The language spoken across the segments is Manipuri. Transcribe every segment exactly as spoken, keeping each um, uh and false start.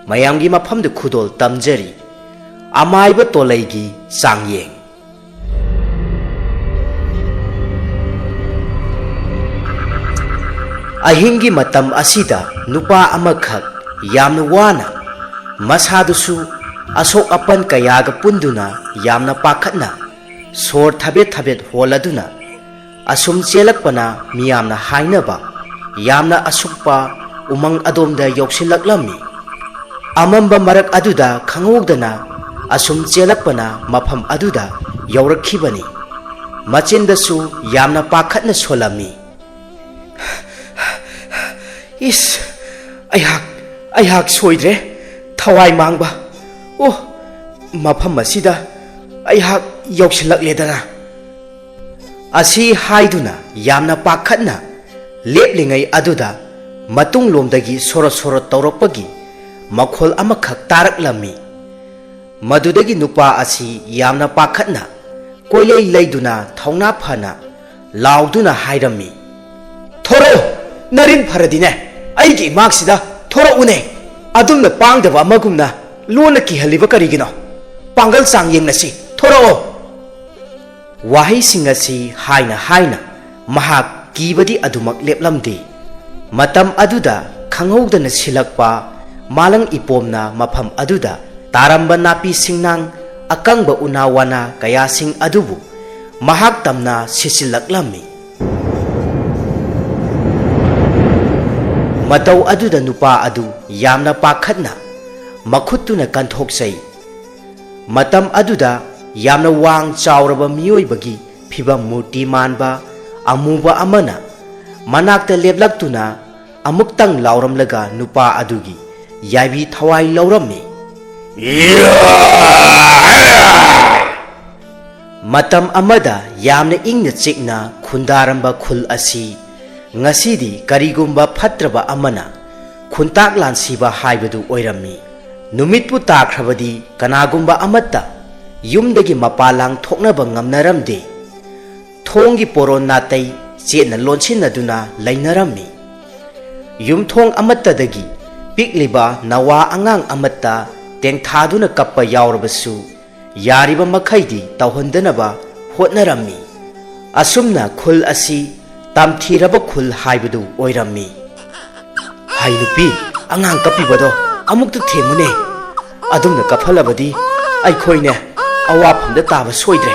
ꯃꯌꯥꯝꯒꯤ ꯃꯐꯝꯗ ꯈꯨꯗꯣꯜ ꯇꯝꯖꯔꯤ꯫ ꯑꯃꯥꯏꯕ ꯇꯣꯂꯩꯒꯤ ꯆꯥꯡꯌꯦꯡ꯫ ꯑꯍꯤꯡꯒꯤ ꯃꯇꯝ ꯑꯁꯤꯗ ꯅꯨꯄꯥ ꯑꯃꯈꯛ ꯌꯥꯝꯅ ꯋꯥꯅ, ꯃꯁꯥꯗꯨꯁꯨ ꯑꯁꯣꯛ ꯑꯄꯟ ꯀꯌꯥꯒ ꯄꯨꯟꯗꯨꯅ ꯌꯥꯝꯅ ꯄꯥꯈꯠꯅ ꯁꯣꯔ ꯊꯕꯦꯠ ꯊꯕꯦꯠ ꯍꯣꯜꯂꯗꯨꯅ ꯑꯁꯨꯝ ꯆꯦꯜꯂꯛꯄꯅ ꯃꯤꯌꯥꯝꯅ ꯍꯥꯏꯅꯕ ꯌꯥꯝꯅ ꯑꯁꯨꯛꯄ ꯎꯃꯪ ꯑꯗꯣꯝꯗ ꯌꯧꯁꯤꯜꯂꯛꯂꯝꯃꯤ꯫ ꯑꯃꯝꯕ ꯃꯔꯛ ꯑꯗꯨꯗ ꯈꯪꯍꯧꯗꯅ ꯑꯁꯨꯝ ꯆꯦꯜꯂꯛꯄꯅ ꯃꯐꯝ ꯑꯗꯨꯗ ꯌꯧꯔꯛꯈꯤꯕꯅꯤ꯫ ꯃꯆꯤꯟꯗꯁꯨ ꯌꯥꯝꯅ ꯄꯥꯈꯠꯅ ꯁꯣꯜꯂꯝꯃꯤ꯫ "ꯏꯁ, ꯑꯩꯍꯥꯛ, ꯑꯩꯍꯥꯛ ꯁꯣꯏꯗ꯭ꯔꯦ꯫ ꯊꯋꯥꯏ ꯃꯥꯡꯕ꯫ ꯑꯣ, ꯃꯐꯝ ꯑꯁꯤꯗ ꯑꯩꯍꯥꯛ ꯌꯧꯁꯤꯜꯂꯛꯂꯦꯗꯅ"꯫ ꯑꯁꯤ ꯍꯥꯏꯗꯨꯅ ꯌꯥꯝꯅ ꯄꯥꯈꯠꯅ ꯂꯦꯞꯂꯤꯉꯩ ꯑꯗꯨꯗ ꯃꯇꯨꯡꯂꯣꯝꯗꯒꯤ ꯁꯣꯔꯣ ꯁꯣꯔꯣ ꯇꯧꯔꯛꯄꯒꯤ ꯃꯈꯣꯜ ꯑꯃꯈꯛ ꯇꯥꯔꯛꯂꯝꯃꯤ꯫ ꯃꯗꯨꯗꯒꯤ ꯅꯨꯄꯥ ꯑꯁꯤ ꯌꯥꯝꯅ ꯄꯥꯈꯠꯅ ꯀꯣꯏꯂꯩ ꯂꯩꯗꯨꯅ ꯊꯧꯅꯥ ꯐꯅ ꯂꯥꯎꯗꯨꯅ ꯍꯥꯏꯔꯝꯃꯤ, "ꯊꯣꯔꯛꯑꯣ, ꯅꯔꯤꯟ ꯐꯔꯗꯤꯅꯦ, ꯑꯩꯒꯤ ꯏꯃꯥꯛꯁꯤꯗ ꯊꯣꯔꯛꯎꯅꯦ꯫ ꯑꯗꯨꯝꯅ ꯄꯥꯡꯗꯕ ꯑꯃꯒꯨꯝꯅ ꯂꯣꯟꯅ ꯀꯤꯍꯜꯂꯤꯕ ꯀꯔꯤꯒꯤꯅꯣ? ꯄꯥꯡꯒꯜ ꯆꯥꯡ ꯌꯦꯡꯅꯁꯤ, ꯊꯣꯔꯛꯑꯣ"꯫ ꯋꯥꯍꯩꯁꯤꯡ ꯑꯁꯤ ꯍꯥꯏꯅ ꯍꯥꯏꯅ ꯃꯍꯥꯛ ꯀꯤꯕꯗꯤ ꯑꯗꯨꯃꯛ ꯂꯦꯞꯂꯝꯗꯦ꯫ ꯃꯇꯝ ꯑꯗꯨꯗ ꯈꯪꯍꯧꯗꯅ ꯁꯤꯜꯂꯛꯄ ꯃꯥꯂꯪ ꯏꯄꯣꯝꯅ ꯃꯐꯝ ꯑꯗꯨꯗ ꯇꯥꯔꯝꯕ ꯅꯥꯄꯤ ꯁꯤꯡꯅꯥꯡ, ꯑꯀꯪꯕ ꯎꯅꯥ ꯋꯥꯅꯥ ꯀꯌꯥꯁꯤꯡ ꯑꯗꯨꯕꯨ ꯃꯍꯥꯛ ꯇꯝꯅ ꯁꯤꯠꯆꯤꯜꯂꯛꯂꯝꯃꯤ꯫ ꯃꯇꯧ ꯑꯗꯨꯗ ꯅꯨꯄꯥ ꯑꯗꯨ ꯌꯥꯝꯅ ꯄꯥꯈꯠꯅ ꯃꯈꯨꯠꯇꯨꯅ ꯀꯟꯊꯣꯛꯆꯩ꯫ ꯃꯇꯝ ꯑꯗꯨꯗ ꯌꯥꯝꯅ ꯋꯥꯡ ꯆꯥꯎꯔꯕ ꯃꯤꯑꯣꯏꯕꯒꯤ ꯐꯤꯕꯝ ꯃꯨꯔꯇꯤ ꯃꯥꯟꯕ ꯑꯃꯨꯕ ꯑꯃꯅ ꯃꯅꯥꯛꯇ ꯂꯦꯞꯂꯛꯇꯨꯅ ꯑꯃꯨꯛꯇꯪ ꯂꯥꯎꯔꯝꯂꯒ ꯅꯨꯄꯥ ꯑꯗꯨꯒꯤ ꯌꯥꯏꯕꯤ ꯊꯋꯥꯏ ꯂꯧꯔꯝꯃꯤ꯫ ꯃꯇꯝ ꯑꯃꯗ ꯌꯥꯝꯅ ꯏꯪꯅ ꯆꯤꯛꯅ ꯈꯨꯟꯗꯥꯔꯝꯕ ꯈꯨꯜ ꯑꯁꯤ ꯉꯁꯤꯗꯤ ꯀꯔꯤꯒꯨꯝꯕ ꯐꯠꯇ꯭ꯔꯕ ꯑꯃꯅ ꯈꯨꯟꯇꯥꯛ ꯂꯥꯟꯁꯤꯕ ꯍꯥꯏꯕꯗꯨ ꯑꯣꯏꯔꯝꯃꯤ꯫ ꯅꯨꯃꯤꯠꯄꯨ ꯇꯥꯈ꯭ꯔꯕꯗꯤ ꯀꯅꯥꯒꯨꯝꯕ ꯑꯃꯠꯇ ꯌꯨꯝꯗꯒꯤ ꯃꯄꯥꯟ ꯂꯥꯡ ꯊꯣꯛꯅꯕ ꯉꯝꯅꯔꯝꯗꯦ꯫ ꯊꯣꯡꯒꯤ ꯄꯣꯔꯣꯟ ꯅꯥꯇꯩ ꯆꯦꯠꯅ ꯂꯣꯟꯁꯤꯟꯅꯗꯨꯅ ꯂꯩꯅꯔꯝꯃꯤ꯫ ꯌꯨꯝꯊꯣꯡ ꯑꯃꯠꯇꯗꯒꯤ ꯄꯤꯛꯂꯤꯕ ꯅꯋꯥ ꯑꯉꯥꯡ ꯑꯃꯠꯇ ꯇꯦꯡꯊꯥꯗꯨꯅ ꯀꯞꯄ ꯌꯥꯎꯔꯕꯁꯨ, ꯌꯥꯔꯤꯕ ꯃꯈꯩꯗꯤ ꯇꯧꯍꯟꯗꯅꯕ ꯍꯣꯠꯅꯔꯝꯃꯤ꯫ ꯑꯁꯨꯝꯅ ꯈꯨꯜ ꯑꯁꯤ ꯇꯝꯊꯤꯔꯕ ꯈꯨꯜ ꯍꯥꯏꯕꯗꯨ ꯑꯣꯏꯔꯝꯃꯤ꯫ "ꯍꯩ ꯅꯨꯄꯤ, ꯑꯉꯥꯡ ꯀꯞꯄꯤꯕꯗꯣ ꯑꯃꯨꯛꯇ ꯊꯦꯝꯃꯨꯅꯦ꯫ ꯑꯗꯨꯝꯅ ꯀꯞꯍꯜꯂꯕꯗꯤ ꯑꯩꯈꯣꯏꯅꯦ ꯑꯋꯥꯐꯝꯗ ꯇꯥꯕ ꯁꯣꯏꯗ꯭ꯔꯦ꯫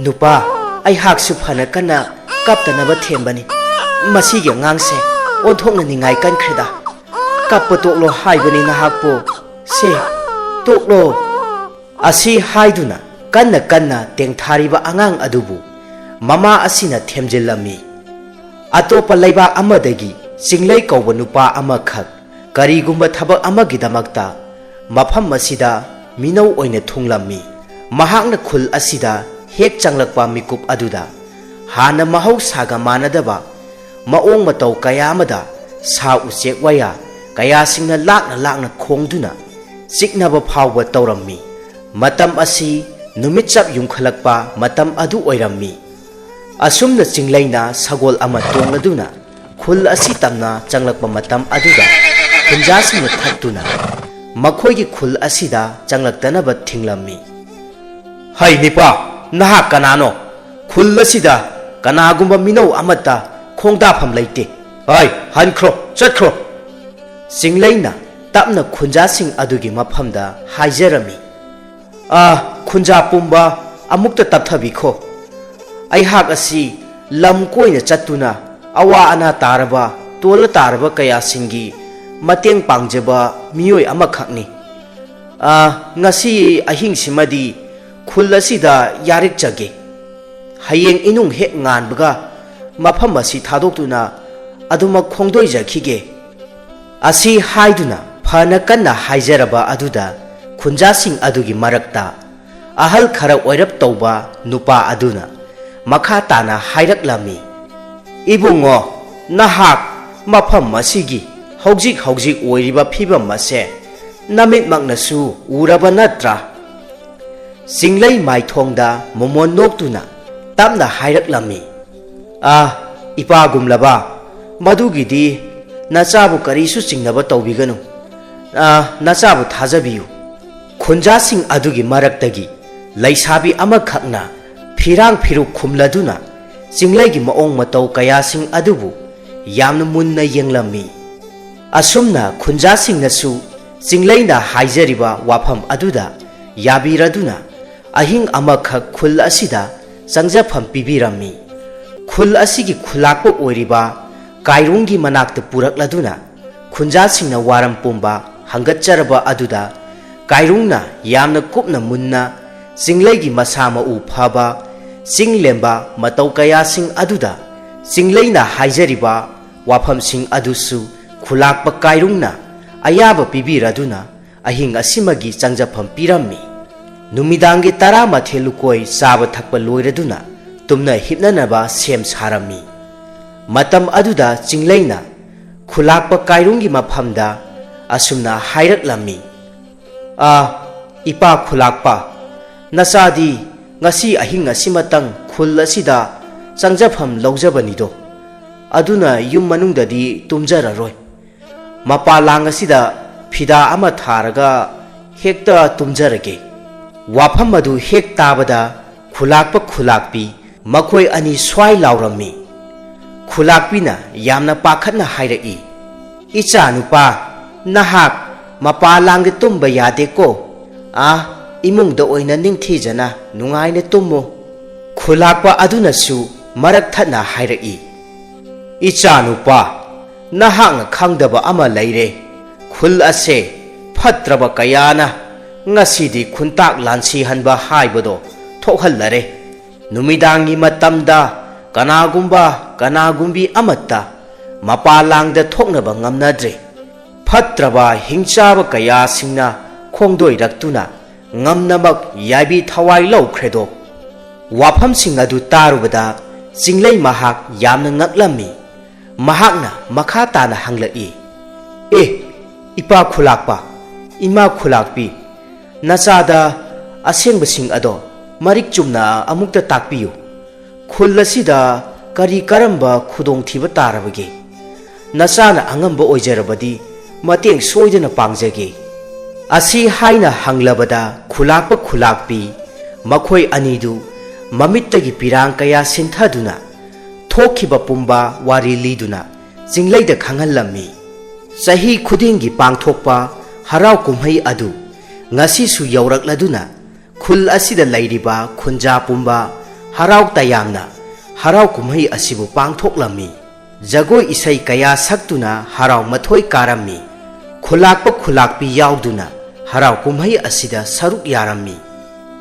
ꯅꯨꯄꯥ, ꯑꯩꯍꯥꯛꯁꯨ ꯐꯅ ꯀꯟꯅ ꯀꯞꯇꯅꯕ ꯊꯦꯝꯕꯅꯤ꯫ ꯃꯁꯤꯒꯤ ꯑꯉꯥꯡꯁꯦ ꯑꯣꯟꯊꯣꯛꯅ ꯅꯤꯡꯉꯥꯏ ꯀꯟꯈ꯭ꯔꯦꯗ꯫ ꯀꯞꯄ ꯇꯣꯛꯂꯣ ꯍꯥꯏꯕꯅꯤ ꯅꯍꯥꯛꯄꯨ꯫ ꯁꯦ, ꯇꯣꯛꯂꯣ꯫" ꯑꯁꯤ ꯍꯥꯏꯗꯨꯅ ꯀꯟꯅ ꯀꯟꯅ ꯇꯦꯡꯊꯥꯔꯤꯕ ꯑꯉꯥꯡ ꯑꯗꯨꯕꯨ ꯃꯃꯥ ꯑꯁꯤꯅ ꯊꯦꯝꯖꯤꯜꯂꯝꯃꯤ꯫ ꯑꯇꯣꯞꯄ ꯂꯩꯕꯥꯛ ꯑꯃꯗꯒꯤ ꯆꯤꯡꯂꯩ ꯀꯧꯕ ꯅꯨꯄꯥ ꯑꯃꯈꯛ ꯀꯔꯤꯒꯨꯝꯕ ꯊꯕꯛ ꯑꯃꯒꯤꯗꯃꯛꯇ ꯃꯐꯝ ꯑꯁꯤꯗ ꯃꯤꯅꯧ ꯑꯣꯏꯅ ꯊꯨꯡꯂꯝꯃꯤ꯫ ꯃꯍꯥꯛꯅ ꯈꯨꯜ ꯑꯁꯤꯗ ꯍꯦꯛ ꯆꯪꯂꯛꯄ ꯃꯤꯀꯨꯞ ꯑꯗꯨꯗ ꯍꯥꯟꯅ ꯃꯍꯧꯁꯥꯒ ꯃꯥꯟꯅꯗꯕ ꯃꯑꯣꯡ ꯃꯇꯧ ꯀꯌꯥ ꯑꯃꯗ ꯁꯥ ꯎꯆꯦꯛ ꯋꯥꯌꯥ ꯀꯌꯥꯁꯤꯡꯅ ꯂꯥꯛꯅ ꯂꯥꯛꯅ ꯈꯣꯡꯗꯨꯅ ꯆꯤꯛꯅꯕ ꯐꯥꯎꯕ ꯇꯧꯔꯝꯃꯤ꯫ ꯃꯇꯝ ꯑꯁꯤ ꯅꯨꯃꯤꯠ ꯆꯞ ꯌꯨꯡꯈꯠꯂꯛꯄ ꯃꯇꯝ ꯑꯗꯨ ꯑꯣꯏꯔꯝꯃꯤ꯫ ꯑꯁꯨꯝꯅ ꯆꯤꯡꯂꯩꯅ ꯁꯒꯣꯜ ꯑꯃ ꯇꯣꯡꯂꯗꯨꯅ ꯈꯨꯜ ꯑꯁꯤ ꯇꯝꯅ ꯆꯪꯂꯛꯄ ꯃꯇꯝ ꯑꯗꯨꯗ ꯈꯨꯟꯖꯥꯁꯤꯡꯅ ꯊꯠꯇꯨꯅ ꯃꯈꯣꯏꯒꯤ ꯈꯨꯜ ꯑꯁꯤꯗ ꯆꯪꯂꯛꯇꯅꯕ ꯊꯤꯡꯂꯝꯃꯤ꯫ "ꯍꯩ ꯅꯤꯄꯥ, ꯅꯍꯥꯛ ꯀꯅꯥꯅꯣ? ꯈꯨꯜ ꯑꯁꯤꯗ ꯀꯅꯥꯒꯨꯝꯕ ꯃꯤꯅꯧ ꯑꯃꯠꯇ ꯈꯣꯡꯗꯥꯐꯝ ꯂꯩꯇꯦ꯫ ꯍꯩ, ꯍꯟꯈ꯭ꯔꯣ, ꯆꯠꯈ꯭ꯔꯣ!" ꯆꯤꯡꯂꯩꯅ ꯇꯞꯅ ꯈꯨꯟꯖꯥꯁꯤꯡ ꯑꯗꯨꯒꯤ ꯃꯐꯝꯗ ꯍꯥꯏꯖꯔꯝꯃꯤ꯫ "ꯑꯥ, ꯈꯨꯟꯖꯥ ꯄꯨꯝꯕ, ꯑꯃꯨꯛꯇ ꯇꯞꯊꯕꯤꯈꯣ꯫ ꯑꯩꯍꯥꯛ ꯑꯁꯤ ꯂꯝ ꯀꯣꯏꯅ ꯆꯠꯇꯨꯅ ꯑꯋꯥ ꯑꯅꯥ ꯇꯥꯔꯕ, ꯇꯣꯜꯂ ꯇꯥꯔꯕ ꯀꯌꯥꯁꯤꯡꯒꯤ ꯃꯇꯦꯡ ꯄꯥꯡꯖꯕ ꯃꯤꯑꯣꯏ ꯑꯃꯈꯛꯅꯤ꯫ ꯑꯥ, ꯉꯁꯤ ꯑꯍꯤꯡꯁꯤꯃꯗꯤ ꯈꯨꯜ ꯑꯁꯤꯗ ꯌꯥꯔꯤꯛꯆꯒꯦ꯫ ꯍꯌꯦꯡ ꯏꯅꯨꯡ ꯍꯦꯛ ꯉꯥꯟꯕꯒ ꯃꯐꯝ ꯑꯁꯤ ꯊꯥꯗꯣꯛꯇꯨꯅ ꯑꯗꯨꯃꯛ ꯈꯣꯡꯗꯣꯏꯖꯈꯤꯒꯦ꯫" ꯑꯁꯤ ꯍꯥꯏꯗꯨꯅ ꯐꯅ ꯀꯟꯅ ꯍꯥꯏꯖꯔꯕ ꯑꯗꯨꯗ ꯈꯨꯟꯖꯥꯁꯤꯡ ꯑꯗꯨꯒꯤ ꯃꯔꯛꯇ ꯑꯍꯜ ꯈꯔ ꯑꯣꯏꯔꯞ ꯇꯧꯕ ꯅꯨꯄꯥ ꯑꯗꯨꯅ ꯃꯈꯥ ꯇꯥꯅ ꯍꯥꯏꯔꯛꯂꯝꯃꯤ, "ꯏꯕꯨꯡꯉꯣ, ꯅꯍꯥꯛ ꯃꯐꯝ ꯑꯁꯤꯒꯤ ꯍꯧꯖꯤꯛ ꯍꯧꯖꯤꯛ ꯑꯣꯏꯔꯤꯕ ꯐꯤꯕꯝ ꯑꯁꯦ ꯅꯃꯤꯠꯃꯛꯅꯁꯨ ꯎꯔꯕ ꯅꯠꯇ꯭ꯔꯥ?" ꯆꯤꯡꯂꯩ ꯃꯥꯏꯊꯣꯡꯗ ꯃꯣꯃꯣꯟ ꯅꯣꯛꯇꯨꯅ ꯇꯞꯅ ꯍꯥꯏꯔꯛꯂꯝꯃꯤ, "ꯑꯥ, ꯏꯄꯥꯒꯨꯝꯂꯕ, ꯃꯗꯨꯒꯤꯗꯤ ꯅꯆꯥꯕꯨ ꯀꯔꯤꯁꯨ ꯆꯤꯡꯅꯕ ꯇꯧꯕꯤꯒꯅꯨ꯫ ꯑ, ꯅꯆꯥꯕꯨ ꯊꯥꯖꯕꯤꯌꯨ꯫ ꯈꯨꯟꯖꯥꯁꯤꯡ ꯑꯗꯨꯒꯤ ꯃꯔꯛꯇꯒꯤ ꯂꯩꯁꯥꯕꯤ ꯑꯃꯈꯛꯅ ꯐꯤꯔꯥꯡ ꯐꯤꯔꯨꯛ ꯈꯨꯝꯂꯗꯨꯅ ꯆꯤꯡꯂꯩꯒꯤ ꯃꯑꯣꯡ ꯃꯇꯧ ꯀꯌꯥꯁꯤꯡ ꯑꯗꯨꯕꯨ ꯌꯥꯝꯅ ꯃꯨꯟꯅ ꯌꯦꯡꯂꯝꯃꯤ꯫ ꯑꯁꯨꯝꯅ ꯈꯨꯟꯖꯥꯁꯤꯡꯅꯁꯨ ꯆꯤꯡꯂꯩꯅ ꯍꯥꯏꯖꯔꯤꯕ ꯋꯥꯐꯝ ꯑꯗꯨꯗ ꯌꯥꯕꯤꯔꯗꯨꯅ ꯑꯍꯤꯡ ꯑꯃꯈꯛ ꯈꯨꯜ ꯑꯁꯤꯗ ꯆꯪꯖꯐꯝ ꯄꯤꯕꯤꯔꯝꯃꯤ꯫ ꯈꯨꯜ ꯑꯁꯤꯒꯤ ꯈꯨꯂꯥꯛꯄ ꯑꯣꯏꯔꯤꯕ ꯀꯥꯏꯔꯨꯡꯒꯤ ꯃꯅꯥꯛꯇ ꯄꯨꯔꯛꯂꯗꯨꯅ ꯈꯨꯟꯖꯥꯁꯤꯡꯅ ꯋꯥꯔꯝ ꯄꯨꯝꯕ ꯍꯪꯒꯠꯆꯔꯕ ꯑꯗꯨꯗ ꯀꯥꯏꯔꯨꯡꯅ ꯌꯥꯝꯅ ꯀꯨꯞꯅ ꯃꯨꯟꯅ ꯆꯤꯡꯂꯩꯒꯤ ꯃꯁꯥ ꯃꯎ ꯐꯕ, ꯆꯤꯡ ꯂꯦꯝꯕ ꯃꯇꯧ ꯀꯌꯥꯁꯤꯡ ꯑꯗꯨꯗ ꯆꯤꯡꯂꯩꯅ ꯍꯥꯏꯖꯔꯤꯕ ꯋꯥꯐꯝꯁꯤꯡ ꯑꯗꯨꯁꯨ ꯈꯨꯂꯥꯛꯄ ꯀꯥꯏꯔꯨꯡꯅ ꯑꯌꯥꯕ ꯄꯤꯕꯤꯔꯗꯨꯅ ꯑꯍꯤꯡ ꯑꯁꯤꯃꯒꯤ ꯆꯪꯖꯐꯝ ꯄꯤꯔꯝꯃꯤ꯫ ꯅꯨꯃꯤꯗꯥꯡꯒꯤ ꯇꯔꯥꯃꯥꯊꯣꯏ ꯂꯨꯀꯣꯏ ꯆꯥꯕ ꯊꯛꯄ ꯂꯣꯏꯔꯗꯨꯅ ꯇꯨꯝꯅ ꯍꯤꯞꯅꯅꯕ ꯁꯦꯝ ꯁꯥꯔꯝꯃꯤ꯫ ꯃꯇꯝ ꯑꯗꯨꯗ ꯆꯤꯡꯂꯩꯅ ꯈꯨꯂꯥꯛꯄ ꯀꯥꯏꯔꯨꯡꯒꯤ ꯃꯐꯝꯗ ꯑꯁꯨꯝꯅ ꯍꯥꯏꯔꯛꯂꯝꯃꯤ, "ꯑꯥ, ꯏꯄꯥ ꯈꯨꯂꯥꯛꯄ, ꯅꯆꯥꯗꯤ ꯉꯁꯤ ꯑꯍꯤꯡ ꯑꯁꯤꯃꯇꯪ ꯈꯨꯜ ꯑꯁꯤꯗ ꯆꯪꯖꯐꯝ ꯂꯧꯖꯕꯅꯤꯗꯣ, ꯑꯗꯨꯅ ꯌꯨꯝ ꯃꯅꯨꯡꯗꯗꯤ ꯇꯨꯝꯖꯔꯔꯣꯏ꯫ ꯃꯄꯥ ꯂꯥꯡ ꯑꯁꯤꯗ ꯐꯤꯗꯥ ꯑꯃ ꯊꯥꯔꯒ ꯍꯦꯛꯇ ꯇꯨꯝꯖꯔꯒꯦ꯫" ꯋꯥꯐꯝ ꯑꯗꯨ ꯍꯦꯛ ꯇꯥꯕꯗ ꯈꯨꯂꯥꯛꯄ ꯈꯨꯂꯥꯛꯄꯤ ꯃꯈꯣꯏ ꯑꯅꯤ ꯁ꯭ꯋꯥꯏ ꯂꯥꯎꯔꯝꯃꯤ꯫ ꯈꯨꯂꯥꯛꯄꯤꯅ ꯌꯥꯝꯅ ꯄꯥꯈꯠꯅ ꯍꯥꯏꯔꯛꯏ, "ꯏꯆꯥ ꯅꯨꯄꯥ, ꯅꯍꯥꯛ ꯃꯄꯥ ꯂꯥꯡꯗ ꯇꯨꯝꯕ ꯌꯥꯗꯦꯀꯣ꯫ ꯑꯥ, ꯏꯃꯨꯡꯗ ꯑꯣꯏꯅ ꯅꯤꯡꯊꯤꯖꯅ ꯅꯨꯡꯉꯥꯏꯅ ꯇꯨꯝꯃꯨ꯫" ꯈꯨꯂꯥꯛꯄ ꯑꯗꯨꯅꯁꯨ ꯃꯔꯛ ꯊꯠꯅ ꯍꯥꯏꯔꯛꯏ, "ꯏꯆꯥ ꯅꯨꯄꯥ, ꯅꯍꯥꯛꯅ ꯈꯪꯗꯕ ꯑꯃ ꯂꯩꯔꯦ꯫ ꯈꯨꯜ ꯑꯁꯦ ꯐꯠꯇ꯭ꯔꯕ ꯀꯌꯥꯅ ꯉꯁꯤꯗꯤ ꯈꯨꯟꯇꯥꯛ ꯂꯥꯟꯁꯤꯍꯟꯕ ꯍꯥꯏꯕꯗꯣ ꯊꯣꯛꯍꯜꯂꯔꯦ꯫ ꯅꯨꯃꯤꯗꯥꯡꯒꯤ ꯃꯇꯝꯗ ꯀꯅꯥꯒꯨꯝꯕ ꯀꯅꯥꯒꯨꯝꯕꯤ ꯑꯃꯠꯇ ꯃꯄꯥ ꯂꯥꯡꯗ ꯊꯣꯛꯅꯕ ꯉꯝꯅꯗ꯭ꯔꯦ꯫ ꯐꯠꯇ꯭ꯔꯕ ꯍꯤꯡꯆꯥꯕ ꯀꯌꯥꯁꯤꯡꯅ ꯈꯣꯡꯗꯣꯏꯔꯛꯇꯨꯅ ꯉꯝꯅꯃꯛ ꯌꯥꯏꯕꯤ ꯊꯋꯥꯏ ꯂꯧꯈ꯭ꯔꯦꯗꯣ꯫" ꯋꯥꯐꯝꯁꯤꯡ ꯑꯗꯨ ꯇꯥꯔꯨꯕꯗ ꯆꯤꯡꯂꯩ ꯃꯍꯥꯛ ꯌꯥꯝꯅ ꯉꯛꯂꯝꯃꯤ꯫ ꯃꯍꯥꯛꯅ ꯃꯈꯥ ꯇꯥꯅ ꯍꯪꯂꯛꯏ, "ꯑꯦ, ꯏꯄꯥ ꯈꯨꯂꯥꯛꯄ, ꯏꯃꯥ ꯈꯨꯂꯥꯛꯄꯤ, ꯅꯆꯥꯗ ꯑꯁꯦꯡꯕꯁꯤꯡ ꯑꯗꯣ ꯃꯔꯤꯛ ꯆꯨꯝꯅ ꯑꯃꯨꯛꯇ ꯇꯥꯛꯄꯤꯌꯨ꯫ ꯈꯨꯜ ꯑꯁꯤꯗ ꯀꯔꯤ ꯀꯔꯝꯕ ꯈꯨꯗꯣꯡꯊꯤꯕ ꯇꯥꯔꯕꯒꯦ? "ꯅꯆꯥꯅ ꯑꯉꯝꯕ ꯑꯣꯏꯖꯔꯕꯗꯤ ꯃꯇꯦꯡ ꯁꯣꯏꯗꯅ ꯄꯥꯡꯖꯒꯦ"꯫ ꯑꯁꯤ ꯍꯥꯏꯅ ꯍꯪꯂꯕꯗ ꯈꯨꯂꯥꯛꯄ ꯈꯨꯂꯥꯛꯄꯤ ꯃꯈꯣꯏ ꯑꯅꯤꯗꯨ ꯃꯃꯤꯠꯇꯒꯤ ꯄꯤꯔꯥꯡ ꯀꯌꯥ ꯁꯤꯟꯊꯗꯨꯅ ꯊꯣꯛꯈꯤꯕ ꯄꯨꯝꯕ ꯋꯥꯔꯤ ꯂꯤꯗꯨꯅ ꯆꯤꯡꯂꯩꯗ ꯈꯪꯍꯜꯂꯝꯃꯤ꯫ ꯆꯍꯤ ꯈꯨꯗꯤꯡꯒꯤ ꯄꯥꯡꯊꯣꯛꯄ ꯍꯔꯥꯎ ꯀꯨꯝꯍꯩ ꯑꯗꯨ ꯉꯁꯤꯁꯨ ꯌꯧꯔꯛꯂꯗꯨꯅ ꯈꯨꯜ ꯑꯁꯤꯗ ꯂꯩꯔꯤꯕ ꯈꯨꯟꯖꯥ ꯄꯨꯝꯕ ꯍꯔꯥꯎ ꯇꯌꯥꯝꯅ ꯍꯔꯥꯎ ꯀꯨꯝꯍꯩ ꯑꯁꯤꯕꯨ ꯄꯥꯡꯊꯣꯛꯂꯝꯃꯤ꯫ ꯖꯒꯣꯏ ꯏꯁꯩ ꯀꯌꯥ ꯁꯛꯇꯨꯅ ꯍꯔꯥꯎ ꯃꯊꯣꯏ ꯀꯥꯔꯝꯃꯤ꯫ ꯈꯨꯂꯥꯛꯄ ꯈꯨꯂꯥꯛꯄꯤ ꯌꯥꯎꯗꯨꯅ ꯍꯔꯥꯎ ꯀꯨꯝꯍꯩ ꯑꯁꯤꯗ ꯁꯔꯨꯛ ꯌꯥꯔꯝꯃꯤ꯫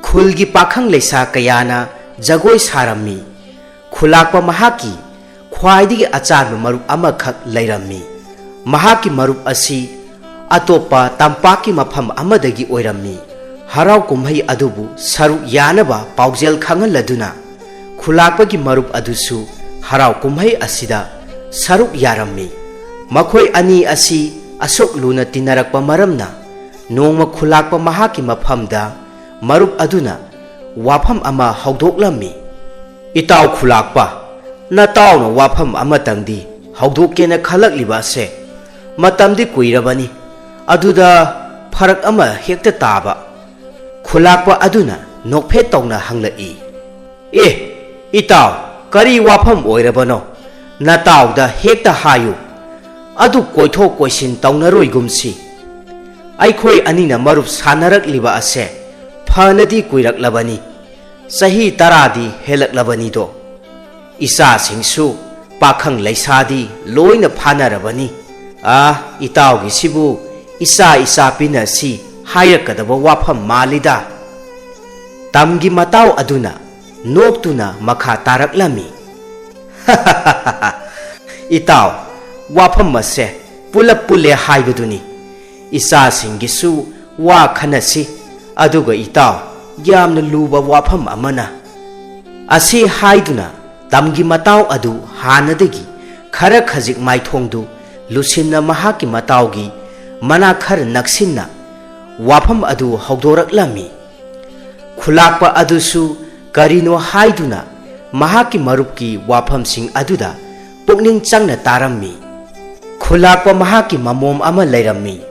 ꯈꯨꯜꯒꯤ ꯄꯥꯈꯪ ꯂꯩꯁꯥ ꯀꯌꯥꯅ ꯖꯒꯣꯏ ꯁꯥꯔꯝꯃꯤ꯫ ꯈꯨꯂꯥꯛꯄ ꯃꯍꯥꯛꯀꯤ ꯈ꯭ꯋꯥꯏꯗꯒꯤ ꯑꯆꯥꯟꯕ ꯃꯔꯨꯞ ꯑꯃꯈꯛ ꯂꯩꯔꯝꯃꯤ꯫ ꯃꯍꯥꯛꯀꯤ ꯃꯔꯨꯞ ꯑꯁꯤ ꯑꯇꯣꯞꯄ ꯇꯝꯄꯥꯛꯀꯤ ꯃꯐꯝ ꯑꯃꯗꯒꯤ ꯑꯣꯏꯔꯝꯃꯤ꯫ ꯍꯔꯥꯎ ꯀꯨꯝꯍꯩ ꯑꯗꯨꯕꯨ ꯁꯔꯨꯛ ꯌꯥꯅꯕ ꯄꯥꯎꯖꯦꯜ ꯈꯪꯍꯜꯂꯗꯨꯅ ꯈꯨꯂꯥꯛꯄꯒꯤ ꯃꯔꯨꯞ ꯑꯗꯨꯁꯨ ꯍꯔꯥꯎ ꯀꯨꯝꯍꯩ ꯑꯁꯤꯗ ꯁꯔꯨꯛ ꯌꯥꯔꯝꯃꯤ꯫ ꯃꯈꯣꯏ ꯑꯅꯤ ꯑꯁꯤ ꯑꯁꯨꯛ ꯂꯨꯅ ꯇꯤꯟꯅꯔꯛꯄ ꯃꯔꯝꯅ ꯅꯣꯡꯃ ꯈꯨꯂꯥꯛꯄ ꯃꯍꯥꯛꯀꯤ ꯃꯐꯝꯗ ꯃꯔꯨꯞ ꯑꯗꯨꯅ ꯋꯥꯐꯝ ꯑꯃ ꯍꯧꯗꯣꯛꯂꯝꯃꯤ꯫ "ꯏꯇꯥꯎ ꯈꯨꯂꯥꯛꯄ, ꯅꯇꯥꯎꯅ ꯋꯥꯐꯝ ꯑꯃꯇꯪꯗꯤ ꯍꯧꯗꯣꯛꯀꯦꯅ ꯈꯜꯂꯛꯂꯤꯕ ꯑꯁꯦ ꯃꯇꯝꯗꯤ ꯀꯨꯏꯔꯕꯅꯤ꯫ ꯑꯗꯨꯗ ꯐꯔꯛ ꯑꯃ ꯍꯦꯛꯇ ꯇꯥꯕ"꯫ ꯈꯨꯂꯥꯛꯄ ꯑꯗꯨꯅ ꯅꯣꯛꯐꯦꯠ ꯇꯧꯅ ꯍꯪꯂꯛꯏ꯫ "ꯑꯦ, ꯏꯇꯥꯎ, ꯀꯔꯤ ꯋꯥꯐꯝ ꯑꯣꯏꯔꯕꯅꯣ? ꯅꯇꯥꯎꯗ ꯍꯦꯛꯇ ꯍꯥꯏꯌꯨ꯫ ꯑꯗꯨ ꯀꯣꯏꯊꯣꯛ ꯀꯣꯏꯁꯤꯟ ꯇꯧꯅꯔꯣꯏꯒꯨꯝꯁꯤ꯫ ꯑꯩꯈꯣꯏ ꯑꯅꯤꯅ ꯃꯔꯨꯞ ꯁꯥꯟꯅꯔꯛꯂꯤꯕ ꯑꯁꯦ ꯐꯅꯗꯤ ꯀꯨꯏꯔꯛꯂꯕꯅꯤ꯫ ꯆꯍꯤ ꯇꯔꯥꯗꯤ ꯍꯦꯜꯂꯛꯂꯕꯅꯤꯗꯣ꯫ ꯏꯆꯥꯁꯤꯡꯁꯨ ꯄꯥꯈꯪ ꯂꯩꯁꯥꯗꯤ ꯂꯣꯏꯅ ꯐꯥꯅꯔꯕꯅꯤ꯫ ꯑꯥ, ꯏꯇꯥꯎꯒꯤꯁꯤꯕꯨ ꯏꯆꯥ ꯏꯆꯥ ꯄꯤꯅꯁꯤ ꯍꯥꯏꯔꯛꯀꯗꯕ ꯋꯥꯐꯝ ꯃꯥꯜꯂꯤꯗ"꯫ ꯇꯝꯒꯤ ꯃꯇꯥꯎ ꯑꯗꯨꯅ ꯅꯣꯛꯇꯨꯅ ꯃꯈꯥ ꯇꯥꯔꯛꯂꯝꯃꯤ꯫ "ꯏꯇꯥꯎ, ꯋꯥꯐꯝ ꯑꯁꯦ ꯄꯨꯂꯞ ꯄꯨꯜꯂꯦ ꯍꯥꯏꯕꯗꯨꯅꯤ꯫ ꯏꯆꯥꯁꯤꯡꯒꯤꯁꯨ ꯋꯥ ꯈꯟꯅꯁꯤ꯫ ꯑꯗꯨꯒ ꯏꯇꯥꯎ, ꯌꯥꯝꯅ ꯂꯨꯕ ꯋꯥꯐꯝ ꯑꯃꯅ"꯫ ꯑꯁꯤ ꯍꯥꯏꯗꯨꯅ ꯇꯝꯒꯤ ꯃꯇꯥꯎ ꯑꯗꯨ ꯍꯥꯟꯅꯗꯒꯤ ꯈꯔ ꯈꯖꯤꯛ ꯃꯥꯏꯊꯣꯡꯗꯨ ꯂꯨꯁꯤꯟꯅ ꯃꯍꯥꯛꯀꯤ ꯃꯇꯥꯎꯒꯤ ꯃꯅꯥꯛ ꯈꯔ ꯅꯛꯁꯤꯟꯅ ꯋꯥꯐꯝ ꯑꯗꯨ ꯍꯧꯗꯣꯔꯛꯂꯝꯃꯤ꯫ ꯈꯨꯂꯥꯛꯄ ꯑꯗꯨꯁꯨ ꯀꯔꯤꯅꯣ ꯍꯥꯏꯗꯨꯅ ꯃꯍꯥꯛꯀꯤ ꯃꯔꯨꯞꯀꯤ ꯋꯥꯐꯝꯁꯤꯡ ꯑꯗꯨꯗ ꯄꯨꯛꯅꯤꯡ ꯆꯪꯅ ꯇꯥꯔꯝꯃꯤ꯫ ꯈꯨꯜꯂꯥꯛꯄ ꯃꯍꯥꯛꯀꯤ ꯃꯃꯣꯝ ꯑꯃ ꯂꯩꯔꯝꯃꯤ꯫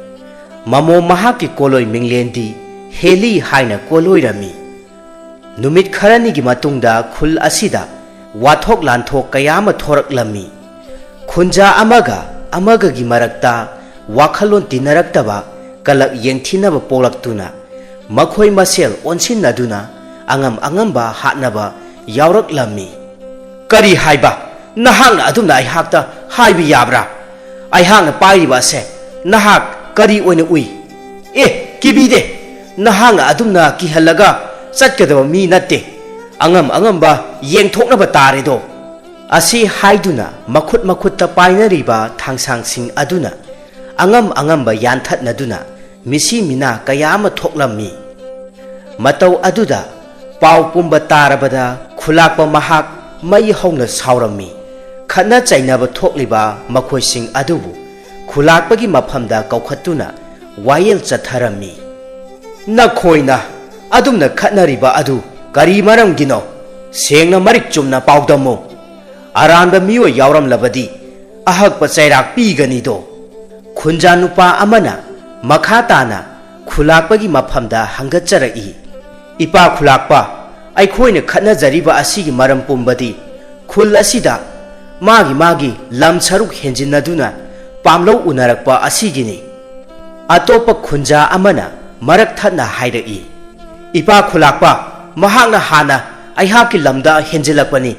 ꯃꯃꯣꯝ ꯃꯍꯥꯛꯀꯤ ꯀꯣꯂꯣꯏ ꯃꯤꯡꯂꯦꯟꯗꯤ ꯍꯦꯂꯤ ꯍꯥꯏꯅ ꯀꯣꯂꯣꯏꯔꯝꯃꯤ꯫ ꯅꯨꯃꯤꯠ ꯈꯔꯅꯤꯒꯤ ꯃꯇꯨꯡꯗ ꯈꯨꯜ ꯑꯁꯤꯗ ꯋꯥꯊꯣꯛ ꯂꯥꯟꯊꯣꯛ ꯀꯌꯥ ꯑꯃ ꯊꯣꯔꯛꯂꯝꯃꯤ꯫ ꯈꯨꯟꯖꯥ ꯑꯃꯒ ꯑꯃꯒꯒꯤ ꯃꯔꯛꯇ ꯋꯥꯈꯜꯂꯣꯟ ꯇꯤꯟꯅꯔꯛꯇꯕ, ꯀꯂꯛ ꯌꯦꯡꯊꯤꯅꯕ ꯄꯣꯛꯂꯛꯇꯨꯅ ꯃꯈꯣꯏ ꯃꯁꯦꯜ ꯑꯣꯟꯁꯤꯟꯅꯗꯨꯅ ꯑꯉꯝ ꯑꯉꯝꯕ ꯍꯥꯠꯅꯕ ꯌꯥꯎꯔꯛꯂꯝꯃꯤ꯫ "ꯀꯔꯤ ꯍꯥꯏꯕ? ꯅꯍꯥꯛꯅ ꯑꯗꯨꯝꯅ ꯑꯩꯍꯥꯛꯇ ꯍꯥꯏꯕ ꯌꯥꯕ꯭ꯔꯥ? ꯑꯩꯍꯥꯛꯅ ꯄꯥꯏꯔꯤꯕ ꯑꯁꯦ ꯅꯍꯥꯛ ꯀꯔꯤ ꯑꯣꯏꯅ ꯎꯏ? ꯑꯦ, ꯀꯤꯕꯤꯗꯦ꯫ ꯅꯍꯥꯛꯅ ꯑꯗꯨꯝꯅ ꯀꯤꯍꯜꯂꯒ ꯆꯠꯀꯗꯕ ꯃꯤ ꯅꯠꯇꯦ꯫ ꯑꯉꯝ ꯑꯉꯝꯕ ꯌꯦꯡꯊꯣꯛꯅꯕ ꯇꯥꯔꯦꯗꯣ"꯫ ꯑꯁꯤ ꯍꯥꯏꯗꯨꯅ ꯃꯈꯨꯠ ꯃꯈꯨꯠꯇ ꯄꯥꯏꯅꯔꯤꯕ ꯊꯥꯡꯁꯥꯡꯁꯤꯡ ꯑꯗꯨꯅ ꯑꯉꯝ ꯑꯉꯝꯕ ꯌꯥꯟꯊꯠꯅꯗꯨꯅ ꯃꯤꯁꯤ ꯃꯤꯅꯥ ꯀꯌꯥ ꯑꯃ ꯊꯣꯛꯂꯝꯃꯤ꯫ ꯃꯇꯧ ꯑꯗꯨꯗ ꯄꯥꯎ ꯄꯨꯝꯕ ꯇꯥꯔꯕꯗ ꯈꯨꯂꯥꯛꯄ ꯃꯍꯥꯛ ꯃꯩ ꯍꯧꯅ ꯁꯥꯎꯔꯝꯃꯤ꯫ ꯈꯠꯅ ꯆꯩꯅꯕ ꯊꯣꯛꯂꯤꯕ ꯃꯈꯣꯏꯁꯤꯡ ꯑꯗꯨꯕꯨ ꯈꯨꯂꯥꯛꯄꯒꯤ ꯃꯐꯝꯗ ꯀꯧꯈꯠꯇꯨꯅ ꯋꯥꯌꯦꯜ ꯆꯠꯊꯔꯝꯃꯤ꯫ "ꯅꯈꯣꯏꯅ ꯑꯗꯨꯝꯅ ꯈꯠꯅꯔꯤꯕ ꯑꯗꯨ ꯀꯔꯤ ꯃꯔꯝꯒꯤꯅꯣ? ꯁꯦꯡꯅ ꯃꯔꯤꯛ ꯆꯨꯝꯅ ꯄꯥꯎꯗꯝꯃꯨ꯫ ꯑꯔꯥꯟꯕ ꯃꯤꯑꯣꯏ ꯌꯥꯎꯔꯝꯂꯕꯗꯤ ꯑꯍꯛꯄ ꯆꯩꯔꯥꯛ ꯄꯤꯒꯅꯤꯗꯣ"꯫ ꯈꯨꯟꯖꯥ ꯅꯨꯄꯥ ꯑꯃꯅ ꯃꯈꯥ ꯇꯥꯅ ꯈꯨꯂꯥꯛꯄꯒꯤ ꯃꯐꯝꯗ ꯍꯪꯒꯠꯆꯔꯛꯏ꯫ "ꯏꯄꯥ ꯈꯨꯂꯥꯛꯄ, ꯑꯩꯈꯣꯏꯅ ꯈꯠꯅꯖꯔꯤꯕ ꯑꯁꯤꯒꯤ ꯃꯔꯝ ꯄꯨꯝꯕꯗꯤ ꯈꯨꯜ ꯑꯁꯤꯗ ꯃꯥꯒꯤ ꯃꯥꯒꯤ ꯂꯝ ꯁꯔꯨꯛ ꯍꯦꯟꯖꯤꯟꯅꯗꯨꯅ ꯄꯥꯝꯂꯧ ꯎꯅꯔꯛꯄ ꯑꯁꯤꯒꯤꯅꯤ"꯫ ꯑꯇꯣꯞꯄ ꯈꯨꯟꯖꯥ ꯑꯃꯅ ꯃꯔꯛ ꯊꯠꯅ ꯍꯥꯏꯔꯛꯏ꯫ "ꯏꯄꯥ ꯈꯨꯂꯥꯛꯄ, ꯃꯍꯥꯛꯅ ꯍꯥꯟꯅ ꯑꯩꯍꯥꯛꯀꯤ ꯂꯝꯗ ꯍꯦꯟꯖꯤꯜꯂꯛꯄꯅꯤ,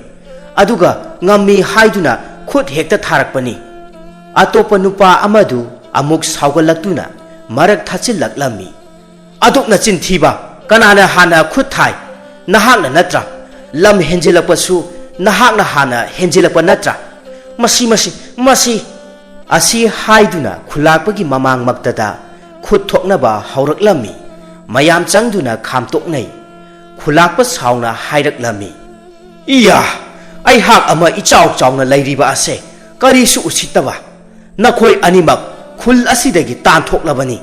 ꯑꯗꯨꯒ ꯉꯝꯃꯤ ꯍꯥꯏꯗꯨꯅ ꯈꯨꯠ ꯍꯦꯛꯇ ꯊꯥꯔꯛꯄꯅꯤ"꯫ ꯑꯇꯣꯞꯄ ꯅꯨꯄꯥ ꯑꯃꯗꯨ ꯑꯃꯨꯛ ꯁꯥꯎꯒꯠꯂꯛꯇꯨꯅ ꯃꯔꯛ ꯊꯠꯆꯤꯜꯂꯛꯂꯝꯃꯤ꯫ "ꯑꯗꯨꯛ ꯅꯆꯤꯟ ꯊꯤꯕ! ꯀꯅꯥꯅ ꯍꯥꯟꯅ ꯈꯨꯠ ꯊꯥꯏ? ꯅꯍꯥꯛꯅ ꯅꯠꯇ꯭ꯔꯥ? ꯂꯝ ꯍꯦꯟꯖꯤꯜꯂꯛꯄꯁꯨ ꯅꯍꯥꯛꯅ ꯍꯥꯟꯅ ꯍꯦꯟꯖꯤꯜꯂꯛꯄ ꯅꯠꯇ꯭ꯔꯥ? ꯃꯁꯤ, ꯃꯁꯤ, ꯃꯁꯤ!" ꯑꯁꯤ ꯍꯥꯏꯗꯨꯅ ꯈꯨꯂꯥꯛꯄꯒꯤ ꯃꯃꯥꯡꯃꯛꯇꯗ ꯈꯨꯠ ꯊꯣꯛꯅꯕ ꯍꯧꯔꯛꯂꯝꯃꯤ꯫ ꯃꯌꯥꯝ ꯆꯪꯗꯨꯅ ꯈꯥꯝꯇꯣꯛꯅꯩ꯫ ꯈꯨꯂꯥꯛꯄ ꯁꯥꯎꯅ ꯍꯥꯏꯔꯛꯂꯝꯃꯤ꯫ "ꯏꯌꯥ! ꯑꯩꯍꯥꯛ ꯑꯃ ꯏꯆꯥꯎ ꯆꯥꯎꯅ ꯂꯩꯔꯤꯕ ꯑꯁꯦ ꯀꯔꯤꯁꯨ ꯎꯁꯤꯠꯇꯕ! ꯅꯈꯣꯏ ꯑꯅꯤꯃꯛ ꯈꯨꯜ ꯑꯁꯤꯗꯒꯤ ꯇꯥꯟꯊꯣꯛꯂꯕꯅꯤ꯫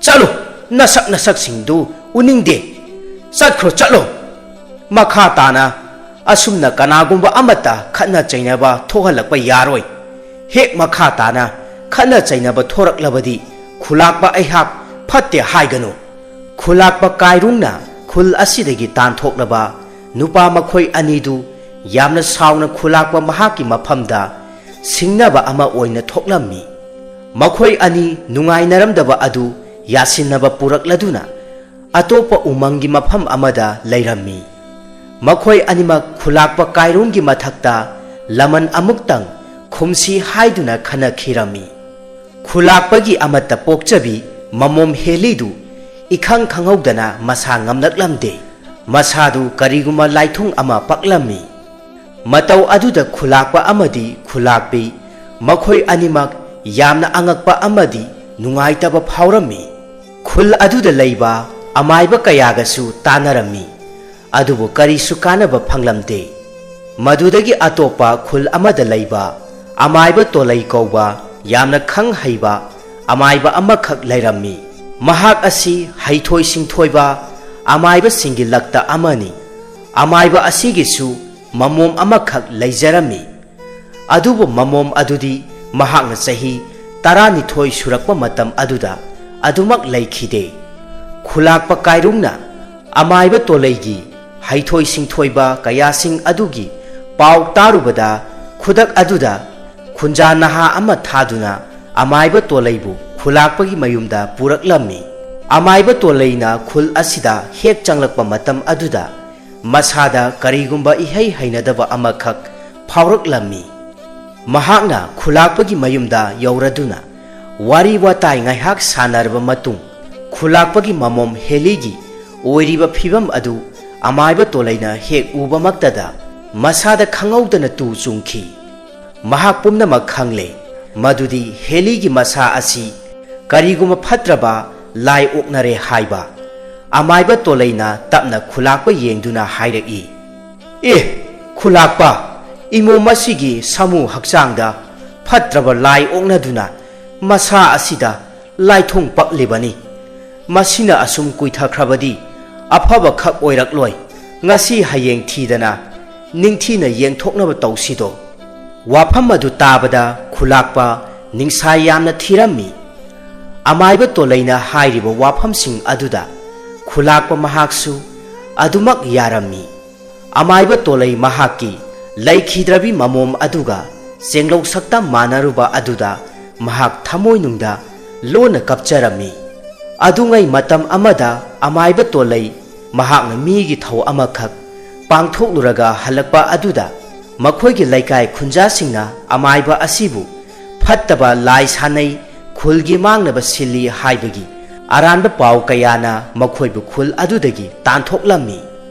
ꯆꯠꯂꯣ, ꯅꯁꯛ ꯅꯁꯛꯁꯤꯡꯗꯨ ꯎꯅꯤꯡꯗꯦ꯫ ꯆꯠꯈ꯭ꯔꯣ, ꯆꯠꯂꯣ꯫ ꯃꯈꯥ ꯇꯥꯅ ꯑꯁꯨꯝꯅ ꯀꯅꯥꯒꯨꯝꯕ ꯑꯃꯠꯇ ꯈꯠꯅ ꯆꯩꯅꯕ ꯊꯣꯛꯍꯜꯂꯛꯄ ꯌꯥꯔꯣꯏ꯫ ꯍꯦꯛ ꯃꯈꯥ ꯇꯥꯅ ꯈꯠꯅ ꯆꯩꯅꯕ ꯊꯣꯔꯛꯂꯕꯗꯤ ꯈꯨꯂꯥꯛꯄ ꯑꯩꯍꯥꯛ ꯐꯠꯇꯦ ꯍꯥꯏꯒꯅꯨ꯫ ꯈꯨꯂꯥꯛꯄ ꯀꯥꯏꯔꯨꯡꯅ ꯈꯨꯜ ꯑꯁꯤꯗꯒꯤ ꯇꯥꯟꯊꯣꯛꯂꯕ ꯅꯨꯄꯥ ꯃꯈꯣꯏ ꯑꯅꯤꯗꯨ ꯌꯥꯝꯅ ꯁꯥꯎꯅ ꯈꯨꯂꯥꯛꯄ ꯃꯍꯥꯛꯀꯤ ꯃꯐꯝꯗ ꯁꯤꯡꯅꯕ ꯑꯃ ꯑꯣꯏꯅ ꯊꯣꯛꯂꯝꯃꯤ꯫ ꯃꯈꯣꯏ ꯑꯅꯤ ꯅꯨꯡꯉꯥꯏꯅꯔꯝꯗꯕ ꯑꯗꯨ ꯌꯥꯁꯤꯟꯅꯕ ꯄꯨꯔꯛꯂꯗꯨꯅ ꯑꯇꯣꯞꯄ ꯎꯃꯪꯒꯤ ꯃꯐꯝ ꯑꯃꯗ ꯂꯩꯔꯝꯃꯤ꯫ ꯃꯈꯣꯏ ꯑꯅꯤꯃꯛ ꯈꯨꯂꯥꯛꯄ ꯀꯥꯏꯔꯨꯡꯒꯤ ꯃꯊꯛꯇ ꯂꯃꯟ ꯑꯃꯨꯛꯇꯪ ꯈꯨꯝꯁꯤ ꯍꯥꯏꯗꯨꯅ ꯈꯟꯅꯈꯤꯔꯝꯃꯤ꯫ ꯈꯨꯂꯥꯛꯄꯒꯤ ꯑꯃꯠꯇ ꯄꯣꯛꯆꯕꯤ ꯃꯃꯣꯝ ꯍꯦꯂꯤꯗꯨ ꯏꯈꯪ ꯈꯪꯍꯧꯗꯅ ꯃꯁꯥ ꯉꯝꯂꯛꯂꯝꯗꯦ꯫ ꯃꯁꯥꯗꯨ ꯀꯔꯤꯒꯨꯝꯕ ꯂꯥꯏꯊꯨꯡ ꯑꯃ ꯄꯛꯂꯝꯃꯤ꯫ ꯃꯇꯧ ꯑꯗꯨꯗ ꯈꯨꯂꯥꯛꯄ ꯑꯃꯗꯤ ꯈꯨꯂꯥꯛꯄꯤ ꯃꯈꯣꯏ ꯑꯅꯤꯃꯛ ꯌꯥꯝꯅ ꯑꯉꯛꯄ ꯑꯃꯗꯤ ꯅꯨꯡꯉꯥꯏꯇꯕ ꯐꯥꯎꯔꯝꯃꯤ꯫ ꯈꯨꯜ ꯑꯗꯨꯗ ꯂꯩꯕ ꯑꯃꯥꯏꯕ ꯀꯌꯥꯒꯁꯨ ꯇꯥꯟꯅꯔꯝꯃꯤ꯫ ꯑꯗꯨꯕꯨ ꯀꯔꯤꯁꯨ ꯀꯥꯟꯅꯕ ꯐꯪꯂꯝꯗꯦ꯫ ꯃꯗꯨꯗꯒꯤ ꯑꯇꯣꯞꯄ ꯈꯨꯜ ꯑꯃꯗ ꯂꯩꯕ ꯑꯃꯥꯏꯕ ꯇꯣꯂꯩ ꯀꯧꯕ ꯌꯥꯝꯅ ꯈꯪ ꯍꯩꯕ ꯑꯃꯥꯏꯕ ꯑꯃꯈꯛ ꯂꯩꯔꯝꯃꯤ꯫ ꯃꯍꯥꯛ ꯑꯁꯤ ꯍꯩꯊꯣꯏ ꯁꯤꯡꯊꯣꯏꯕ ꯑꯃꯥꯏꯕꯁꯤꯡꯒꯤ ꯂꯛꯇ ꯑꯃꯅꯤ꯫ ꯑꯃꯥꯏꯕ ꯑꯁꯤꯒꯤꯁꯨ ꯃꯃꯣꯝ ꯑꯃꯈꯛ ꯂꯩꯖꯔꯝꯃꯤ꯫ ꯑꯗꯨꯕꯨ ꯃꯃꯣꯝ ꯑꯗꯨꯗꯤ ꯃꯍꯥꯛꯅ ꯆꯍꯤ ꯇꯔꯥꯅꯤꯊꯣꯏ ꯁꯨꯔꯛꯄ ꯃꯇꯝ ꯑꯗꯨꯗ ꯑꯗꯨꯃꯛ ꯂꯩꯈꯤꯗꯦ꯫ ꯈꯨꯂꯥꯛꯄ ꯀꯥꯏꯔꯨꯡꯅ ꯑꯃꯥꯏꯕ ꯇꯣꯂꯩꯒꯤ ꯍꯩꯊꯣꯏ ꯁꯤꯡꯊꯣꯏꯕ ꯀꯌꯥꯁꯤꯡ ꯑꯗꯨꯒꯤ ꯄꯥꯎ ꯇꯥꯔꯨꯕꯗ ꯈꯨꯗꯛ ꯑꯗꯨꯗ ꯈꯨꯟꯖꯥ ꯅꯍꯥ ꯑꯃ ꯊꯥꯗꯨꯅ ꯑꯃꯥꯏꯕ ꯇꯣꯂꯩꯕꯨ ꯈꯨꯂꯥꯛꯄꯒꯤ ꯃꯌꯨꯝꯗ ꯄꯨꯔꯛꯂꯝꯃꯤ꯫ ꯑꯃꯥꯏꯕ ꯇꯣꯂꯩꯅ ꯈꯨꯜ ꯑꯁꯤꯗ ꯍꯦꯛ ꯆꯪꯂꯛꯄ ꯃꯇꯝ ꯑꯗꯨꯗ ꯃꯁꯥꯗ ꯀꯔꯤꯒꯨꯝꯕ ꯏꯍꯩ ꯍꯩꯅꯗꯕ ꯑꯃꯈꯛ ꯐꯥꯎꯔꯛꯂꯝꯃꯤ꯫ ꯃꯍꯥꯛꯅ ꯈꯨꯂꯥꯛꯄꯒꯤ ꯃꯌꯨꯝꯗ ꯌꯧꯔꯗꯨꯅ ꯋꯥꯔꯤ ꯋꯥꯇꯥꯏ ꯉꯥꯏꯍꯥꯛ ꯁꯥꯟꯅꯔꯕ ꯃꯇꯨꯡ, ꯈꯨꯂꯥꯛꯄꯒꯤ ꯃꯃꯣꯝ ꯍꯦꯂꯤꯒꯤ ꯑꯣꯏꯔꯤꯕ ꯐꯤꯕꯝ ꯑꯗꯨ ꯑꯃꯥꯏꯕ ꯇꯣꯂꯩꯅ ꯍꯦꯛ ꯎꯕꯃꯛꯇꯗ ꯃꯁꯥꯗ ꯈꯪꯍꯧꯗꯅ ꯇꯨ ꯆꯨꯡꯈꯤ꯫ ꯃꯍꯥꯛ ꯄꯨꯝꯅꯃꯛ ꯈꯪꯂꯦ ꯃꯗꯨꯗꯤ ꯍꯦꯂꯤꯒꯤ ꯃꯁꯥ ꯑꯁꯤ ꯀꯔꯤꯒꯨꯝꯕ ꯐꯠꯇ꯭ꯔꯕ ꯂꯥꯏ ꯑꯣꯛꯅꯔꯦ ꯍꯥꯏꯕ꯫ ꯑꯃꯥꯏꯕ ꯇꯣꯂꯩꯅ ꯇꯞꯅ ꯈꯨꯂꯥꯛꯄ ꯌꯦꯡꯗꯨꯅ ꯍꯥꯏꯔꯛꯏ, "ꯑꯦ, ꯈꯨꯂꯥꯛꯄ, ꯏꯃꯣꯝ ꯑꯁꯤꯒꯤ ꯁꯥꯃꯨ ꯍꯛꯆꯥꯡꯗ ꯐꯠꯇ꯭ꯔꯕ ꯂꯥꯏ ꯑꯣꯛꯅꯗꯨꯅ ꯃꯁꯥ ꯑꯁꯤꯗ ꯂꯥꯏꯊꯨꯡ ꯄꯛꯂꯤꯕꯅꯤ꯫ ꯃꯁꯤꯅ ꯑꯁꯨꯝ ꯀꯨꯏꯊꯈ꯭ꯔꯕꯗꯤ ꯑꯐꯕ ꯈꯛ ꯑꯣꯏꯔꯛꯂꯣꯏ꯫ ꯉꯁꯤ ꯍꯌꯦꯡ ꯊꯤꯗꯅ ꯅꯤꯡꯊꯤꯅ ꯌꯦꯡꯊꯣꯛꯅꯕ ꯇꯧꯁꯤꯗꯣ"꯫ ꯋꯥꯐꯝ ꯑꯗꯨ ꯇꯥꯕꯗ ꯈꯨꯂꯥꯛꯄ ꯅꯤꯡꯁꯥ ꯌꯥꯝꯅ ꯊꯤꯔꯝꯃꯤ꯫ ꯑꯃꯥꯏꯕ ꯇꯣꯂꯩꯅ ꯍꯥꯏꯔꯤꯕ ꯋꯥꯐꯝꯁꯤꯡ ꯑꯗꯨꯗ ꯈꯨꯂꯥꯛꯄ ꯃꯍꯥꯛꯁꯨ ꯑꯗꯨꯃꯛ ꯌꯥꯔꯝꯃꯤ꯫ ꯑꯃꯥꯏꯕ ꯇꯣꯂꯩ ꯃꯍꯥꯛꯀꯤ ꯂꯩꯈꯤꯗ꯭ꯔꯕꯤ ꯃꯃꯣꯝ ꯑꯗꯨꯒ ꯆꯦꯡꯂꯧ ꯁꯛꯇꯝ ꯃꯥꯟꯅꯔꯨꯕ ꯑꯗꯨꯗ ꯃꯍꯥꯛ ꯊꯃꯣꯏꯅꯨꯡꯗ ꯂꯣꯟꯅ ꯀꯞꯆꯔꯝꯃꯤ꯫ ꯑꯗꯨꯉꯩ ꯃꯇꯝ ꯑꯃꯗ ꯑꯃꯥꯏꯕ ꯇꯣꯂꯩ ꯃꯍꯥꯛꯅ ꯃꯤꯒꯤ ꯊꯧ ꯑꯃꯈꯛ ꯄꯥꯡꯊꯣꯛꯂꯨꯔꯒ ꯍꯜꯂꯛꯄ ꯑꯗꯨꯗ ꯃꯈꯣꯏꯒꯤ ꯂꯩꯀꯥꯏ ꯈꯨꯟꯖꯥꯁꯤꯡꯅ ꯑꯃꯥꯏꯕ ꯑꯁꯤꯕꯨ ꯐꯠꯇꯕ ꯂꯥꯏ ꯁꯥꯟꯅꯩ, ꯈꯨꯜꯒꯤ ꯃꯥꯡꯅꯕ ꯁꯤꯜꯂꯤ ꯍꯥꯏꯕꯒꯤ ꯑꯔꯥꯟꯕ ꯄꯥꯎ ꯀꯌꯥꯅ ꯃꯈꯣꯏꯕꯨ ꯈꯨꯜ ꯑꯗꯨꯗꯒꯤ ꯇꯥꯟꯊꯣꯛꯂꯝꯃꯤ꯫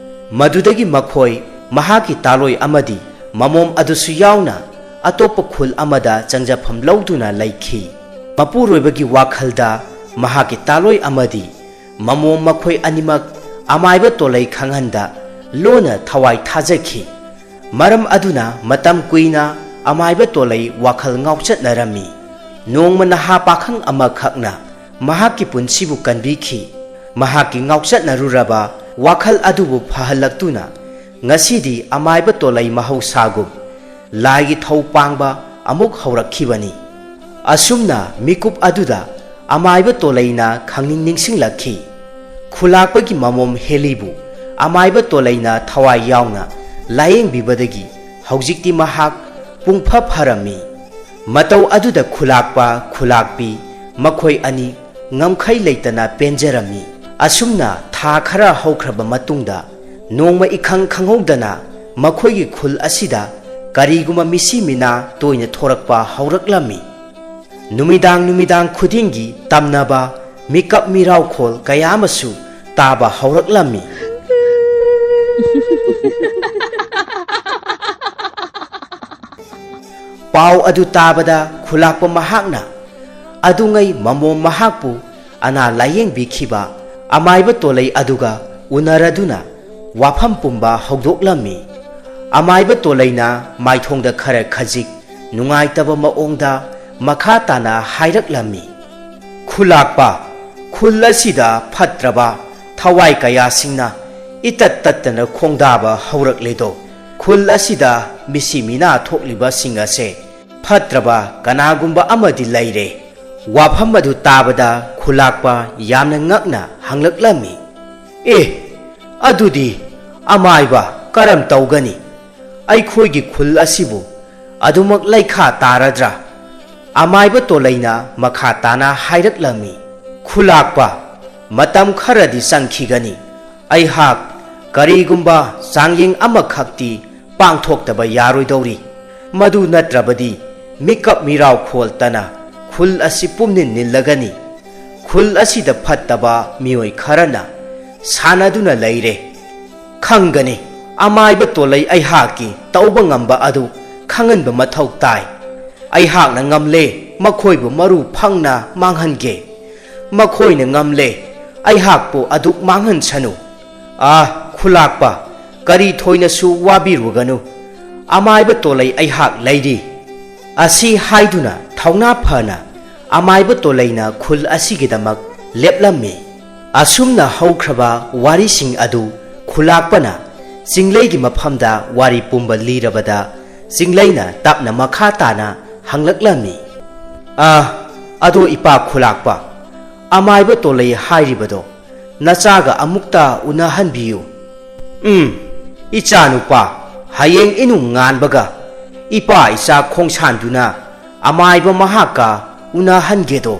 ꯃꯗꯨꯗꯒꯤ ꯃꯈꯣꯏ ꯃꯍꯥꯛꯀꯤ ꯇꯥꯂꯣꯏ ꯑꯃꯗꯤ ꯃꯃꯣꯝ ꯑꯗꯨꯁꯨ ꯌꯥꯎꯅ ꯑꯇꯣꯞꯄ ꯈꯨꯜ ꯑꯃꯗ ꯆꯪꯖꯐꯝ ꯂꯧꯗꯨꯅ ꯂꯩꯈꯤ꯫ ꯃꯄꯨꯔꯣꯏꯕꯒꯤ ꯋꯥꯈꯜꯗ ꯃꯍꯥꯛꯀꯤ ꯇꯥꯂꯣꯏ ꯑꯃꯗꯤ ꯃꯃꯣꯝ ꯃꯈꯣꯏ ꯑꯅꯤꯃꯛ ꯑꯃꯥꯏꯕ ꯇꯣꯂꯩ ꯈꯪꯍꯟꯗ ꯂꯣꯟꯅ ꯊꯋꯥꯏ ꯊꯥꯖꯈꯤ꯫ ꯃꯔꯝ ꯑꯗꯨꯅ ꯃꯇꯝ ꯀꯨꯏꯅ ꯑꯃꯥꯏꯕ ꯇꯣꯂꯩ ꯋꯥꯈꯜ ꯉꯥꯎꯆꯠꯅꯔꯝꯃꯤ꯫ ꯅꯣꯡꯃ ꯅꯍꯥ ꯄꯥꯈꯪ ꯑꯃꯈꯛꯅ ꯃꯍꯥꯛꯀꯤ ꯄꯨꯟꯁꯤꯕꯨ ꯀꯟꯕꯤꯈꯤ꯫ ꯃꯍꯥꯛꯀꯤ ꯉꯥꯎꯆꯠꯅꯔꯨꯔꯕ ꯋꯥꯈꯜ ꯑꯗꯨꯕꯨ ꯐꯍꯜꯂꯛꯇꯨꯅ ꯉꯁꯤꯗꯤ ꯑꯃꯥꯏꯕ ꯇꯣꯂꯩ ꯃꯍꯧꯁꯥꯒꯨꯝ ꯂꯥꯏꯒꯤ ꯊꯧ ꯄꯥꯡꯕ ꯑꯃꯨꯛ ꯍꯧꯔꯛꯈꯤꯕꯅꯤ꯫ ꯑꯁꯨꯝꯅ ꯃꯤꯀꯨꯞ ꯑꯗꯨꯗ ꯑꯃꯥꯏꯕ ꯇꯣꯂꯩꯅ ꯈꯪꯅꯤꯡ ꯅꯤꯡꯁꯤꯡꯂꯛꯈꯤ꯫ ꯈꯨꯂꯥꯛꯄꯒꯤ ꯃꯃꯣꯝ ꯍꯦꯂꯤꯕꯨ ꯑꯃꯥꯏꯕ ꯇꯣꯂꯩꯅ ꯊꯋꯥꯏ ꯌꯥꯎꯅ ꯂꯥꯌꯦꯡꯕꯤꯕꯗꯒꯤ ꯍꯧꯖꯤꯛꯇꯤ ꯃꯍꯥꯛ ꯄꯨꯡꯐ ꯐꯔꯝꯃꯤ꯫ ꯃꯇꯧ ꯑꯗꯨꯗ ꯈꯨꯂꯥꯛꯄ ꯈꯨꯂꯥꯛꯄꯤ ꯃꯈꯣꯏ ꯑꯅꯤ ꯉꯝꯈꯩ ꯂꯩꯇꯅ ꯄꯦꯟꯖꯔꯝꯃꯤ꯫ ꯑꯁꯨꯝꯅ ꯊꯥ ꯈꯔ ꯍꯧꯈ꯭ꯔꯕ ꯃꯇꯨꯡꯗ ꯅꯣꯡꯃ ꯏꯈꯪ ꯈꯪꯍꯧꯗꯅ ꯃꯈꯣꯏꯒꯤ ꯈꯨꯜ ꯑꯁꯤꯗ ꯀꯔꯤꯒꯨꯝꯕ ꯃꯤꯁꯤ ꯃꯤꯅꯥ ꯇꯣꯏꯅ ꯊꯣꯔꯛꯄ ꯍꯧꯔꯛꯂꯝꯃꯤ꯫ ꯅꯨꯃꯤꯗꯥꯡ ꯅꯨꯃꯤꯗꯥꯡ ꯈꯨꯗꯤꯡꯒꯤ ꯇꯝꯅꯕ ꯃꯤꯀꯞ ꯃꯤꯔꯥꯎꯈꯣꯜ ꯀꯌꯥ ꯑꯃꯁꯨ ꯇꯥꯕ ꯍꯧꯔꯛꯂꯝꯃꯤ꯫ ꯄꯥꯎ ꯑꯗꯨ ꯇꯥꯕꯗ ꯈꯨꯂꯥꯛꯄ ꯃꯍꯥꯛꯅ ꯑꯗꯨꯉꯩ ꯃꯃꯣꯝ ꯃꯍꯥꯛꯄꯨ ꯑꯅꯥ ꯂꯥꯌꯦꯡꯕꯤꯈꯤꯕ ꯑꯃꯥꯏꯕ ꯇꯣꯂꯩ ꯑꯗꯨꯒ ꯎꯅꯔꯗꯨꯅ ꯋꯥꯐꯝ ꯄꯨꯝꯕ ꯍꯧꯗꯣꯛꯂꯝꯃꯤ꯫ ꯑꯃꯥꯏꯕ ꯇꯣꯂꯩꯅ ꯃꯥꯏꯊꯣꯡꯗ ꯈꯔ ꯈꯖꯤꯛ ꯅꯨꯡꯉꯥꯏꯇꯕ ꯃꯑꯣꯡꯗ ꯃꯈꯥ ꯇꯥꯅ ꯍꯥꯏꯔꯛꯂꯝꯃꯤ꯫ ꯈꯨꯂꯥꯛꯄ, ꯈꯨꯜ ꯑꯁꯤꯗ ꯐꯠꯇ꯭ꯔꯕ ꯊꯋꯥꯏ ꯀꯌꯥꯁꯤꯡꯅ ꯏꯇꯠ ꯇꯠꯇꯅ ꯈꯣꯡꯗꯥꯕ ꯍꯧꯔꯛꯂꯦꯗꯣ꯫ ꯈꯨꯜ ꯑꯁꯤꯗ ꯃꯤꯁꯤ ꯃꯤꯅꯥ ꯊꯣꯛꯂꯤꯕꯁꯤꯡ ꯑꯁꯦ ꯐꯠꯇ꯭ꯔꯕ ꯀꯅꯥꯒꯨꯝꯕ ꯑꯃꯗꯤ ꯂꯩꯔꯦ꯫ ꯋꯥꯐꯝ ꯑꯗꯨ ꯇꯥꯕꯗ ꯈꯨꯂꯥꯛꯄ ꯌꯥꯝꯅ ꯉꯛꯅ ꯍꯪꯂꯛꯂꯝꯃꯤ, "ꯑꯦ, ꯑꯗꯨꯗꯤ ꯑꯃꯥꯏꯕ ꯀꯔꯝ ꯇꯧꯒꯅꯤ? ꯑꯩꯈꯣꯏꯒꯤ ꯈꯨꯜ ꯑꯁꯤꯕꯨ ꯑꯗꯨꯃꯛ ꯂꯩꯈꯥ ꯇꯥꯔꯗ꯭ꯔꯥ?" ꯑꯃꯥꯏꯕ ꯇꯣꯂꯩꯅ ꯃꯈꯥ ꯇꯥꯅ ꯍꯥꯏꯔꯛꯂꯝꯃꯤ, "ꯈꯨꯂꯥꯛꯄ, ꯃꯇꯝ ꯈꯔꯗꯤ ꯆꯪꯈꯤꯒꯅꯤ꯫ ꯑꯩꯍꯥꯛ ꯀꯔꯤꯒꯨꯝꯕ ꯆꯥꯡꯌꯦꯡ ꯑꯃꯈꯛꯇꯤ ꯄꯥꯡꯊꯣꯛꯇꯕ ꯌꯥꯔꯣꯏꯗꯧꯔꯤ꯫ ꯃꯗꯨ ꯅꯠꯇ꯭ꯔꯕꯗꯤ ꯃꯤꯀꯞ ꯃꯤꯔꯥꯎ ꯈꯣꯜꯇꯅ ꯈꯨꯜ ꯑꯁꯤ ꯄꯨꯝꯅꯤꯟ ꯅꯤꯜꯂꯒꯅꯤ꯫ ꯈꯨꯜ ꯑꯁꯤꯗ ꯐꯠꯇꯕ ꯃꯤꯑꯣꯏ ꯈꯔꯅ ꯁꯥꯟꯅꯗꯨꯅ ꯂꯩꯔꯦ꯫ ꯈꯪꯒꯅꯤ, ꯑꯃꯥꯏꯕ ꯇꯣꯂꯩ ꯑꯩꯍꯥꯛꯀꯤ ꯇꯧꯕ ꯉꯝꯕ ꯑꯗꯨ ꯈꯪꯍꯟꯕ ꯃꯊꯧ ꯇꯥꯏ꯫ ꯑꯩꯍꯥꯛꯅ ꯉꯝꯂꯦ, ꯃꯈꯣꯏꯕꯨ ꯃꯔꯨ ꯐꯪꯅ ꯃꯥꯡꯍꯟꯒꯦ꯫ ꯃꯈꯣꯏꯅ ꯉꯝꯂꯦ, ꯑꯩꯍꯥꯛꯄꯨ ꯑꯗꯨꯛ ꯃꯥꯡꯍꯟꯁꯅꯨ꯫ ꯑꯥ, ꯈꯨꯂꯥꯛꯄ, ꯀꯔꯤ ꯊꯣꯏꯅꯁꯨ ꯋꯥꯕꯤꯔꯨꯒꯅꯨ꯫ ꯑꯃꯥꯏꯕ ꯇꯣꯂꯩ ꯑꯩꯍꯥꯛ ꯂꯩꯔꯤ꯫" ꯑꯁꯤ ꯍꯥꯏꯗꯨꯅ ꯊꯧꯅꯥ ꯐꯅ ꯑꯃꯥꯏꯕ ꯇꯣꯂꯩꯅ ꯈꯨꯜ ꯑꯁꯤꯒꯤꯗꯃꯛ ꯂꯦꯞꯂꯝꯃꯤ꯫ ꯑꯁꯨꯝꯅ ꯍꯧꯈ꯭ꯔꯕ ꯋꯥꯔꯤꯁꯤꯡ ꯑꯗꯨ ꯈꯨꯂꯥꯛꯄꯅ ꯆꯤꯡꯂꯩꯒꯤ ꯃꯐꯝꯗ ꯋꯥꯔꯤ ꯄꯨꯝꯕ ꯂꯤꯔꯕꯗ, ꯆꯤꯡꯂꯩꯅ ꯇꯞꯅ ꯃꯈꯥ ꯇꯥꯅ ꯍꯪꯂꯛꯂꯝꯃꯤ, "ꯑ, ꯑꯗꯣ ꯏꯄꯥ ꯈꯨꯂꯥꯛꯄ, ꯑꯃꯥꯏꯕ ꯇꯣꯂꯩ ꯍꯥꯏꯔꯤꯕꯗꯣ ꯅꯆꯥꯒ ꯑꯃꯨꯛꯇ ꯎꯅꯍꯟꯕꯤꯌꯨ꯫" "ꯎꯝ, ꯏꯆꯥꯅꯨꯄꯥ, ꯍꯌꯦꯡ ꯏꯅꯨꯡ ꯉꯥꯟꯕꯒ ꯏꯄꯥ ꯏꯆꯥ ꯈꯣꯡꯁꯥꯟꯗꯨꯅ ꯑꯃꯥꯏꯕ ꯃꯍꯥꯛꯀ ꯎꯅꯍꯟꯒꯦꯗꯣ꯫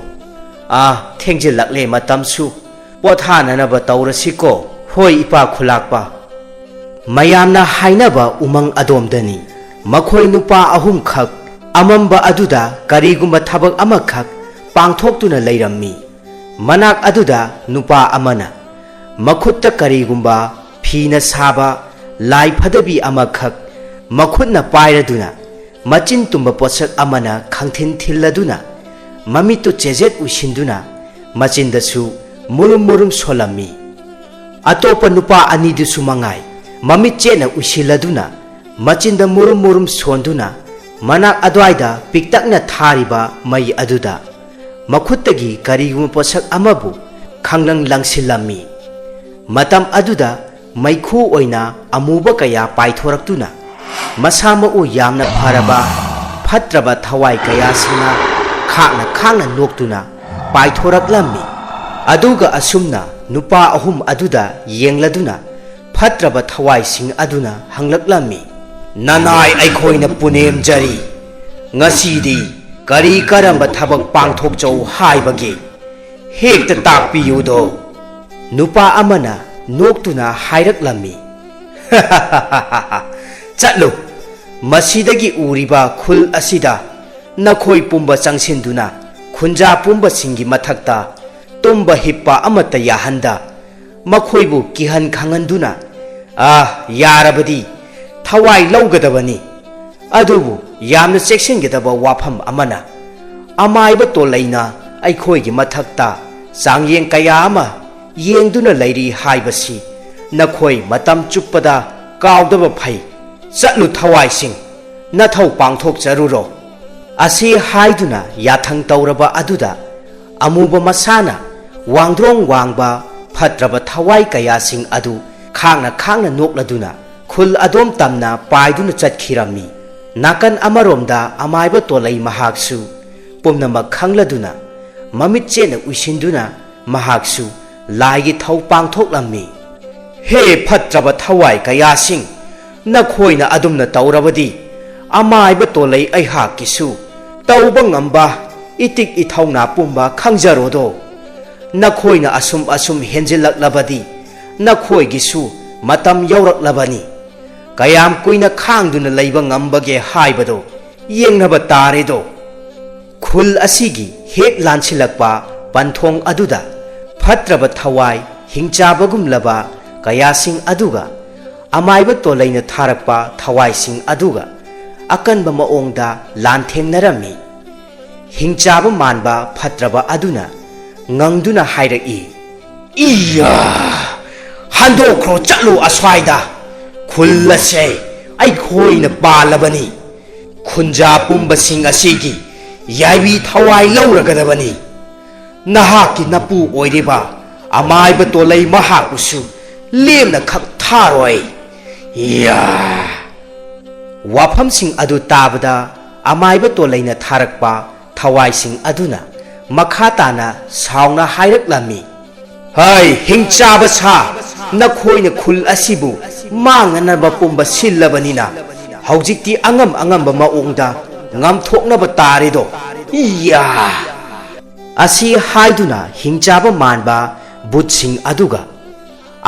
ꯑꯥ, ꯊꯦꯡꯖꯤꯜꯂꯛꯂꯦ ꯃꯇꯝꯁꯨ꯫ ꯄꯣꯊꯥꯅꯅꯕ ꯇꯧꯔꯁꯤꯀꯣ꯫" "ꯍꯣꯏ, ꯏꯄꯥ ꯈꯨꯂꯥꯛꯄ꯫" ꯃꯌꯥꯝꯅ ꯍꯥꯏꯅꯕ ꯎꯃꯪ ꯑꯗꯣꯝꯗꯅꯤ꯫ ꯃꯈꯣꯏ ꯅꯨꯄꯥ ꯑꯍꯨꯝꯈꯛ ꯑꯃꯝꯕ ꯑꯗꯨꯗ ꯀꯔꯤꯒꯨꯝꯕ ꯊꯕꯛ ꯑꯃꯈꯛ ꯄꯥꯡꯊꯣꯛꯇꯨꯅ ꯂꯩꯔꯝꯃꯤ꯫ ꯃꯅꯥꯛ ꯑꯗꯨꯗ ꯅꯨꯄꯥ ꯑꯃꯅ ꯃꯈꯨꯠꯇ ꯀꯔꯤꯒꯨꯝꯕ ꯐꯤꯅ ꯁꯥꯕ ꯂꯥꯏ ꯐꯗꯕꯤ ꯑꯃꯈꯛ ꯃꯈꯨꯠꯅ ꯄꯥꯏꯔꯗꯨꯅ, ꯃꯆꯤꯟ ꯇꯨꯝꯕ ꯄꯣꯠꯁꯛ ꯑꯃꯅ ꯈꯪꯊꯤꯟ ꯊꯤꯜꯂꯗꯨꯅ, ꯃꯃꯤꯠꯇꯨ ꯆꯦꯖꯦꯠ ꯎꯏꯁꯤꯟꯗꯨꯅ, ꯃꯆꯤꯟꯗꯁꯨ ꯃꯨꯔꯨꯝ ꯃꯨꯔꯨꯝ ꯁꯣꯜꯂꯝꯃꯤ꯫ ꯑꯇꯣꯞꯄ ꯅꯨꯄꯥ ꯑꯅꯤꯗꯨꯁꯨ ꯃꯉꯥꯏ, ꯃꯃꯤꯠ ꯆꯦꯠꯅ ꯎꯏꯁꯤꯜꯂꯗꯨꯅ, ꯃꯆꯤꯟꯗ ꯃꯨꯔꯨꯝ ꯃꯨꯔꯨꯝ ꯁꯣꯟꯗꯨꯅ, ꯃꯅꯥꯛ ꯑꯗ꯭ꯋꯥꯏꯗ ꯄꯤꯛꯇꯛꯅ ꯊꯥꯔꯤꯕ ꯃꯩ ꯑꯗꯨꯗ ꯃꯈꯨꯠꯇꯒꯤ ꯀꯔꯤꯒꯨꯝꯕ ꯄꯣꯠꯁꯛ ꯑꯃꯕꯨ ꯈꯪꯂꯪ ꯂꯪꯁꯤꯜꯂꯝꯃꯤ꯫ ꯃꯇꯝ ꯑꯗꯨꯗ ꯃꯩꯈꯨ ꯑꯣꯏꯅ ꯑꯃꯨꯕ ꯀꯌꯥ ꯄꯥꯏꯊꯣꯔꯛꯇꯨꯅ, ꯃꯁꯥ ꯃꯎ ꯌꯥꯝꯅ ꯐꯔꯕ ꯐꯠꯇ꯭ꯔꯕ ꯊꯋꯥꯏ ꯀꯌꯥꯁꯤꯡꯅ ꯈꯥꯡꯅ ꯈꯥꯡꯅ ꯅꯣꯛꯇꯨꯅ ꯄꯥꯏꯊꯣꯔꯛꯂꯝꯃꯤ꯫ ꯑꯗꯨꯒ ꯑꯁꯨꯝꯅ ꯅꯨꯄꯥ ꯑꯍꯨꯝ ꯑꯗꯨꯗ ꯌꯦꯡꯂꯗꯨꯅ ꯐꯠꯇ꯭ꯔꯕ ꯊꯋꯥꯏꯁꯤꯡ ꯑꯗꯨꯅ ꯍꯪꯂꯛꯂꯝꯃꯤ, "ꯅꯅꯥꯏ ꯑꯩꯈꯣꯏꯅ ꯄꯨꯅꯦꯝꯖꯔꯤ꯫ ꯉꯁꯤꯗꯤ ꯀꯔꯤ ꯀꯔꯝꯕ ꯊꯕꯛ ꯄꯥꯡꯊꯣꯛꯆꯧ ꯍꯥꯏꯕꯒꯦ? ꯍꯦꯛꯇ ꯇꯥꯛꯄꯤꯌꯨꯗꯣ꯫" ꯅꯨꯄꯥ ꯑꯃꯅ ꯅꯣꯛꯇꯨꯅ ꯍꯥꯏꯔꯛꯂꯝꯃꯤ, "ꯆꯠꯂꯨ, ꯃꯁꯤꯗꯒꯤ ꯎꯔꯤꯕ ꯈꯨꯜ ꯑꯁꯤꯗ ꯅꯈꯣꯏ ꯄꯨꯝꯕ ꯆꯪꯁꯤꯟꯗꯨꯅ ꯈꯨꯟꯖꯥ ꯄꯨꯝꯕꯁꯤꯡꯒꯤ ꯃꯊꯛꯇ ꯇꯨꯝꯕ ꯍꯤꯞꯄ ꯑꯃꯠꯇ ꯌꯥꯍꯟꯗ, ꯃꯈꯣꯏꯕꯨ ꯀꯤꯍꯟ ꯈꯪꯍꯟꯗꯨꯅ, ꯑꯥ, ꯌꯥꯔꯕꯗꯤ ꯊꯋꯥꯏ ꯂꯧꯒꯗꯕꯅꯤ꯫ ꯑꯗꯨꯕꯨ ꯌꯥꯝꯅ ꯆꯦꯛꯁꯤꯟꯒꯗꯕ ꯋꯥꯐꯝ ꯑꯃꯅ, ꯑꯃꯥꯏꯕ ꯇꯣꯂꯩꯅ ꯑꯩꯈꯣꯏꯒꯤ ꯃꯊꯛꯇ ꯆꯥꯡꯌꯦꯡ ꯀꯌꯥ ꯑꯃ ꯌꯦꯡꯗꯨꯅ ꯂꯩꯔꯤ ꯍꯥꯏꯕꯁꯤ ꯅꯈꯣꯏ ꯃꯇꯝ ꯆꯨꯞꯄꯗ ꯀꯥꯎꯗꯕ ꯐꯩ꯫ ꯆꯠꯂꯨ ꯊꯋꯥꯏꯁꯤꯡ, ꯅꯊꯧ ꯄꯥꯡꯊꯣꯛꯆꯔꯨꯔꯣ꯫" ꯑꯁꯤ ꯍꯥꯏꯗꯨꯅ ꯌꯥꯊꯪ ꯇꯧꯔꯕ ꯑꯗꯨꯗ ꯑꯃꯨꯕ ꯃꯁꯥꯅ ꯋꯥꯡꯗ꯭ꯔꯣꯡ ꯋꯥꯡꯕ ꯐꯠꯇ꯭ꯔꯕ ꯊꯋꯥꯏ ꯀꯌꯥꯁꯤꯡ ꯑꯗꯨ ꯈꯥꯡꯅ ꯈꯥꯡꯅ ꯅꯣꯛꯂꯗꯨꯅ ꯈꯨꯜ ꯑꯗꯣꯝ ꯇꯝꯅ ꯄꯥꯏꯗꯨꯅ ꯆꯠꯈꯤꯔꯝꯃꯤ꯫ ꯅꯥꯀꯟ ꯑꯃꯔꯣꯝꯗ ꯑꯃꯥꯏꯕ ꯇꯣꯂꯩ ꯃꯍꯥꯛꯁꯨ ꯄꯨꯝꯅꯃꯛ ꯈꯪꯂꯗꯨꯅ ꯃꯃꯤꯠ ꯆꯦꯠꯅ ꯎꯏꯁꯤꯟꯗꯨꯅ ꯃꯍꯥꯛꯁꯨ ꯂꯥꯏꯒꯤ ꯊꯧ ꯄꯥꯡꯊꯣꯛꯂꯝꯃꯤ꯫ "ꯍꯦ ꯐꯠꯇ꯭ꯔꯕ ꯊꯋꯥꯏ ꯀꯌꯥꯁꯤꯡ, ꯅꯈꯣꯏꯅ ꯑꯗꯨꯝꯅ ꯇꯧꯔꯕꯗꯤ ꯑꯃꯥꯏꯕ ꯇꯣꯂꯩ ꯑꯩꯍꯥꯛꯀꯤꯁꯨ ꯇꯧꯕ ꯉꯝꯕ ꯏꯇꯤꯛ ꯏꯊꯧꯅꯥ ꯄꯨꯝꯕ ꯈꯪꯖꯔꯣꯗꯣ꯫ ꯅꯈꯣꯏꯅ ꯑꯁꯨꯝ ꯑꯁꯨꯝ ꯍꯦꯟꯖꯤꯜꯂꯛꯂꯕꯗꯤ ꯅꯈꯣꯏꯒꯤꯁꯨ ꯃꯇꯝ ꯌꯧꯔꯛꯂꯕꯅꯤ꯫ ꯀꯌꯥꯝ ꯀꯨꯏꯅ ꯈꯥꯡꯗꯨꯅ ꯂꯩꯕ ꯉꯝꯕꯒꯦ ꯍꯥꯏꯕꯗꯣ ꯌꯦꯡꯅꯕ ꯇꯥꯔꯦꯗꯣ꯫" ꯈꯨꯜ ꯑꯁꯤꯒꯤ ꯍꯦꯛ ꯂꯥꯟꯁꯤꯜꯂꯛꯄ ꯄꯟꯊꯣꯡ ꯑꯗꯨꯗ ꯐꯠꯇ꯭ꯔꯕ ꯊꯋꯥꯏ ꯍꯤꯡꯆꯥꯕꯒꯨꯝꯂꯕ ꯀꯌꯥꯁꯤꯡ ꯑꯗꯨꯒ ꯑꯃꯥꯏꯕ ꯇꯣꯂꯩꯅ ꯊꯥꯔꯛꯄ ꯊꯋꯥꯏꯁꯤꯡ ꯑꯗꯨꯒ ꯑꯀꯟꯕ ꯃꯑꯣꯡꯗ ꯂꯥꯟꯊꯦꯡꯅꯔꯝꯃꯤ꯫ ꯍꯤꯡꯆꯥꯕ ꯃꯥꯟꯕ ꯐꯠꯇ꯭ꯔꯕ ꯑꯗꯨꯅ ꯉꯪꯗꯨꯅ ꯍꯥꯏꯔꯛꯏ, "ꯏꯌꯥ! ꯍꯟꯗꯣꯛꯈ꯭ꯔꯣ, ꯆꯠꯂꯨ ꯑꯁ꯭ꯋꯥꯏꯗ꯫ ꯈꯨꯜ ꯑꯁꯦ ꯑꯩꯈꯣꯏꯅ ꯄꯥꯜꯂꯕꯅꯤ꯫ ꯈꯨꯟꯖꯥ ꯄꯨꯝꯕꯁꯤꯡ ꯑꯁꯤꯒꯤ ꯌꯥꯏꯕꯤ ꯊꯋꯥꯏ ꯂꯧꯔꯒꯗꯕꯅꯤ꯫ ꯅꯍꯥꯛꯀꯤ ꯅꯄꯨ ꯑꯣꯏꯔꯤꯕ ꯑꯃꯥꯏꯕ ꯇꯣꯂꯩ ꯃꯍꯥꯛꯄꯨꯁꯨ ꯂꯦꯝꯅ ꯈꯛ ꯊꯥꯔꯣꯏ꯫" ꯏꯌꯥ! ꯋꯥꯐꯝꯁꯤꯡ ꯑꯗꯨ ꯇꯥꯕꯗ ꯑꯃꯥꯏꯕ ꯇꯣꯂꯩꯅ ꯊꯥꯔꯛꯄ ꯊꯋꯥꯏꯁꯤꯡ ꯑꯗꯨꯅ ꯃꯈꯥ ꯇꯥꯅ ꯁꯥꯎꯅ ꯍꯥꯏꯔꯛꯂꯝꯃꯤ, "ꯍꯩ, ꯍꯤꯡꯆꯥꯕ ꯁꯥ, ꯅꯈꯣꯏꯅ ꯈꯨꯜ ꯑꯁꯤꯕꯨ ꯃꯥꯡꯅꯅꯕ ꯄꯨꯝꯕ ꯁꯤꯜꯂꯕꯅꯤꯅ, ꯍꯧꯖꯤꯛꯇꯤ ꯑꯉꯝ ꯑꯉꯝꯕ ꯃꯑꯣꯡꯗ ꯉꯝꯊꯣꯛꯅꯕ ꯇꯥꯔꯦꯗꯣ꯫ ꯏꯌꯥ!" ꯑꯁꯤ ꯍꯥꯏꯗꯨꯅ ꯍꯤꯡꯆꯥꯕ ꯃꯥꯟꯕ ꯕꯨꯠꯁꯤꯡ ꯑꯗꯨꯒ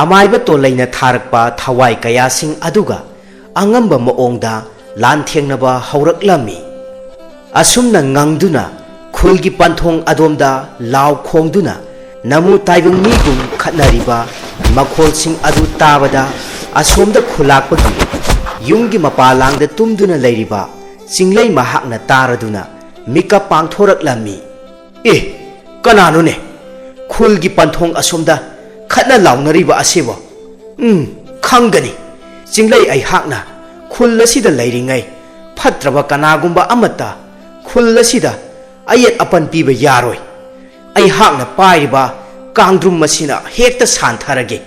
ꯑꯃꯥꯏꯕ ꯇꯣꯂꯩꯅ ꯊꯥꯔꯛꯄ ꯊꯋꯥꯏ ꯀꯌꯥꯁꯤꯡ ꯑꯗꯨꯒ ꯑꯉꯝꯕ ꯃꯑꯣꯡꯗ ꯂꯥꯟꯊꯦꯡꯅꯕ ꯍꯧꯔꯛꯂꯝꯃꯤ꯫ ꯑꯁꯨꯝꯅ ꯉꯪꯗꯨꯅ ꯈꯨꯜꯒꯤ ꯄꯟꯊꯣꯡ ꯑꯗꯣꯝꯗ ꯂꯥꯎ ꯈꯣꯡꯗꯨꯅ ꯅꯃꯨ ꯇꯥꯏꯕꯪ ꯃꯤꯒꯨꯝ ꯈꯠꯅꯔꯤꯕ ꯃꯈꯣꯜꯁꯤꯡ ꯑꯗꯨ ꯇꯥꯕꯗ, ꯑꯁꯣꯝꯗ ꯈꯨꯂꯥꯛꯄꯒꯤ ꯌꯨꯝꯒꯤ ꯃꯄꯥꯂꯥꯡꯗ ꯇꯨꯝꯗꯨꯅ ꯂꯩꯔꯤꯕ ꯆꯤꯡꯂꯩ ꯃꯍꯥꯛꯅ ꯇꯥꯔꯗꯨꯅ ꯃꯤꯀꯞ ꯄꯥꯡꯊꯣꯔꯛꯂꯝꯃꯤ꯫ "ꯑꯦ, ꯀꯅꯥꯅꯣꯅꯦ? ꯈꯨꯜꯒꯤ ꯄꯟꯊꯣꯡ ꯑꯁꯣꯝꯗ ꯈꯠꯅ ꯂꯥꯎꯅꯔꯤꯕ ꯑꯁꯤꯕꯣ? ꯎꯝ, ꯈꯪꯒꯅꯤ꯫ ꯆꯤꯡꯂꯩ ꯑꯩꯍꯥꯛꯅ ꯈꯨꯜ ꯑꯁꯤꯗ ꯂꯩꯔꯤꯉꯩ ꯐꯠꯇ꯭ꯔꯕ ꯀꯅꯥꯒꯨꯝꯕ ꯑꯃꯠꯇ ꯈꯨꯜ ꯑꯁꯤꯗ ꯑꯌꯦꯠ ꯑꯄꯟ ꯄꯤꯕ ꯌꯥꯔꯣꯏ꯫ ꯑꯩꯍꯥꯛꯅ ꯄꯥꯏꯔꯤꯕ ꯀꯥꯡꯗ꯭ꯔꯨꯝ ꯑꯁꯤꯅ ꯍꯦꯛꯇ ꯁꯥꯟꯊꯔꯒꯦ꯫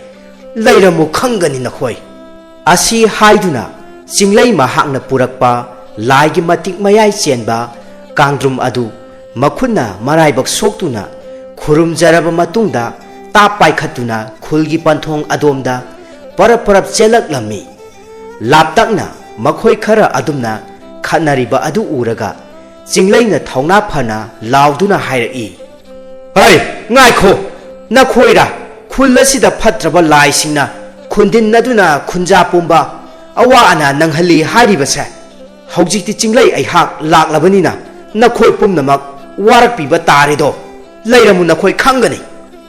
ꯂꯩꯔꯝꯃꯨ, ꯈꯪꯒꯅꯤ ꯅꯈꯣꯏ"꯫ ꯑꯁꯤ ꯍꯥꯏꯗꯨꯅ ꯆꯤꯡꯂꯩ ꯃꯍꯥꯛꯅ ꯄꯨꯔꯛꯄ ꯂꯥꯏꯒꯤ ꯃꯇꯤꯛ ꯃꯌꯥꯏ ꯆꯦꯟꯕ ꯀꯥꯡꯗ꯭ꯔꯨꯝ ꯑꯗꯨ ꯃꯈꯨꯠꯅ ꯃꯔꯥꯏꯕꯛ ꯁꯣꯛꯇꯨꯅ ꯈꯨꯔꯨꯝꯖꯔꯕ ꯃꯇꯨꯡꯗ, ꯇꯥꯞ ꯄꯥꯏꯈꯠꯇꯨꯅ ꯈꯨꯜꯒꯤ ꯄꯟꯊꯣꯡ ꯑꯗꯣꯝꯗ ꯄꯔꯞ ꯄꯔꯞ ꯆꯦꯜꯂꯛꯂꯝꯃꯤ꯫ ꯂꯥꯞꯇꯛꯅ ꯃꯈꯣꯏ ꯈꯔ ꯑꯗꯨꯝꯅ ꯈꯠꯅꯔꯤꯕ ꯑꯗꯨ ꯎꯔꯒ ꯆꯤꯡꯂꯩꯅ ꯊꯧꯅꯥ ꯐꯅ ꯂꯥꯎꯗꯨꯅ ꯍꯥꯏꯔꯛꯏ, "ꯍꯩ, ꯉꯥꯏꯈꯣ! ꯅꯈꯣꯏꯔꯥ ꯈꯨꯜ ꯑꯁꯤꯗ ꯐꯠꯇ꯭ꯔꯕ ꯂꯥꯏꯁꯤꯡꯅ ꯈꯨꯟꯗꯤꯟꯅꯗꯨꯅ ꯈꯨꯟꯖꯥ ꯄꯨꯝꯕ ꯑꯋꯥ ꯑꯅꯥ ꯅꯪꯍꯜꯂꯤ ꯍꯥꯏꯔꯤꯕꯁꯦ? ꯍꯧꯖꯤꯛꯇꯤ ꯆꯤꯡꯂꯩ ꯑꯩꯍꯥꯛ ꯂꯥꯛꯂꯕꯅꯤꯅ ꯅꯈꯣꯏ ꯄꯨꯝꯅꯃꯛ ꯋꯥꯔꯛꯄꯤꯕ ꯇꯥꯔꯦꯗꯣ꯫ ꯂꯩꯔꯝꯃꯨ, ꯅꯈꯣꯏ ꯈꯪꯒꯅꯤ"꯫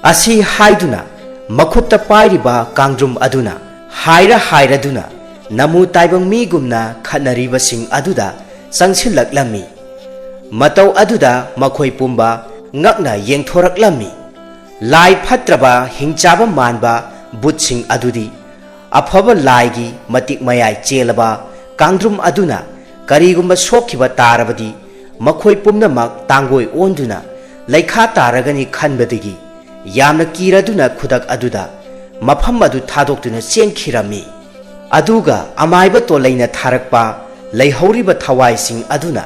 ꯑꯁꯤ ꯍꯥꯏꯗꯨꯅ ꯃꯈꯨꯠꯇ ꯄꯥꯏꯔꯤꯕ ꯀꯥꯡꯗ꯭ꯔꯨꯝ ꯑꯗꯨꯅ ꯍꯥꯏꯔ ꯍꯥꯏꯔꯗꯨꯅ ꯅꯃꯨ ꯇꯥꯏꯕꯪ ꯃꯤꯒꯨꯝꯅ ꯈꯠꯅꯔꯤꯕꯁꯤꯡ ꯑꯗꯨꯗ ꯆꯪꯁꯤꯜꯂꯛꯂꯝꯃꯤ꯫ ꯃꯇꯧ ꯑꯗꯨꯗ ꯃꯈꯣꯏ ꯄꯨꯝꯕ ꯉꯛꯅ ꯌꯦꯡꯊꯣꯔꯛꯂꯝꯃꯤ꯫ ꯂꯥꯏ ꯐꯠꯇ꯭ꯔꯕ ꯍꯤꯡꯆꯥꯕ ꯃꯥꯟꯕ ꯕꯨꯠꯁꯤꯡ ꯑꯗꯨꯗꯤ ꯑꯐꯕ ꯂꯥꯏꯒꯤ ꯃꯇꯤꯛ ꯃꯌꯥꯏ ꯆꯦꯜꯂꯕ ꯀꯥꯡꯗ꯭ꯔꯨꯝ ꯑꯗꯨꯅ ꯀꯔꯤꯒꯨꯝꯕ ꯁꯣꯛꯈꯤꯕ ꯇꯥꯔꯕꯗꯤ ꯃꯈꯣꯏ ꯄꯨꯝꯅꯃꯛ ꯇꯥꯡꯒꯣꯏ ꯑꯣꯟꯗꯨꯅ ꯂꯩꯈꯥ ꯇꯥꯔꯒꯅꯤ ꯈꯟꯕꯗꯒꯤ ꯌꯥꯝꯅ ꯀꯤꯔꯗꯨꯅ ꯈꯨꯗꯛ ꯑꯗꯨꯗ ꯃꯐꯝ ꯑꯗꯨ ꯊꯥꯗꯣꯛꯇꯨꯅ ꯆꯦꯟꯈꯤꯔꯝꯃꯤ꯫ ꯑꯗꯨꯒ ꯑꯃꯥꯏꯕ ꯇꯣꯂꯩꯅ ꯊꯥꯔꯛꯄ ꯂꯩꯍꯧꯔꯤꯕ ꯊꯋꯥꯏꯁꯤꯡ ꯑꯗꯨꯅ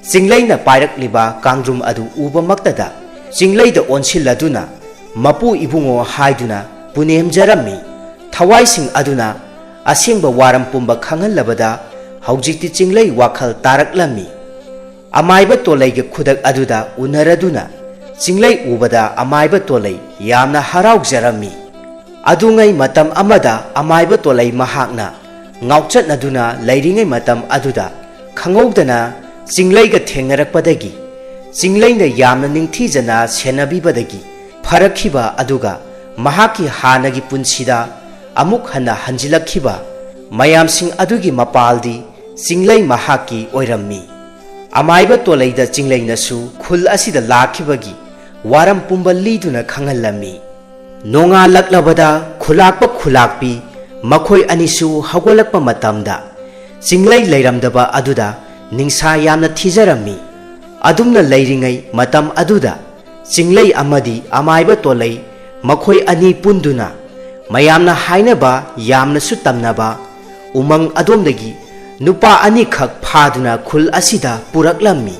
ꯆꯤꯡꯂꯩꯅ ꯄꯥꯏꯔꯛꯂꯤꯕ ꯀꯥꯡꯗ꯭ꯔꯨꯝ ꯑꯗꯨ ꯎꯕꯃꯛꯇꯗ ꯆꯤꯡꯂꯩꯗ ꯑꯣꯟꯁꯤꯜꯂꯗꯨꯅ ꯃꯄꯨ ꯏꯕꯨꯡꯉꯣ ꯍꯥꯏꯗꯨꯅ ꯄꯨꯅꯦꯝꯖꯔꯝꯃꯤ꯫ ꯊꯋꯥꯏꯁꯤꯡ ꯑꯗꯨꯅ ꯑꯁꯦꯡꯕ ꯋꯥꯔꯝ ꯄꯨꯝꯕ ꯈꯪꯍꯜꯂꯕꯗ ꯍꯧꯖꯤꯛꯇꯤ ꯆꯤꯡꯂꯩ ꯋꯥꯈꯜ ꯇꯥꯔꯛꯂꯝꯃꯤ꯫ ꯑꯃꯥꯏꯕ ꯇꯣꯂꯩꯒꯤ ꯈꯨꯗꯛ ꯑꯗꯨꯗ ꯎꯅꯔꯗꯨꯅ ꯆꯤꯡꯂꯩ ꯎꯕꯗ ꯑꯃꯥꯏꯕ ꯇꯣꯂꯩ ꯌꯥꯝꯅ ꯍꯔꯥꯎꯖꯔꯝꯃꯤ꯫ ꯑꯗꯨꯉꯩ ꯃꯇꯝ ꯑꯃꯗ ꯑꯃꯥꯏꯕ ꯇꯣꯂꯩ ꯃꯍꯥꯛꯅ ꯉꯥꯎꯆꯠꯅꯗꯨꯅ ꯂꯩꯔꯤꯉꯩ ꯃꯇꯝ ꯑꯗꯨꯗ ꯈꯪꯍꯧꯗꯅ ꯆꯤꯡꯂꯩꯒ ꯊꯦꯡꯅꯔꯛꯄꯗꯒꯤ ꯆꯤꯡꯂꯩꯅ ꯌꯥꯝꯅ ꯅꯤꯡꯊꯤꯖꯅ ꯁꯦꯟꯅꯕꯤꯕꯗꯒꯤ ꯐꯔꯛꯈꯤꯕ ꯑꯗꯨꯒ ꯃꯍꯥꯛꯀꯤ ꯍꯥꯟꯅꯒꯤ ꯄꯨꯟꯁꯤꯗ ꯑꯃꯨꯛ ꯍꯟꯅ ꯍꯟꯖꯤꯜꯂꯛꯈꯤꯕ ꯃꯌꯥꯝꯁꯤꯡ ꯑꯗꯨꯒꯤ ꯃꯄꯥꯜꯗꯤ ꯆꯤꯡꯂꯩ ꯃꯍꯥꯛꯀꯤ ꯑꯣꯏꯔꯝꯃꯤ꯫ ꯑꯃꯥꯏꯕ ꯇꯣꯂꯩꯗ ꯆꯤꯡꯂꯩꯅꯁꯨ ꯈꯨꯜ ꯑꯁꯤꯗ ꯂꯥꯛꯈꯤꯕꯒꯤ ꯋꯥꯔꯝ ꯄꯨꯝꯕ ꯂꯤꯗꯨꯅ ꯈꯪꯍꯜꯂꯝꯃꯤ꯫ ꯅꯣꯡꯉꯥꯜꯂꯛꯂꯕꯗ ꯈꯨꯂꯥꯛꯄ ꯈꯨꯂꯥꯛꯄꯤ ꯃꯈꯣꯏ ꯑꯅꯤꯁꯨ ꯍꯧꯒꯠꯂꯛꯄ ꯃꯇꯝꯗ ꯆꯤꯡꯂꯩ ꯂꯩꯔꯝꯗꯕ ꯑꯗꯨꯗ ꯅꯤꯡꯁꯥ ꯌꯥꯝꯅ ꯊꯤꯖꯔꯝꯃꯤ꯫ ꯑꯗꯨꯝꯅ ꯂꯩꯔꯤꯉꯩ ꯃꯇꯝ ꯑꯗꯨꯗ ꯆꯤꯡꯂꯩ ꯑꯃꯗꯤ ꯑꯃꯥꯏꯕ ꯇꯣꯂꯩ ꯃꯈꯣꯏ ꯑꯅꯤ ꯄꯨꯟꯗꯨꯅ ꯃꯌꯥꯝꯅ ꯍꯥꯏꯅꯕ ꯌꯥꯝꯅꯁꯨ ꯇꯝꯅꯕ ꯎꯃꯪ ꯑꯗꯣꯝꯗꯒꯤ ꯅꯨꯄꯥ ꯑꯅꯤꯈꯛ ꯐꯥꯗꯨꯅ ꯈꯨꯜ ꯑꯁꯤꯗ ꯄꯨꯔꯛꯂꯝꯃꯤ꯫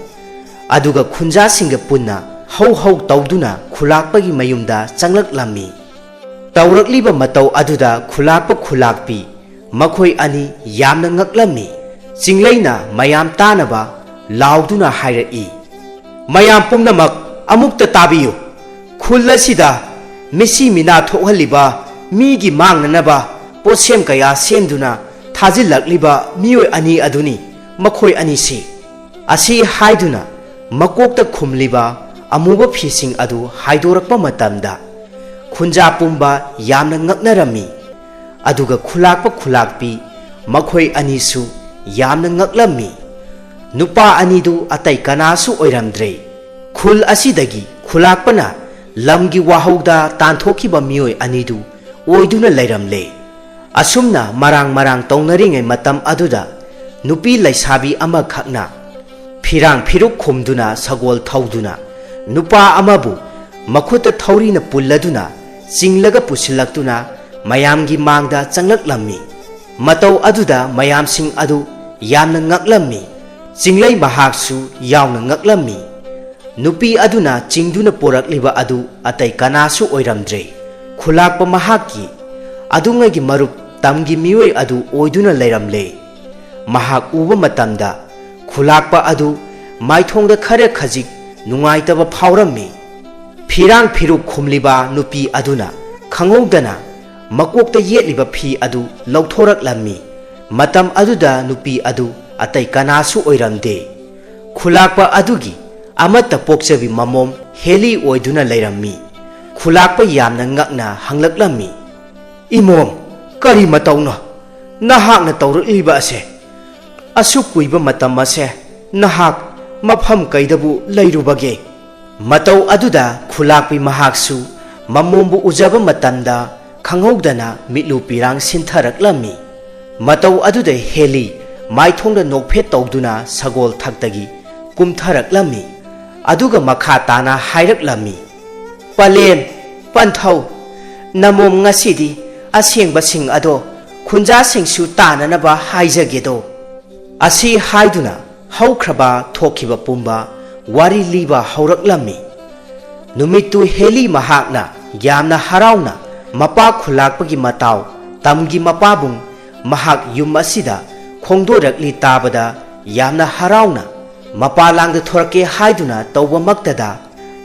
ꯑꯗꯨꯒ ꯈꯨꯟꯖꯥꯁꯤꯡꯒ ꯄꯨꯟꯅ ꯍꯧ ꯍꯧ ꯇꯧꯗꯨꯅ ꯈꯨꯂꯥꯛꯄꯒꯤ ꯃꯌꯨꯝꯗ ꯆꯪꯂꯛꯂꯝꯃꯤ꯫ ꯇꯧꯔꯛꯂꯤꯕ ꯃꯇꯧ ꯑꯗꯨꯗ ꯈꯨꯂꯥꯛꯄ ꯈꯨꯂꯥꯛꯄꯤ ꯃꯈꯣꯏ ꯑꯅꯤ ꯌꯥꯝꯅ ꯉꯛꯂꯝꯃꯤ꯫ ꯆꯤꯡꯂꯩꯅ ꯃꯌꯥꯝ ꯇꯥꯅꯕ ꯂꯥꯎꯗꯨꯅ ꯍꯥꯏꯔꯛꯏ, "ꯃꯌꯥꯝ ꯄꯨꯝꯅꯃꯛ ꯑꯃꯨꯛꯇ ꯇꯥꯕꯤꯌꯨ꯫ ꯈꯨꯜ ꯑꯁꯤꯗ ꯃꯤꯁꯤ ꯃꯤꯅꯥ ꯊꯣꯛꯍꯜꯂꯤꯕ, ꯃꯤꯒꯤ ꯃꯥꯡꯅꯅꯕ ꯄꯣꯠꯁꯦꯝ ꯀꯌꯥ ꯁꯦꯝꯗꯨꯅ ꯊꯥꯖꯤꯜꯂꯛꯂꯤꯕ ꯃꯤꯑꯣꯏ ꯑꯅꯤ ꯑꯗꯨꯅꯤ ꯃꯈꯣꯏ ꯑꯅꯤꯁꯤ"꯫ ꯑꯁꯤ ꯍꯥꯏꯗꯨꯅ ꯃꯀꯣꯛꯇ ꯈꯨꯝꯂꯤꯕ ꯑꯃꯨꯕ ꯐꯤꯁꯤꯡ ꯑꯗꯨ ꯍꯥꯏꯗꯣꯔꯛꯄ ꯃꯇꯝꯗ ꯈꯨꯟꯖꯥ ꯄꯨꯝꯕ ꯌꯥꯝꯅ ꯉꯛꯅꯔꯝꯃꯤ꯫ ꯑꯗꯨꯒ ꯈꯨꯂꯥꯛꯄ ꯈꯨꯂꯥꯛꯄꯤ ꯃꯈꯣꯏ ꯑꯅꯤꯁꯨ ꯌꯥꯝꯅ ꯉꯛꯂꯝꯃꯤ꯫ ꯅꯨꯄꯥ ꯑꯅꯤꯗꯨ ꯑꯇꯩ ꯀꯅꯥꯁꯨ ꯑꯣꯏꯔꯝꯗ꯭ꯔꯦ꯫ ꯈꯨꯜ ꯑꯁꯤꯗꯒꯤ ꯈꯨꯂꯥꯛꯄꯅ ꯂꯝꯒꯤ ꯋꯥꯍꯧꯗ ꯇꯥꯟꯊꯣꯛꯈꯤꯕ ꯃꯤꯑꯣꯏ ꯑꯅꯤꯗꯨ ꯑꯣꯏꯗꯨꯅ ꯂꯩꯔꯝꯂꯦ꯫ ꯑꯁꯨꯝꯅ ꯃꯔꯥꯡ ꯃꯔꯥꯡ ꯇꯧꯅꯔꯤꯉꯩ ꯃꯇꯝ ꯑꯗꯨꯗ ꯅꯨꯄꯤ ꯂꯩꯁꯥꯕꯤ ꯑꯃꯈꯛꯅ ꯐꯤꯔꯥꯡ ꯐꯤꯔꯨꯛ ꯈꯨꯝꯗꯨꯅ ꯁꯒꯣꯜ ꯊꯧꯗꯨꯅ ꯅꯨꯄꯥ ꯑꯃꯕꯨ ꯃꯈꯨꯠꯇ ꯊꯧꯔꯤꯅ ꯄꯨꯜꯂꯗꯨꯅ ꯆꯤꯡꯂꯒ ꯄꯨꯁꯤꯜꯂꯛꯇꯨꯅ ꯃꯌꯥꯝꯒꯤ ꯃꯥꯡꯗ ꯆꯪꯂꯛꯂꯝꯃꯤ꯫ ꯃꯇꯧ ꯑꯗꯨꯗ ꯃꯌꯥꯝꯁꯤꯡ ꯑꯗꯨ ꯌꯥꯝꯅ ꯉꯛꯂꯝꯃꯤ꯫ ꯆꯤꯡꯂꯩ ꯃꯍꯥꯛꯁꯨ ꯌꯥꯎꯅ ꯉꯛꯂꯝꯃꯤ꯫ ꯅꯨꯄꯤ ꯑꯗꯨꯅ ꯆꯤꯡꯗꯨꯅ ꯄꯨꯔꯛꯂꯤꯕ ꯑꯗꯨ ꯑꯇꯩ ꯀꯅꯥꯁꯨ ꯑꯣꯏꯔꯝꯗ꯭ꯔꯦ꯫ ꯈꯨꯂꯥꯛꯄ ꯃꯍꯥꯛꯀꯤ ꯑꯗꯨꯉꯩꯒꯤ ꯃꯔꯨꯞ ꯇꯝꯒꯤ ꯃꯤꯑꯣꯏ ꯑꯗꯨ ꯑꯣꯏꯗꯨꯅ ꯂꯩꯔꯝꯂꯦ꯫ ꯃꯍꯥꯛ ꯎꯕ ꯃꯇꯝꯗ ꯈꯨꯂꯥꯛꯄ ꯑꯗꯨ ꯃꯥꯏꯊꯣꯡꯗ ꯈꯔ ꯈꯖꯤꯛ ꯅꯨꯡꯉꯥꯏꯇꯕ ꯐꯥꯎꯔꯝꯃꯤ꯫ ꯐꯤꯔꯥꯡ ꯐꯤꯔꯨꯛ ꯈꯨꯝꯂꯤꯕ ꯅꯨꯄꯤ ꯑꯗꯨꯅ ꯈꯪꯍꯧꯗꯅ ꯃꯀꯣꯛꯇ ꯌꯦꯠꯂꯤꯕ ꯐꯤ ꯑꯗꯨ ꯂꯧꯊꯣꯔꯛꯂꯝꯃꯤ꯫ ꯃꯇꯝ ꯑꯗꯨꯗ ꯅꯨꯄꯤ ꯑꯗꯨ ꯑꯇꯩ ꯀꯅꯥꯁꯨ ꯑꯣꯏꯔꯝꯗꯦ꯫ ꯈꯨꯂꯥꯛꯄ ꯑꯗꯨꯒꯤ ꯑꯃꯠꯇ ꯄꯣꯛꯆꯕꯤ ꯃꯃꯣꯝ ꯍꯦꯂꯤ ꯑꯣꯏꯗꯨꯅ ꯂꯩꯔꯝꯃꯤ꯫ ꯈꯨꯂꯥꯛꯄ ꯌꯥꯝꯅ ꯉꯛꯅ ꯍꯪꯂꯛꯂꯝꯃꯤ, "ꯏꯃꯣꯝ, ꯀꯔꯤ ꯃꯇꯧꯅꯣ ꯅꯍꯥꯛꯅ ꯇꯧꯔꯛꯂꯤꯕ ꯑꯁꯦ? ꯑꯁꯨꯛ ꯀꯨꯏꯕ ꯃꯇꯝ ꯑꯁꯦ ꯅꯍꯥꯛ ꯃꯐꯝ ꯀꯩꯗꯕꯨ ꯂꯩꯔꯨꯕꯒꯦ?" ꯃꯇꯧ ꯑꯗꯨꯗ ꯈꯨꯂꯥꯛꯄꯤ ꯃꯍꯥꯛꯁꯨ ꯃꯃꯣꯝꯕꯨ ꯎꯖꯕ ꯃꯇꯝꯗ ꯈꯪꯍꯧꯗꯅ ꯃꯤꯠꯂꯨ ꯄꯤꯔꯥꯡ ꯁꯤꯟꯊꯔꯛꯂꯝꯃꯤ꯫ ꯃꯇꯧ ꯑꯗꯨꯗ ꯍꯦꯂꯤ ꯃꯥꯏꯊꯣꯡꯗ ꯅꯣꯛꯐꯦꯠ ꯇꯧꯗꯨꯅ ꯁꯒꯣꯜ ꯊꯛꯇꯒꯤ ꯀꯨꯝꯊꯔꯛꯂꯝꯃꯤ꯫ ꯑꯗꯨꯒ ꯃꯈꯥ ꯇꯥꯅ ꯍꯥꯏꯔꯛꯂꯝꯃꯤ, "ꯄꯂꯦꯝ, ꯄꯟꯊꯧ, ꯅꯃꯣꯝ ꯉꯁꯤꯗꯤ ꯑꯁꯦꯡꯕꯁꯤꯡ ꯑꯗꯣ ꯈꯨꯟꯖꯥꯁꯤꯡꯁꯨ ꯇꯥꯅꯅꯕ ꯍꯥꯏꯖꯒꯦꯗꯣ"꯫ ꯑꯁꯤ ꯍꯥꯏꯗꯨꯅ ꯍꯧꯈ꯭ꯔꯕ ꯊꯣꯛꯈꯤꯕ ꯄꯨꯝꯕ ꯋꯥꯔꯤ ꯂꯤꯕ ꯍꯧꯔꯛꯂꯝꯃꯤ꯫ ꯅꯨꯃꯤꯠꯇꯨ ꯍꯦꯂꯤ ꯃꯍꯥꯛꯅ ꯌꯥꯝꯅ ꯍꯔꯥꯎꯅ ꯃꯄꯥ ꯈꯨꯂꯥꯛꯄꯒꯤ ꯃꯇꯥꯎ ꯇꯝꯒꯤ ꯃꯄꯥꯕꯨꯡ ꯃꯍꯥꯛ ꯌꯨꯝ ꯑꯁꯤꯗ ꯈꯣꯡꯗꯣꯔꯛꯂꯤ ꯇꯥꯕꯗ ꯌꯥꯝꯅ ꯍꯔꯥꯎꯅ ꯃꯄꯥ ꯂꯥꯡꯗ ꯊꯣꯔꯛꯀꯦ ꯍꯥꯏꯗꯨꯅ ꯇꯧꯕꯃꯛꯇꯗ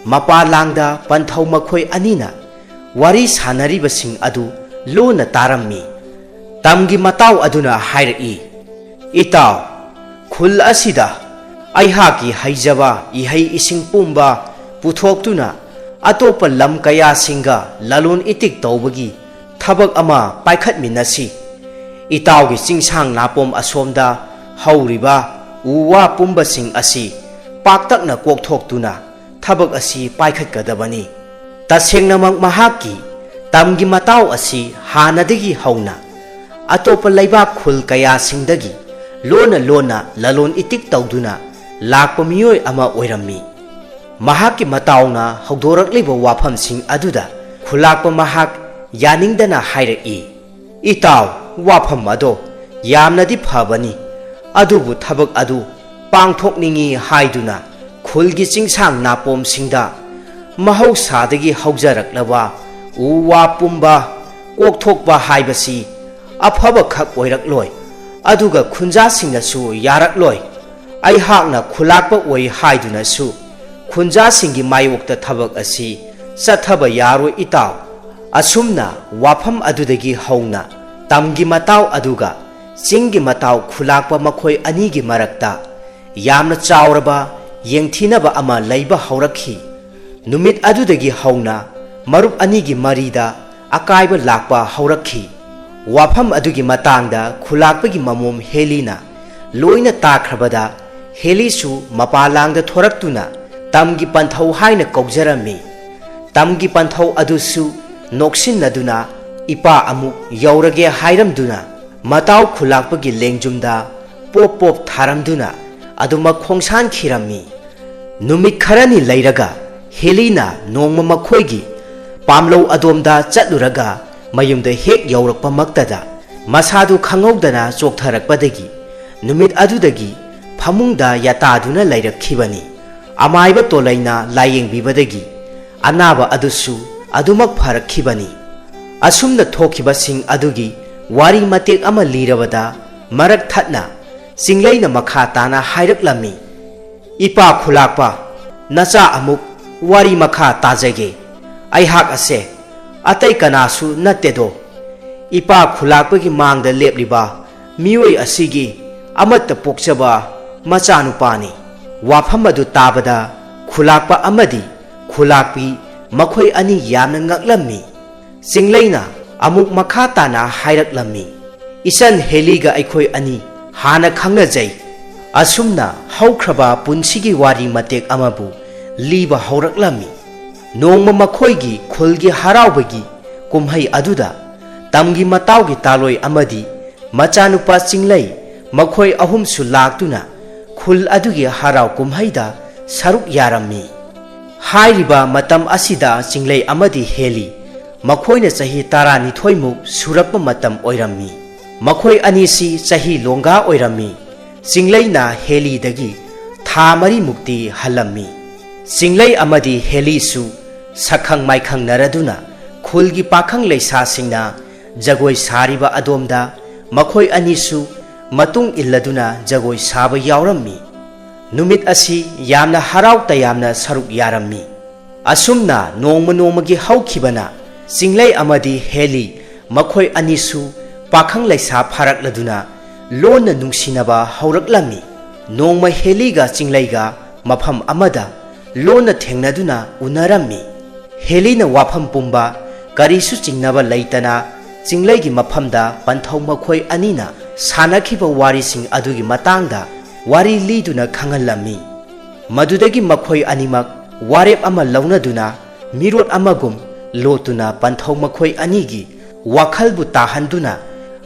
ꯃꯄꯥ ꯂꯥꯡꯗ ꯄꯟꯊꯧ ꯃꯈꯣꯏ ꯑꯅꯤꯅ ꯋꯥꯔꯤ ꯁꯥꯟꯅꯔꯤꯕꯁꯤꯡ ꯑꯗꯨ ꯂꯨꯅ ꯇꯥꯔꯝꯃꯤ꯫ ꯇꯝꯒꯤ ꯃꯇꯥꯎ ꯑꯗꯨꯅ ꯍꯥꯏꯔꯛꯏ, "ꯏꯇꯥꯎ, ꯈꯨꯜ ꯑꯁꯤꯗ ꯑꯩꯍꯥꯛꯀꯤ ꯍꯩꯖꯕ ꯏꯍꯩ ꯏꯁꯤꯡ ꯄꯨꯝꯕ ꯄꯨꯊꯣꯛꯇꯨꯅ ꯑꯇꯣꯞꯄ ꯂꯝ ꯀꯌꯥꯁꯤꯡꯒ ꯂꯂꯣꯟ ꯏꯇꯤꯛ ꯇꯧꯕꯒꯤ ꯊꯕꯛ ꯑꯃ ꯄꯥꯏꯈꯠꯃꯤꯟꯅꯁꯤ꯫ ꯏꯇꯥꯎꯒꯤ ꯆꯤꯡꯁꯥꯡ ꯅꯥꯄꯣꯝ ꯑꯁꯣꯝꯗ ꯍꯧꯔꯤꯕ ꯎ ꯋꯥ ꯄꯨꯝꯕꯁꯤꯡ ꯑꯁꯤ ꯄꯥꯛꯇꯛꯅ ꯀꯣꯛꯊꯣꯛꯇꯨꯅ ꯊꯕꯛ ꯑꯁꯤ ꯄꯥꯏꯈꯠꯀꯗꯕꯅꯤ"꯫ ꯇꯁꯦꯡꯅꯃꯛ ꯃꯍꯥꯛꯀꯤ ꯇꯝꯒꯤ ꯃꯇꯥꯎ ꯑꯁꯤ ꯍꯥꯟꯅꯗꯒꯤ ꯍꯧꯅ ꯑꯇꯣꯞꯄ ꯂꯩꯕꯥꯛ ꯈꯨꯜ ꯀꯌꯥꯁꯤꯡꯗꯒꯤ ꯂꯣꯟꯅ ꯂꯣꯟꯅ ꯂꯂꯣꯟ ꯏꯇꯤꯛ ꯇꯧꯗꯨꯅ ꯂꯥꯛꯄ ꯃꯤꯑꯣꯏ ꯑꯃ ꯑꯣꯏꯔꯝꯃꯤ꯫ ꯃꯍꯥꯛꯀꯤ ꯃꯇꯥꯎꯅ ꯍꯧꯗꯣꯔꯛꯂꯤꯕ ꯋꯥꯐꯝꯁꯤꯡ ꯑꯗꯨꯗ ꯈꯨꯂꯥꯛꯄ ꯃꯍꯥꯛ ꯌꯥꯅꯤꯡꯗꯅ ꯍꯥꯏꯔꯛꯏ, "ꯏꯇꯥꯎ, ꯋꯥꯐꯝ ꯑꯗꯣ ꯌꯥꯝꯅꯗꯤ ꯐꯕꯅꯤ, ꯑꯗꯨꯕꯨ ꯊꯕꯛ ꯑꯗꯨ ꯄꯥꯡꯊꯣꯛꯅꯤꯡꯏ ꯍꯥꯏꯗꯨꯅ ꯈꯨꯜꯒꯤ ꯆꯤꯡꯁꯥꯡ ꯅꯥꯄꯣꯝꯁꯤꯡꯗ ꯃꯍꯧꯁꯥꯗꯒꯤ ꯍꯧꯖꯔꯛꯂꯕ ꯎ ꯋꯥ ꯄꯨꯝꯕ ꯀꯣꯛꯊꯣꯛꯄ ꯍꯥꯏꯕꯁꯤ ꯑꯐꯕꯈꯛ ꯑꯣꯏꯔꯛꯂꯣꯏ, ꯑꯗꯨꯒ ꯈꯨꯟꯖꯥꯁꯤꯡꯅꯁꯨ ꯌꯥꯔꯛꯂꯣꯏ꯫ ꯑꯩꯍꯥꯛꯅ ꯈꯨꯂꯥꯛꯄ ꯑꯣꯏ ꯍꯥꯏꯗꯨꯅꯁꯨ ꯈꯨꯟꯖꯥꯁꯤꯡꯒꯤ ꯃꯥꯌꯣꯛꯇ ꯊꯕꯛ ꯑꯁꯤ ꯆꯠꯊꯕ ꯌꯥꯔꯣꯏ ꯏꯇꯥꯎ꯫ ꯑꯁꯨꯝꯅ ꯋꯥꯐꯝ ꯑꯗꯨꯗꯒꯤ ꯍꯧꯅ ꯇꯝꯒꯤ ꯃꯇꯥꯎ ꯑꯗꯨꯒ ꯆꯤꯡꯒꯤ ꯃꯇꯥꯎ ꯈꯨꯂꯥꯛꯄ ꯃꯈꯣꯏ ꯑꯅꯤꯒꯤ ꯃꯔꯛꯇ ꯌꯥꯝꯅ ꯆꯥꯎꯔꯕ ꯌꯦꯡꯊꯤꯅꯕ ꯑꯃ ꯂꯩꯕ ꯍꯧꯔꯛꯈꯤ꯫ ꯅꯨꯃꯤꯠ ꯑꯗꯨꯗꯒꯤ ꯍꯧꯅ ꯃꯔꯨꯞ ꯑꯅꯤꯒꯤ ꯃꯔꯤꯗ ꯑꯀꯥꯏꯕ ꯂꯥꯛꯄ ꯍꯧꯔꯛꯈꯤ꯫ ꯋꯥꯐꯝ ꯑꯗꯨꯒꯤ ꯃꯇꯥꯡꯗ ꯈꯨꯂꯥꯛꯄꯒꯤ ꯃꯃꯣꯝ ꯍꯦꯂꯤꯅ ꯂꯣꯏꯅ ꯇꯥꯈ꯭ꯔꯕꯗ, ꯍꯦꯂꯤꯁꯨ ꯃꯄꯥꯂꯥꯡꯗ ꯊꯣꯔꯛꯇꯨꯅ ꯇꯝꯒꯤ ꯄꯟꯊꯧ ꯍꯥꯏꯅ ꯀꯧꯖꯔꯝꯃꯤ꯫ ꯇꯝꯒꯤ ꯄꯟꯊꯧ ꯑꯗꯨꯁꯨ ꯅꯣꯛꯁꯤꯟꯅꯗꯨꯅ ꯏꯄꯥ ꯑꯃꯨꯛ ꯌꯧꯔꯒꯦ ꯍꯥꯏꯔꯝꯗꯨꯅ ꯃꯇꯥꯎ ꯈꯨꯂꯥꯛꯄꯒꯤ ꯂꯦꯡꯖꯨꯝꯗ ꯄꯣꯞ ꯄꯣꯞ ꯊꯥꯔꯝꯗꯨꯅ ꯑꯗꯨꯃꯛ ꯈꯣꯡꯁꯥꯟꯈꯤꯔꯝꯃꯤ꯫ ꯅꯨꯃꯤꯠ ꯈꯔꯅꯤ ꯂꯩꯔꯒ ꯍꯦꯂꯤꯅ ꯅꯣꯡꯃ ꯃꯈꯣꯏꯒꯤ ꯄꯥꯝꯂꯧ ꯑꯗꯣꯝꯗ ꯆꯠꯂꯨꯔꯒ ꯃꯌꯨꯝꯗ ꯍꯦꯛ ꯌꯧꯔꯛꯄꯃꯛꯇꯗ ꯃꯁꯥꯗꯨ ꯈꯪꯍꯧꯗꯅ ꯆꯣꯛꯊꯔꯛꯄꯗꯒꯤ ꯅꯨꯃꯤꯠ ꯑꯗꯨꯗꯒꯤ ꯐꯃꯨꯡꯗ ꯌꯥꯇꯥꯗꯨꯅ ꯂꯩꯔꯛꯈꯤꯕꯅꯤ꯫ ꯑꯃꯥꯏꯕ ꯇꯣꯂꯩꯅ ꯂꯥꯌꯦꯡꯕꯤꯕꯗꯒꯤ ꯑꯅꯥꯕ ꯑꯗꯨꯁꯨ ꯑꯗꯨꯃꯛ ꯐꯔꯛꯈꯤꯕꯅꯤ꯫ ꯑꯁꯨꯝꯅ ꯊꯣꯛꯈꯤꯕꯁꯤꯡ ꯑꯗꯨꯒꯤ ꯋꯥꯔꯤ ꯃꯇꯦꯛ ꯑꯃ ꯂꯤꯔꯕꯗ ꯃꯔꯛ ꯊꯠꯅ ꯆꯤꯡꯂꯩꯅ ꯃꯈꯥ ꯇꯥꯅ ꯍꯥꯏꯔꯛꯂꯝꯃꯤ, "ꯏꯄꯥ ꯈꯨꯂꯥꯛꯄ, ꯅꯆꯥ ꯑꯃꯨꯛ ꯋꯥꯔꯤ ꯃꯈꯥ ꯇꯥꯖꯒꯦ꯫ ꯑꯩꯍꯥꯛ ꯑꯁꯦ ꯑꯇꯩ ꯀꯅꯥꯁꯨ ꯅꯠꯇꯦꯗꯣ꯫ ꯏꯄꯥ ꯈꯨꯂꯥꯛꯄꯒꯤ ꯃꯥꯡꯗ ꯂꯦꯞꯂꯤꯕ ꯃꯤꯑꯣꯏ ꯑꯁꯤꯒꯤ ꯑꯃꯠꯇ ꯄꯣꯛꯆꯕ ꯃꯆꯥꯅꯨꯄꯥꯅꯤ꯫" ꯋꯥꯐꯝ ꯑꯗꯨ ꯇꯥꯕꯗ ꯈꯨꯂꯥꯛꯄ ꯑꯃꯗꯤ ꯈꯨꯂꯥꯛꯄꯤ ꯃꯈꯣꯏ ꯑꯅꯤ ꯌꯥꯝꯅ ꯉꯛꯂꯝꯃꯤ꯫ ꯆꯤꯡꯂꯩꯅ ꯑꯃꯨꯛ ꯃꯈꯥ ꯇꯥꯅ ꯍꯥꯏꯔꯛꯂꯝꯃꯤ, "ꯏꯆꯟ ꯍꯦꯂꯤꯒ ꯑꯩꯈꯣꯏ ꯑꯅꯤ ꯍꯥꯟꯅ ꯈꯪꯅꯖꯩ꯫" ꯑꯁꯨꯝꯅ ꯍꯧꯈ꯭ꯔꯕ ꯄꯨꯟꯁꯤꯒꯤ ꯋꯥꯔꯤ ꯃꯇꯦꯛ ꯑꯃꯕꯨ ꯂꯤꯕ ꯍꯧꯔꯛꯂꯝꯃꯤ꯫ ꯅꯣꯡꯃ ꯃꯈꯣꯏꯒꯤ ꯈꯨꯜꯒꯤ ꯍꯔꯥꯎꯕꯒꯤ ꯀꯨꯝꯍꯩ ꯑꯗꯨꯗ ꯇꯝꯒꯤ ꯃꯇꯥꯎꯒꯤ ꯇꯥꯂꯣꯏ ꯑꯃꯗꯤ ꯃꯆꯥꯅꯨꯄꯥ ꯆꯤꯡꯂꯩ ꯃꯈꯣꯏ ꯑꯍꯨꯝꯁꯨ ꯂꯥꯛꯇꯨꯅ ꯈꯨꯜ ꯑꯗꯨꯒꯤ ꯍꯔꯥꯎ ꯀꯨꯝꯍꯩꯗ ꯁꯔꯨꯛ ꯌꯥꯔꯝꯃꯤ꯫ ꯍꯥꯏꯔꯤꯕ ꯃꯇꯝ ꯑꯁꯤꯗ ꯆꯤꯡꯂꯩ ꯑꯃꯗꯤ ꯍꯦꯂꯤ ꯃꯈꯣꯏꯅ ꯆꯍꯤ ꯇꯔꯥꯅꯤꯊꯣꯏꯃꯨꯛ ꯁꯨꯔꯛꯄ ꯃꯇꯝ ꯑꯣꯏꯔꯝꯃꯤ꯫ ꯃꯈꯣꯏ ꯑꯅꯤꯁꯤ ꯆꯍꯤ ꯂꯣꯡꯒꯥ ꯑꯣꯏꯔꯝꯃꯤ꯫ ꯆꯤꯡꯂꯩꯅ ꯍꯦꯂꯤꯗꯒꯤ ꯊꯥ ꯃꯔꯤꯃꯨꯛꯇꯤ ꯍꯜꯂꯝꯃꯤ꯫ ꯆꯤꯡꯂꯩ ꯑꯃꯗꯤ ꯍꯦꯂꯤꯁꯨ ꯁꯛꯈꯪ ꯃꯥꯏꯈꯪꯅꯔꯗꯨꯅ ꯈꯨꯜꯒꯤ ꯄꯥꯈꯪ ꯂꯩꯁꯥꯁꯤꯡꯅ ꯖꯒꯣꯏ ꯁꯥꯔꯤꯕ ꯑꯗꯣꯝꯗ ꯃꯈꯣꯏ ꯑꯅꯤꯁꯨ ꯃꯇꯨꯡ ꯏꯜꯂꯗꯨꯅ ꯖꯒꯣꯏ ꯁꯥꯕ ꯌꯥꯎꯔꯝꯃꯤ꯫ ꯅꯨꯃꯤꯠ ꯑꯁꯤ ꯌꯥꯝꯅ ꯍꯔꯥꯎ ꯇꯌꯥꯝꯅ ꯁꯔꯨꯛ ꯌꯥꯔꯝꯃꯤ꯫ ꯑꯁꯨꯝꯅ ꯅꯣꯡꯃ ꯅꯣꯡꯃꯒꯤ ꯍꯧꯈꯤꯕꯅ ꯆꯤꯡꯂꯩ ꯑꯃꯗꯤ ꯍꯦꯂꯤ ꯃꯈꯣꯏ ꯑꯅꯤꯁꯨ ꯄꯥꯈꯪ ꯂꯩꯁꯥ ꯐꯥꯔꯛꯂꯗꯨꯅ ꯂꯣꯟꯅ ꯅꯨꯡꯁꯤꯅꯕ ꯍꯧꯔꯛꯂꯝꯃꯤ꯫ ꯅꯣꯡꯃ ꯍꯦꯂꯤꯒ ꯆꯤꯡꯂꯩꯒ ꯃꯐꯝ ꯑꯃꯗ ꯂꯣꯟꯅ ꯊꯦꯡꯅꯗꯨꯅ ꯎꯅꯔꯝꯃꯤ꯫ ꯍꯦꯂꯤꯅ ꯋꯥꯐꯝ ꯄꯨꯝꯕ ꯀꯔꯤꯁꯨ ꯆꯤꯡꯅꯕ ꯂꯩꯇꯅ ꯆꯤꯡꯂꯩꯒꯤ ꯃꯐꯝꯗ ꯄꯟꯊꯧ ꯃꯈꯣꯏ ꯑꯅꯤꯅ ꯁꯥꯟꯅꯈꯤꯕ ꯋꯥꯔꯤꯁꯤꯡ ꯑꯗꯨꯒꯤ ꯃꯇꯥꯡꯗ ꯋꯥꯔꯤ ꯂꯤꯗꯨꯅ ꯈꯪꯍꯜꯂꯝꯃꯤ꯫ ꯃꯗꯨꯗꯒꯤ ꯃꯈꯣꯏ ꯑꯅꯤꯃꯛ ꯋꯥꯔꯦꯞ ꯑꯃ ꯂꯧꯅꯗꯨꯅ ꯃꯤꯔꯣꯠ ꯑꯃꯒꯨꯝ ꯂꯣꯠꯇꯨꯅ ꯄꯟꯊꯧ ꯃꯈꯣꯏ ꯑꯅꯤꯒꯤ ꯋꯥꯈꯜꯕꯨ ꯇꯥꯍꯟꯗꯨꯅ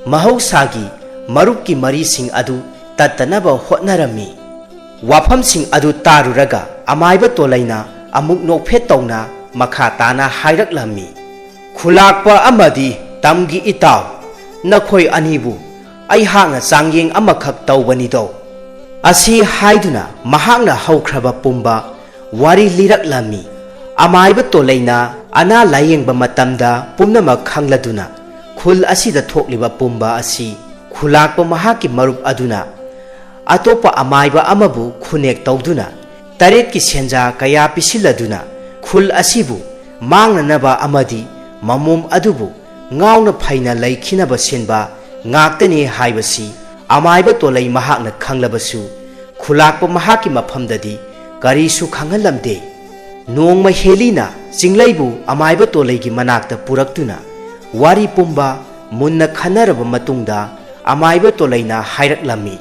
ꯃꯍꯧꯁꯥꯒꯤ ꯃꯔꯨꯞꯀꯤ ꯃꯔꯤꯁꯤꯡ ꯑꯗꯨ ꯇꯠꯇꯅꯕ ꯍꯣꯠꯅꯔꯝꯃꯤ꯫ ꯋꯥꯐꯝꯁꯤꯡ ꯑꯗꯨ ꯇꯥꯔꯨꯔꯒ ꯑꯃꯥꯏꯕ ꯇꯣꯂꯩꯅ ꯑꯃꯨꯛ ꯅꯣꯛꯐꯦꯠ ꯇꯧꯅ ꯃꯈꯥ ꯇꯥꯅ ꯍꯥꯏꯔꯛꯂꯝꯃꯤ꯫ ꯈꯨꯂꯥꯛꯄ ꯑꯃꯗꯤ ꯇꯝꯒꯤ ꯏꯇꯥꯎ, ꯅꯈꯣꯏ ꯑꯅꯤꯕꯨ ꯑꯩꯍꯥꯛꯅ ꯆꯥꯡꯌꯦꯡ ꯑꯃꯈꯛ ꯇꯧꯕꯅꯤꯗꯣ꯫ ꯑꯁꯤ ꯍꯥꯏꯗꯨꯅ ꯃꯍꯥꯛꯅ ꯍꯧꯈ꯭ꯔꯕ ꯄꯨꯝꯕ ꯋꯥꯔꯤ ꯂꯤꯔꯛꯂꯝꯃꯤ꯫ ꯑꯃꯥꯏꯕ ꯇꯣꯂꯩꯅ ꯑꯅꯥ ꯂꯥꯌꯦꯡꯕ ꯃꯇꯝꯗ ꯄꯨꯝꯅꯃꯛ ꯈꯪꯂꯗꯨꯅ ꯈꯨꯜ ꯑꯁꯤꯗ ꯊꯣꯛꯂꯤꯕ ꯄꯨꯝꯕ ꯑꯁꯤ ꯈꯨꯂꯥꯛꯄ ꯃꯍꯥꯛꯀꯤ ꯃꯔꯨꯞ ꯑꯗꯨꯅ ꯑꯇꯣꯞꯄ ꯑꯃꯥꯏꯕ ꯑꯃꯕꯨ ꯈꯨꯅꯦꯛ ꯇꯧꯗꯨꯅ ꯇꯔꯦꯠꯀꯤ ꯁꯦꯟꯖꯥ ꯀꯌꯥ ꯄꯤꯁꯤꯜꯂꯗꯨꯅ ꯈꯨꯜ ꯑꯁꯤꯕꯨ ꯃꯥꯡꯅꯅꯕ ꯑꯃꯗꯤ ꯃꯃꯣꯝ ꯑꯗꯨꯕꯨ ꯉꯥꯎꯅ ꯐꯩꯅ ꯂꯩꯈꯤꯅꯕ ꯁꯤꯟꯕ ꯉꯥꯛꯇꯅꯤ ꯍꯥꯏꯕꯁꯤ ꯑꯃꯥꯏꯕ ꯇꯣꯂꯩ ꯃꯍꯥꯛꯅ ꯈꯪꯂꯕꯁꯨ ꯈꯨꯂꯥꯛꯄ ꯃꯍꯥꯛꯀꯤ ꯃꯐꯝꯗꯗꯤ ꯀꯔꯤꯁꯨ ꯈꯪꯍꯜꯂꯝꯗꯦ꯫ ꯅꯣꯡꯃ ꯍꯦꯂꯤꯅ ꯆꯤꯡꯂꯩꯕꯨ ꯑꯃꯥꯏꯕ ꯇꯣꯂꯩꯒꯤ ꯃꯅꯥꯛꯇ ꯄꯨꯔꯛꯇꯨꯅ ꯋꯥꯔꯤ ꯄꯨꯝꯕ ꯃꯨꯟꯅ ꯈꯟꯅꯔꯕ ꯃꯇꯨꯡꯗ ꯑꯃꯥꯏꯕ ꯇꯣꯂꯩꯅ ꯍꯥꯏꯔꯛꯂꯝꯃꯤ,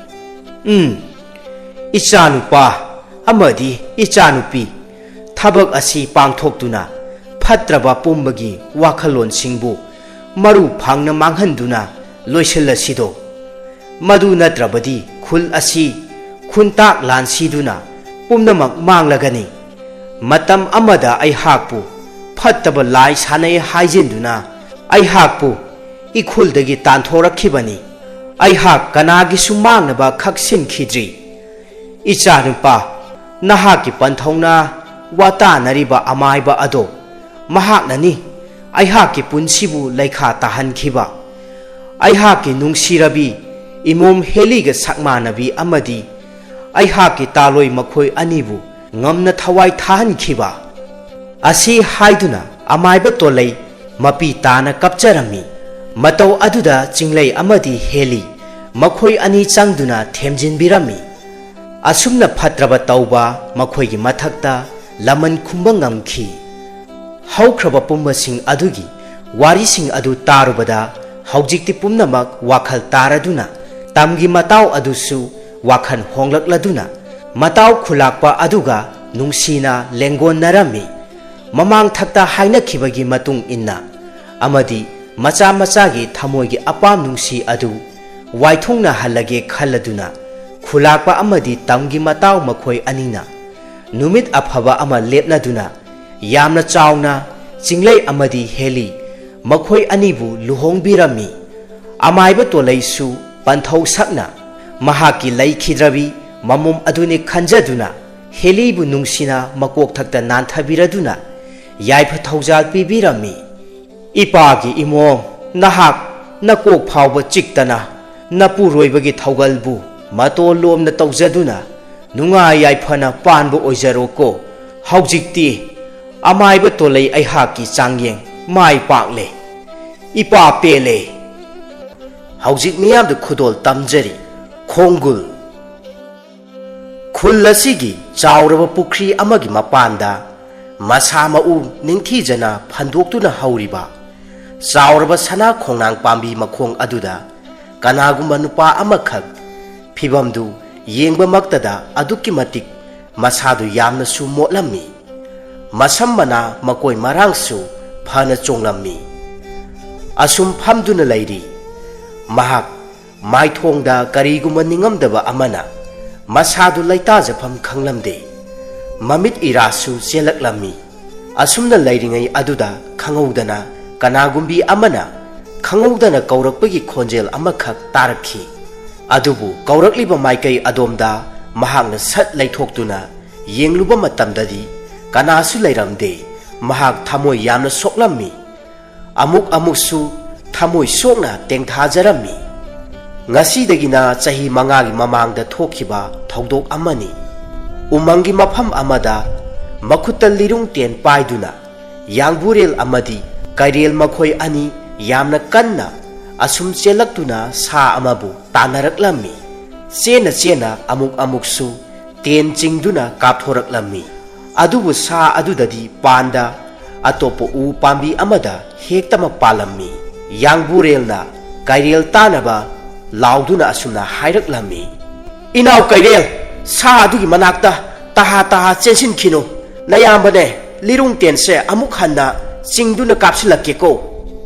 "ꯎꯝ, ꯏꯆꯥꯅꯨꯄꯥ ꯑꯃꯗꯤ ꯏꯆꯥꯅꯨꯄꯤ, ꯊꯕꯛ ꯑꯁꯤ ꯄꯥꯡꯊꯣꯛꯇꯨꯅ ꯐꯠꯇ꯭ꯔꯕ ꯄꯨꯝꯕꯒꯤ ꯋꯥꯈꯜꯂꯣꯟꯁꯤꯡꯕꯨ ꯃꯔꯨ ꯐꯪꯅ ꯃꯥꯡꯍꯟꯗꯨꯅ ꯂꯣꯏꯁꯤꯜꯂꯁꯤꯗꯣ꯫ ꯃꯗꯨ ꯅꯠꯇ꯭ꯔꯕꯗꯤ ꯈꯨꯜ ꯑꯁꯤ ꯈꯨꯟꯇꯥꯛ ꯂꯥꯟꯁꯤꯗꯨꯅ ꯄꯨꯝꯅꯃꯛ ꯃꯥꯡꯂꯒꯅꯤ꯫ ꯃꯇꯝ ꯑꯃꯗ ꯑꯩꯍꯥꯛꯄꯨ ꯐꯠꯇꯕ ꯂꯥꯏ ꯁꯥꯟꯅꯩ ꯍꯥꯏꯖꯤꯟꯗꯨꯅ ꯑꯩꯍꯥꯛꯄꯨ ꯏꯈꯨꯜꯗꯒꯤ ꯇꯥꯟꯊꯣꯔꯛꯈꯤꯕꯅꯤ꯫ ꯑꯩꯍꯥꯛ ꯀꯅꯥꯒꯤꯁꯨ ꯃꯥꯡꯅꯕ ꯈꯛ ꯁꯤꯟꯈꯤꯗ꯭ꯔꯤ꯫ ꯏꯆꯥꯅꯨꯄꯥ, ꯅꯍꯥꯛꯀꯤ ꯄꯟꯊꯧꯅ ꯋꯥꯇꯥꯅꯔꯤꯕ ꯑꯃꯥꯏꯕ ꯑꯗꯣ ꯃꯍꯥꯛꯅꯅꯤ ꯑꯩꯍꯥꯛꯀꯤ ꯄꯨꯟꯁꯤꯕꯨ ꯂꯩꯈꯥ ꯇꯥꯍꯟꯈꯤꯕ꯫ ꯑꯩꯍꯥꯛꯀꯤ ꯅꯨꯡꯁꯤꯔꯕꯤ ꯏꯃꯣꯝ ꯍꯦꯂꯤꯒ ꯁꯛꯃꯥꯟꯅꯕꯤ ꯑꯃꯗꯤ ꯑꯩꯍꯥꯛꯀꯤ ꯇꯥꯂꯣꯏ ꯃꯈꯣꯏ ꯑꯅꯤꯕꯨ ꯉꯝꯅ ꯊꯋꯥꯏ ꯊꯥꯍꯟꯈꯤꯕ꯫ ꯑꯁꯤ ꯍꯥꯏꯗꯨꯅ ꯑꯃꯥꯏꯕ ꯇꯣꯂꯩ ꯃꯄꯤ ꯇꯥꯅ ꯀꯞꯆꯔꯝꯃꯤ꯫ ꯃꯇꯧ ꯑꯗꯨꯗ ꯆꯤꯡꯂꯩ ꯑꯃꯗꯤ ꯍꯦꯂꯤ ꯃꯈꯣꯏ ꯑꯅꯤ ꯆꯪꯗꯨꯅ ꯊꯦꯝꯖꯤꯟꯕꯤꯔꯝꯃꯤ꯫ ꯑꯁꯨꯝꯅ ꯐꯠꯇ꯭ꯔꯕ ꯇꯧꯕ ꯃꯈꯣꯏꯒꯤ ꯃꯊꯛꯇ ꯂꯃꯟ ꯈꯨꯝꯕ ꯉꯝꯈꯤ꯫ ꯍꯧꯈ꯭ꯔꯕ ꯄꯨꯝꯕꯁꯤꯡ ꯑꯗꯨꯒꯤ ꯋꯥꯔꯤꯁꯤꯡ ꯑꯗꯨ ꯇꯥꯔꯨꯕꯗ ꯍꯧꯖꯤꯛꯇꯤ ꯄꯨꯝꯅꯃꯛ ꯋꯥꯈꯜ ꯇꯥꯔꯗꯨꯅ ꯇꯝꯒꯤ ꯃꯇꯥꯎ ꯑꯗꯨꯁꯨ ꯋꯥꯈꯜ ꯍꯣꯡꯂꯛꯂꯗꯨꯅ ꯃꯇꯥꯎ ꯈꯨꯂꯥꯛꯄ ꯑꯗꯨꯒ ꯅꯨꯡꯁꯤꯅ ꯂꯦꯡꯒꯣꯟꯅꯔꯝꯃꯤ꯫ ꯃꯃꯥꯡ ꯊꯛꯇ ꯍꯥꯏꯅꯈꯤꯕꯒꯤ ꯃꯇꯨꯡ ꯏꯟꯅ ꯑꯃꯗꯤ ꯃꯆꯥ ꯃꯆꯥꯒꯤ ꯊꯃꯣꯏꯒꯤ ꯑꯄꯥꯝ ꯅꯨꯡꯁꯤ ꯑꯗꯨ ꯋꯥꯏꯊꯨꯡꯅꯍꯜꯂꯒꯦ ꯈꯜꯂꯗꯨꯅ ꯈꯨꯂꯥꯛꯄ ꯑꯃꯗꯤ ꯇꯝꯒꯤ ꯃꯇꯥꯎ ꯃꯈꯣꯏ ꯑꯅꯤꯅ ꯅꯨꯃꯤꯠ ꯑꯐꯕ ꯑꯃ ꯂꯦꯞꯅꯗꯨꯅ ꯌꯥꯝꯅ ꯆꯥꯎꯅ ꯆꯤꯡꯂꯩ ꯑꯃꯗꯤ ꯍꯦꯂꯤ ꯃꯈꯣꯏ ꯑꯅꯤꯕꯨ ꯂꯨꯍꯣꯡꯕꯤꯔꯝꯃꯤ꯫ ꯑꯃꯥꯏꯕ ꯇꯣꯂꯩꯁꯨ ꯄꯟꯊꯧ ꯁꯛꯅ ꯃꯍꯥꯛꯀꯤ ꯂꯩꯈꯤꯗ꯭ꯔꯕꯤ ꯃꯃꯣꯝ ꯑꯗꯨꯅꯤ ꯈꯟꯖꯗꯨꯅ ꯍꯦꯂꯤꯕꯨ ꯅꯨꯡꯁꯤꯅ ꯃꯀꯣꯛꯊꯛꯇ ꯅꯥꯟꯊꯕꯤꯔꯗꯨꯅ ꯌꯥꯏꯐ ꯊꯧꯖꯥꯜ ꯄꯤꯕꯤꯔꯝꯃꯤ꯫ ꯏꯄꯥꯒꯤ ꯏꯃꯣꯝ, ꯅꯍꯥꯛ ꯅꯀꯣꯛ ꯐꯥꯎꯕ ꯆꯤꯛꯇꯅ ꯅꯄꯨꯔꯣꯏꯕꯒꯤ ꯊꯧꯒꯜꯕꯨ ꯃꯇꯣꯟ ꯂꯣꯝꯅ ꯇꯧꯖꯗꯨꯅ ꯅꯨꯡꯉꯥꯏ ꯌꯥꯏꯐꯅ ꯄꯥꯟꯕ ꯑꯣꯏꯖꯔꯣꯀꯣ꯫ ꯍꯧꯖꯤꯛꯇꯤ ꯑꯃꯥꯏꯕ ꯇꯣꯂꯩ ꯑꯩꯍꯥꯛꯀꯤ ꯆꯥꯡꯌꯦꯡ ꯃꯥꯏ ꯄꯥꯛꯂꯦ꯫ ꯏꯄꯥ ꯄꯦꯜꯂꯦ꯫ ꯍꯧꯖꯤꯛ ꯃꯤꯌꯥꯝꯗ ꯈꯨꯗꯣꯜ ꯇꯝꯖꯔꯤ꯫ ꯈꯣꯡꯒꯨꯜ꯫ ꯈꯨꯜ ꯑꯁꯤꯒꯤ ꯆꯥꯎꯔꯕ ꯄꯨꯈ꯭ꯔꯤ ꯑꯃꯒꯤ ꯃꯄꯥꯟꯗ ꯃꯁꯥ ꯃꯎ ꯅꯤꯡꯊꯤꯖꯅ ꯐꯟꯗꯣꯛꯇꯨꯅ ꯍꯧꯔꯤꯕ ꯆꯥꯎꯔꯕ ꯁꯅꯥ ꯈꯣꯡꯅꯥꯡ ꯄꯥꯝꯕꯤ ꯃꯈꯣꯡ ꯑꯗꯨꯗ ꯀꯅꯥꯒꯨꯝꯕ ꯅꯨꯄꯥ ꯑꯃꯈꯛ, ꯐꯤꯚꯝꯗꯨ ꯌꯦꯡꯕꯃꯛꯇꯗ ꯑꯗꯨꯛꯀꯤ ꯃꯇꯤꯛ ꯃꯁꯥꯗꯨ ꯌꯥꯝꯅꯁꯨ ꯃꯣꯠꯂꯝꯃꯤ꯫ ꯃꯁꯝ ꯃꯅꯥ ꯃꯀꯣꯏ ꯃꯔꯥꯡꯁꯨ ꯐꯅ ꯆꯣꯡꯂꯝꯃꯤ꯫ ꯑꯁꯨꯝ ꯐꯝꯗꯨꯅ ꯂꯩꯔꯤ꯫ ꯃꯍꯥꯛ ꯃꯥꯏꯊꯣꯡꯗ ꯀꯔꯤꯒꯨꯝꯕ ꯅꯤꯡꯉꯝꯗꯕ ꯑꯃꯅ ꯃꯁꯥꯗꯨ ꯂꯩꯇꯥꯖꯐꯝ ꯈꯪꯂꯝꯗꯦ꯫ ꯃꯃꯤꯠ ꯏꯔꯥꯁꯨ ꯆꯦꯜꯂꯛꯂꯝꯃꯤ꯫ ꯑꯁꯨꯝꯅ ꯂꯩꯔꯤꯉꯩ ꯑꯗꯨꯗ ꯈꯪꯍꯧꯗꯅ ꯀꯅꯥꯒꯨꯝꯕꯤ ꯑꯃꯅ ꯈꯪꯍꯧꯗꯅ ꯀꯧꯔꯛꯄꯒꯤ ꯈꯣꯟꯖꯦꯜ ꯑꯃꯈꯛ ꯇꯥꯔꯛꯈꯤ꯫ ꯑꯗꯨꯕꯨ ꯀꯧꯔꯛꯂꯤꯕ ꯃꯥꯏꯀꯩ ꯑꯗꯣꯝꯗ ꯃꯍꯥꯛꯅ ꯁꯠ ꯂꯩꯊꯣꯛꯇꯨꯅ ꯌꯦꯡꯂꯨꯕ ꯃꯇꯝꯗꯗꯤ ꯀꯅꯥꯁꯨ ꯂꯩꯔꯝꯗꯦ꯫ ꯃꯍꯥꯛ ꯊꯃꯣꯏ ꯌꯥꯝꯅ ꯁꯣꯛꯂꯝꯃꯤ꯫ ꯑꯃꯨꯛ ꯑꯃꯨꯛꯁꯨ ꯊꯃꯣꯏ ꯁꯣꯛꯅ ꯇꯦꯡꯊꯥꯖꯔꯝꯃꯤ꯫ ꯉꯁꯤꯗꯒꯤꯅ ꯆꯍꯤ ꯃꯉꯥꯒꯤ ꯃꯃꯥꯡꯗ ꯊꯣꯛꯈꯤꯕ ꯊꯧꯗꯣꯛ ꯑꯃꯅꯤ꯫ ꯎꯃꯪꯒꯤ ꯃꯐꯝ ꯑꯃꯗ ꯃꯈꯨꯠꯇ ꯂꯤꯔꯨꯡ ꯇꯦꯟ ꯄꯥꯏꯗꯨꯅ ꯌꯥꯡꯕꯨꯔꯦꯜ ꯑꯃꯗꯤ ꯀꯩꯔꯦꯜ ꯃꯈꯣꯏ ꯑꯅꯤ ꯌꯥꯝꯅ ꯀꯟꯅ ꯑꯁꯨꯝ ꯆꯦꯜꯂꯛꯇꯨꯅ ꯁꯥ ꯑꯃꯕꯨ ꯇꯥꯟꯅꯔꯛꯂꯝꯃꯤ꯫ ꯆꯦꯟꯅ ꯆꯦꯟꯅ ꯑꯃꯨꯛ ꯑꯃꯨꯛꯁꯨ ꯇꯦꯟ ꯆꯤꯡꯗꯨꯅ ꯀꯥꯞꯊꯣꯔꯛꯂꯝꯃꯤ꯫ ꯑꯗꯨꯕꯨ ꯁꯥ ꯑꯗꯨꯗꯗꯤ ꯄꯥꯟꯗ ꯑꯇꯣꯞꯄ ꯎ ꯄꯥꯝꯕꯤ ꯑꯃꯗ ꯍꯦꯛꯇꯃꯛ ꯄꯥꯜꯂꯝꯃꯤ꯫ ꯌꯥꯡꯕꯨꯔꯦꯜꯅ ꯀꯩꯔꯦꯜ ꯇꯥꯅꯕ ꯂꯥꯎꯗꯨꯅ ꯑꯁꯨꯝꯅ ꯍꯥꯏꯔꯛꯂꯝꯃꯤ, "ꯏꯅꯥꯎ ꯀꯩꯔꯦꯜ, ꯁꯥ ꯑꯗꯨꯒꯤ ꯃꯅꯥꯛꯇ ꯇꯍꯥ ꯇꯍꯥ ꯆꯦꯟꯁꯤꯟꯈꯤꯅꯨ꯫ ꯅꯌꯥꯝꯕꯅꯦ, ꯂꯤꯔꯨꯡ ꯇꯦꯟꯁꯦ ꯑꯃꯨꯛ ꯍꯟꯅ ꯆꯤꯡꯗꯨꯅ ꯀꯥꯞꯁꯤꯜꯂꯛꯀꯦꯀꯣ꯫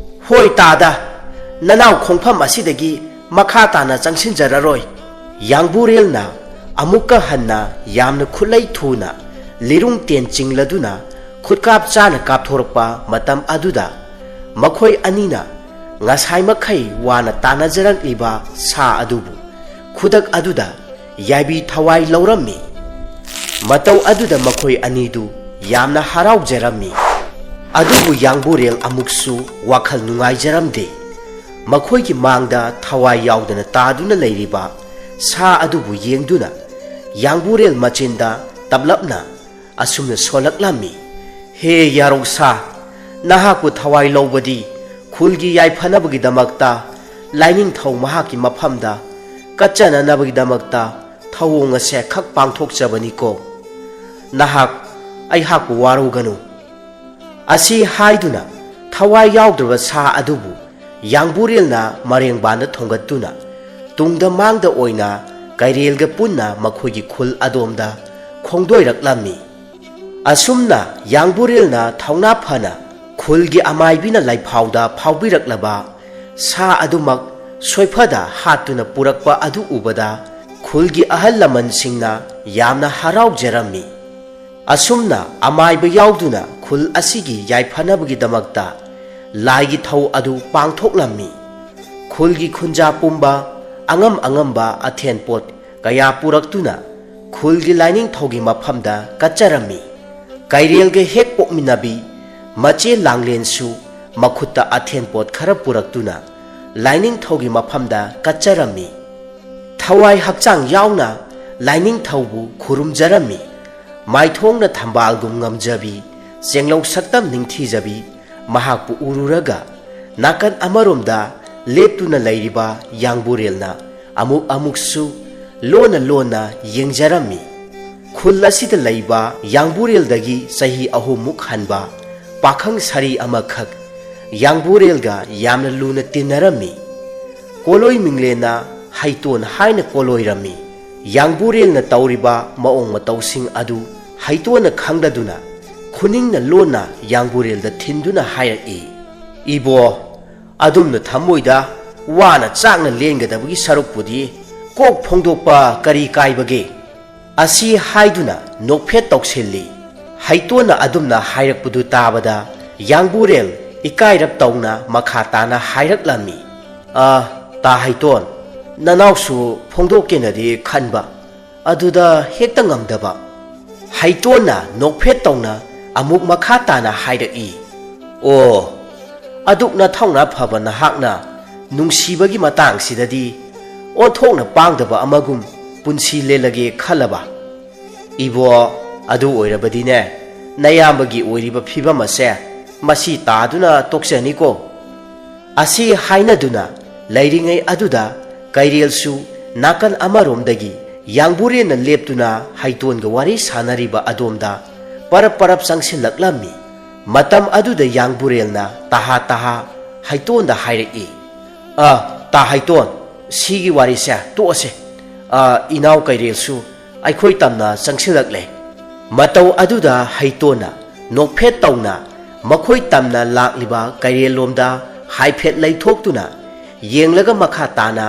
ꯍꯣꯏ ꯇꯥꯗ, ꯅꯅꯥꯎ ꯈꯣꯡꯐꯝ ꯑꯁꯤꯗꯒꯤ ꯃꯈꯥ ꯇꯥꯅ ꯆꯪꯁꯤꯟꯖꯔꯔꯣꯏ"꯫ ꯌꯥꯡꯕꯨꯔꯦꯜꯅ ꯑꯃꯨꯛꯀ ꯍꯟꯅ ꯌꯥꯝꯅ ꯈꯨꯠꯂꯩ ꯊꯨꯅ ꯂꯤꯔꯨꯡ ꯇꯦꯟ ꯆꯤꯡꯂꯗꯨꯅ ꯈꯨꯠꯀꯥꯞ ꯆꯥꯅ ꯀꯥꯞꯊꯣꯔꯛꯄ ꯃꯇꯝ ꯑꯗꯨꯗ, ꯃꯈꯣꯏ ꯑꯅꯤꯅ ꯉꯁꯥꯏ ꯃꯈꯩ ꯋꯥꯅ ꯇꯥꯟꯅꯖꯔꯛꯂꯤꯕ ꯁꯥ ꯑꯗꯨꯕꯨ ꯈꯨꯗꯛ ꯑꯗꯨꯗ ꯌꯥꯏꯕꯤ ꯊꯋꯥꯏ ꯂꯧꯔꯝꯃꯤ꯫ ꯃꯇꯧ ꯑꯗꯨꯗ ꯃꯈꯣꯏ ꯑꯅꯤꯗꯨ ꯌꯥꯝꯅ ꯍꯔꯥꯎꯖꯔꯝꯃꯤ꯫ ꯑꯗꯨꯕꯨ ꯌꯥꯡꯕꯨꯔꯦꯜ ꯑꯃꯨꯛꯁꯨ ꯋꯥꯈꯜ ꯅꯨꯡꯉꯥꯏꯖꯔꯝꯗꯦ꯫ ꯃꯈꯣꯏꯒꯤ ꯃꯥꯡꯗ ꯊꯋꯥꯏ ꯌꯥꯎꯗꯅ ꯇꯥꯗꯨꯅ ꯂꯩꯔꯤꯕ ꯁꯥ ꯑꯗꯨꯕꯨ ꯌꯦꯡꯗꯨꯅ ꯌꯥꯡꯕꯨꯔꯦꯜ ꯃꯆꯤꯟꯗ ꯇꯞꯂꯞꯅ ꯑꯁꯨꯝꯅ ꯁꯣꯜꯂꯛꯂꯝꯃꯤ, "ꯍꯦ ꯌꯥꯔꯧ ꯁꯥ, ꯅꯍꯥꯛꯄꯨ ꯊꯋꯥꯏ ꯂꯧꯕꯗꯤ ꯈꯨꯜꯒꯤ ꯌꯥꯏꯐꯅꯕꯒꯤꯗꯃꯛꯇ, ꯂꯥꯏꯅꯤꯡꯊꯧ ꯃꯍꯥꯛꯀꯤ ꯃꯐꯝꯗ ꯀꯠꯆꯅꯅꯕꯒꯤꯗꯃꯛꯇ ꯊꯧꯑꯣꯡ ꯑꯁꯦ ꯈꯛ ꯄꯥꯡꯊꯣꯛꯆꯕꯅꯤꯀꯣ꯫ ꯅꯍꯥꯛ ꯑꯩꯍꯥꯛꯄꯨ ꯋꯥꯔꯧꯒꯅꯨ"꯫ ꯑꯁꯤ ꯍꯥꯏꯗꯨꯅ ꯊꯋꯥꯏ ꯌꯥꯎꯗ꯭ꯔꯕ ꯁꯥ ꯑꯗꯨꯕꯨ ꯌꯥꯡꯕꯨꯔꯦꯜꯅ ꯃꯔꯦꯡꯕꯥꯟꯗ ꯊꯣꯡꯒꯠꯇꯨꯅ ꯇꯨꯡꯗ ꯃꯥꯡꯗ ꯑꯣꯏꯅ ꯀꯩꯔꯦꯜꯒ ꯄꯨꯟꯅ ꯃꯈꯣꯏꯒꯤ ꯈꯨꯜ ꯑꯗꯣꯝꯗ ꯈꯣꯡꯗꯣꯏꯔꯛꯂꯝꯃꯤ꯫ ꯑꯁꯨꯝꯅ ꯌꯥꯡꯕꯨꯔꯦꯜꯅ ꯊꯧꯅꯥ ꯐꯅ ꯈꯨꯜꯒꯤ ꯑꯃꯥꯏꯕꯤꯅ ꯂꯥꯏꯐꯥꯎꯗ ꯐꯥꯎꯕꯤꯔꯛꯂꯕ ꯁꯥ ꯑꯗꯨꯃꯛ ꯁꯣꯏꯐꯗ ꯍꯥꯠꯇꯨꯅ ꯄꯨꯔꯛꯄ ꯑꯗꯨ ꯎꯕꯗ ꯈꯨꯜꯒꯤ ꯑꯍꯜ ꯂꯃꯟꯁꯤꯡꯅ ꯌꯥꯝꯅ ꯍꯔꯥꯎꯖꯔꯝꯃꯤ꯫ ꯑꯁꯨꯝꯅ ꯑꯃꯥꯏꯕ ꯌꯥꯎꯗꯨꯅ ꯈꯨꯜ ꯑꯁꯤꯒꯤ ꯌꯥꯏꯐꯅꯕꯒꯤꯗꯃꯛꯇ ꯂꯥꯏꯒꯤ ꯊꯧ ꯑꯗꯨ ꯄꯥꯡꯊꯣꯛꯂꯝꯃꯤ꯫ ꯈꯨꯜꯒꯤ ꯈꯨꯟꯖꯥ ꯄꯨꯝꯕ ꯑꯉꯝ ꯑꯉꯝꯕ ꯑꯊꯦꯟ ꯄꯣꯠ ꯀꯌꯥ ꯄꯨꯔꯛꯇꯨꯅ ꯈꯨꯜꯒꯤ ꯂꯥꯏꯅꯤꯡꯊꯧꯒꯤ ꯃꯐꯝꯗ ꯀꯠꯆꯔꯝꯃꯤ꯫ ꯀꯩꯔꯦꯜꯒ ꯍꯦꯛ ꯄꯣꯛꯃꯤꯟꯅꯕꯤ ꯃꯆꯦ ꯂꯥꯡꯂꯦꯟꯁꯨ ꯃꯈꯨꯠꯇ ꯑꯊꯦꯟ ꯄꯣꯠ ꯈꯔ ꯄꯨꯔꯛꯇꯨꯅ ꯂꯥꯏꯅꯤꯡꯊꯧꯒꯤ ꯃꯐꯝꯗ ꯀꯠꯆꯔꯝꯃꯤ꯫ ꯊꯋꯥꯏ ꯍꯛꯆꯥꯡ ꯌꯥꯎꯅ ꯂꯥꯏꯅꯤꯡꯊꯧꯕꯨ ꯈꯨꯔꯨꯝꯖꯔꯝꯃꯤ꯫ ꯃꯥꯏꯊꯣꯡꯅ ꯊꯝꯕꯥꯜꯒꯨꯝ ꯉꯝꯖꯕꯤ, ꯆꯦꯡꯂꯧ ꯁꯛꯇꯝ ꯅꯤꯡꯊꯤꯖꯕꯤ ꯃꯍꯥꯛꯄꯨ ꯎꯔꯨꯔꯒ ꯅꯥꯀꯟ ꯑꯃꯔꯣꯝꯗ ꯂꯦꯞꯇꯨꯅ ꯂꯩꯔꯤꯕ ꯌꯥꯡꯕꯨꯔꯦꯜꯅ ꯑꯃꯨꯛ ꯑꯃꯨꯛꯁꯨ ꯂꯣꯟꯅ ꯂꯣꯟꯅ ꯌꯦꯡꯖꯔꯝꯃꯤ꯫ ꯈꯨꯜ ꯑꯁꯤꯗ ꯂꯩꯕ ꯌꯥꯡꯕꯨꯔꯦꯜꯗꯒꯤ ꯆꯍꯤ ꯑꯍꯨꯝꯃꯨꯛ ꯍꯟꯕ ꯄꯥꯈꯪ ꯁꯥꯔꯤ ꯑꯃꯈꯛ ꯌꯥꯡꯕꯨꯔꯦꯜꯒ ꯌꯥꯝꯅ ꯂꯨꯅ ꯇꯤꯟꯅꯔꯝꯃꯤ꯫ ꯀꯣꯂꯣꯏ ꯃꯤꯡꯂꯦꯟꯅ ꯍꯩꯇꯣꯟ ꯍꯥꯏꯅ ꯀꯣꯂꯣꯏꯔꯝꯃꯤ꯫ ꯌꯥꯡꯕꯨꯔꯦꯜꯅ ꯇꯧꯔꯤꯕ ꯃꯑꯣꯡ ꯃꯇꯧꯁꯤꯡ ꯑꯗꯨ ꯍꯩꯇꯣꯟꯅ ꯈꯪꯂꯗꯨꯅ ꯈꯨꯅꯤꯡꯅ ꯂꯣꯟꯅ ꯌꯥꯡꯕꯨꯔꯦꯜꯗ ꯊꯤꯟꯗꯨꯅ ꯍꯥꯏꯔꯛꯏ, "ꯏꯕꯣ, ꯑꯗꯨꯝꯅ ꯊꯝꯃꯣꯏꯗ ꯋꯥꯅ ꯆꯥꯛꯅ ꯂꯦꯟꯒꯗꯕꯒꯤ ꯁꯔꯨꯛꯄꯨꯗꯤ ꯀꯣꯛ ꯐꯣꯡꯗꯣꯛꯄ ꯀꯔꯤ ꯀꯥꯏꯕꯒꯦ?" ꯑꯁꯤ ꯍꯥꯏꯗꯨꯅ ꯅꯣꯛꯐꯦꯠ ꯇꯧꯁꯤꯜꯂꯤ꯫ ꯍꯩꯇꯣꯟꯅ ꯑꯗꯨꯝꯅ ꯍꯥꯏꯔꯛꯄꯗꯨ ꯇꯥꯕꯗ ꯌꯥꯡꯕꯨꯔꯦꯜ ꯏꯀꯥꯏꯔꯞ ꯇꯧꯅ ꯃꯈꯥ ꯇꯥꯅ ꯍꯥꯏꯔꯛꯂꯝꯃꯤ, "ꯑ, ꯇꯥ ꯍꯩꯇꯣꯟ, ꯅꯅꯥꯎꯁꯨ ꯐꯣꯡꯗꯣꯛꯀꯦꯅꯗꯤ ꯈꯟꯕ, ꯑꯗꯨꯗ ꯍꯦꯛꯇ ꯉꯝꯗꯕ꯫" ꯍꯩꯇꯣꯟꯅ ꯅꯣꯛꯐꯦꯠ ꯇꯧꯅ ꯑꯃꯨꯛ ꯃꯈꯥ ꯇꯥꯅ ꯍꯥꯏꯔꯛꯏ, "ꯑꯣ, ꯑꯗꯨꯛ ꯅꯊꯧꯅꯥ ꯐꯕ ꯅꯍꯥꯛꯅ ꯅꯨꯡꯁꯤꯕꯒꯤ ꯃꯇꯥꯡꯁꯤꯗꯗꯤ ꯑꯣꯟꯊꯣꯛꯅ ꯄꯥꯡꯗꯕ ꯑꯃꯒꯨꯝ ꯄꯨꯟꯁꯤ ꯂꯦꯜꯂꯒꯦ ꯈꯜꯂꯕ? ꯏꯕꯣ, ꯑꯗꯨ ꯑꯣꯏꯔꯕꯗꯤꯅꯦ, ꯅꯌꯥꯝꯕꯒꯤ ꯑꯣꯏꯔꯤꯕ ꯐꯤꯕꯝ ꯑꯁꯦ ꯃꯁꯤ ꯇꯥꯗꯨꯅ ꯇꯣꯛꯆꯅꯤꯀꯣ꯫" ꯑꯁꯤ ꯍꯥꯏꯅꯗꯨꯅ ꯂꯩꯔꯤꯉꯩ ꯑꯗꯨꯗ ꯀꯩꯔꯦꯜꯁꯨ ꯅꯥꯀꯟ ꯑꯃꯔꯣꯝꯗꯒꯤ ꯌꯥꯡꯕꯨꯔꯦꯟꯅ ꯂꯦꯞꯇꯨꯅ ꯍꯩꯇꯣꯟꯒ ꯋꯥꯔꯤ ꯁꯥꯟꯅꯔꯤꯕ ꯑꯗꯣꯝꯗ ꯄꯔꯞ ꯄꯔꯞ ꯆꯪꯁꯤꯜꯂꯛꯂꯝꯃꯤ꯫ ꯃꯇꯝ ꯑꯗꯨꯗ ꯌꯥꯡꯕꯨꯔꯦꯜꯅ ꯇꯍꯥ ꯇꯍꯥ ꯍꯩꯇꯣꯟꯗ ꯍꯥꯏꯔꯛꯏ, "ꯑ, ꯇꯥ ꯍꯩꯇꯣꯟ, ꯁꯤꯒꯤ ꯋꯥꯔꯤꯁꯦ ꯇꯣꯛꯑꯁꯦ꯫ ꯑ, ꯏꯅꯥꯎ ꯀꯩꯔꯦꯜꯁꯨ ꯑꯩꯈꯣꯏ ꯇꯝꯅ ꯆꯪꯁꯤꯜꯂꯛꯂꯦ꯫" ꯃꯇꯧ ꯑꯗꯨꯗ ꯍꯩꯇꯣꯟꯅ ꯅꯣꯛꯐꯦꯠ ꯇꯧꯅ ꯃꯈꯣꯏ ꯇꯝꯅ ꯂꯥꯛꯂꯤꯕ ꯀꯩꯔꯦꯜꯂꯣꯝꯗ ꯍꯥꯏꯐꯦꯠ ꯂꯩꯊꯣꯛꯇꯨꯅ ꯌꯦꯡꯂꯒ ꯃꯈꯥ ꯇꯥꯅ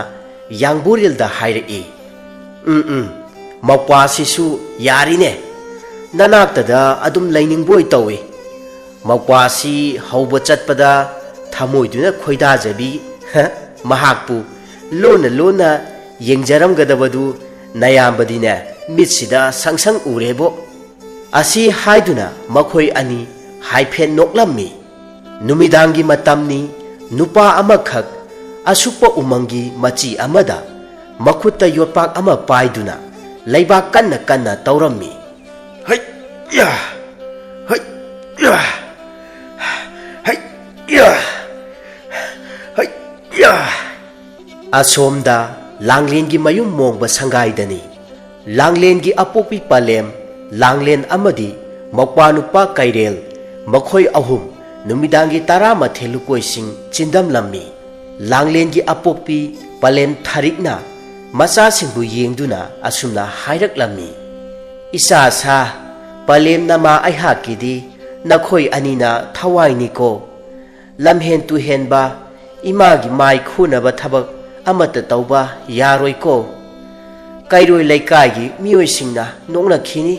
ꯌꯥꯡꯕꯨꯔꯦꯜꯗ ꯍꯥꯏꯔꯛꯏ, "ꯎꯝ, ꯎꯝ, ꯃꯧꯄ꯭ꯋꯥꯁꯤꯁꯨ ꯌꯥꯔꯤꯅꯦ꯫ ꯅꯅꯥꯛꯇꯗ ꯑꯗꯨꯝ ꯂꯩꯅꯤꯡꯕꯣꯏ ꯇꯧꯏ꯫ ꯃꯧꯄ꯭ꯋꯥꯁꯤ ꯍꯧꯕ ꯆꯠꯄꯗ ꯊꯃꯣꯏꯗꯨꯅ ꯈꯣꯏꯗꯥꯖꯕꯤ ꯃꯍꯥꯛꯄꯨ ꯂꯣꯟꯅ ꯂꯣꯟꯅ ꯌꯦꯡꯖꯔꯝꯒꯗꯕꯗꯨ ꯅꯌꯥꯝꯕꯗꯤꯅꯦ ꯃꯤꯠꯁꯤꯗ ꯁꯪ ꯁꯪ ꯎꯔꯦꯕꯣ꯫ ꯑꯁꯤ ꯍꯥꯏꯗꯨꯅ ꯃꯈꯣꯏ ꯑꯅꯤ ꯍꯥꯏꯐꯦꯠ ꯅꯣꯛꯂꯝꯃꯤ꯫ ꯅꯨꯃꯤꯗꯥꯡꯒꯤ ꯃꯇꯝꯅꯤ꯫ ꯅꯨꯄꯥ ꯑꯃꯈꯛ ꯑꯁꯨꯛꯄ ꯎꯃꯪꯒꯤ ꯃꯆꯤ ꯑꯃꯗ ꯃꯈꯨꯠꯇ ꯌꯣꯠꯄꯥꯛ ꯑꯃ ꯄꯥꯏꯗꯨꯅ ꯂꯩꯕꯥꯛ ꯀꯟꯅ ꯀꯟꯅ ꯇꯧꯔꯝꯃꯤ꯫ ꯍꯩ ꯌꯥ! ꯍꯩ ꯌꯥ! ꯍꯩ ꯌꯥ! ꯍꯩ ꯌꯥ! ꯑꯁꯣꯝꯗ ꯂꯥꯡꯂꯦꯟꯒꯤ ꯃꯌꯨꯝ ꯃꯣꯡꯕ ꯁꯪꯒꯥꯏꯗꯅꯤ꯫ ꯂꯥꯡꯂꯦꯟꯒꯤ ꯑꯄꯣꯛꯄꯤ ꯄꯂꯦꯝ, ꯂꯥꯡꯂꯦꯟ ꯑꯃꯗꯤ ꯃꯧꯄ꯭ꯋꯥ ꯅꯨꯄꯥ ꯀꯩꯔꯦꯜ, ꯃꯈꯣꯏ ꯑꯍꯨꯝ ꯅꯨꯃꯤꯗꯥꯡꯒꯤ ꯇꯔꯥꯃꯥꯊꯣꯏ ꯂꯨꯀꯣꯏꯁꯤꯡ ꯆꯤꯟꯗꯝꯂꯝꯃꯤ꯫ ꯂꯥꯡꯂꯦꯟꯒꯤ ꯑꯄꯣꯛꯄꯤ ꯄꯂꯦꯝ ꯊꯥꯔꯤꯛꯅ ꯃꯆꯥꯁꯤꯡꯕꯨ ꯌꯦꯡꯗꯨꯅ ꯑꯁꯨꯝꯅ ꯍꯥꯏꯔꯛꯂꯝꯃꯤ, "ꯏꯆꯥ ꯁꯥ, ꯄꯂꯦꯝ ꯅꯃꯥ ꯑꯩꯍꯥꯛꯀꯤꯗꯤ ꯅꯈꯣꯏ ꯑꯅꯤꯅ ꯊꯋꯥꯏꯅꯤꯀꯣ꯫ ꯂꯝꯍꯦꯟ ꯇꯨꯍꯦꯟꯕ, ꯏꯃꯥꯒꯤ ꯃꯥꯏ ꯈꯨꯅꯕ ꯊꯕꯛ ꯑꯃꯠꯇ ꯇꯧꯕ ꯌꯥꯔꯣꯏꯀꯣ꯫ ꯀꯩꯔꯣꯏ ꯂꯩꯀꯥꯏꯒꯤ ꯃꯤꯑꯣꯏꯁꯤꯡꯅ ꯅꯣꯛꯅꯈꯤꯅꯤ꯫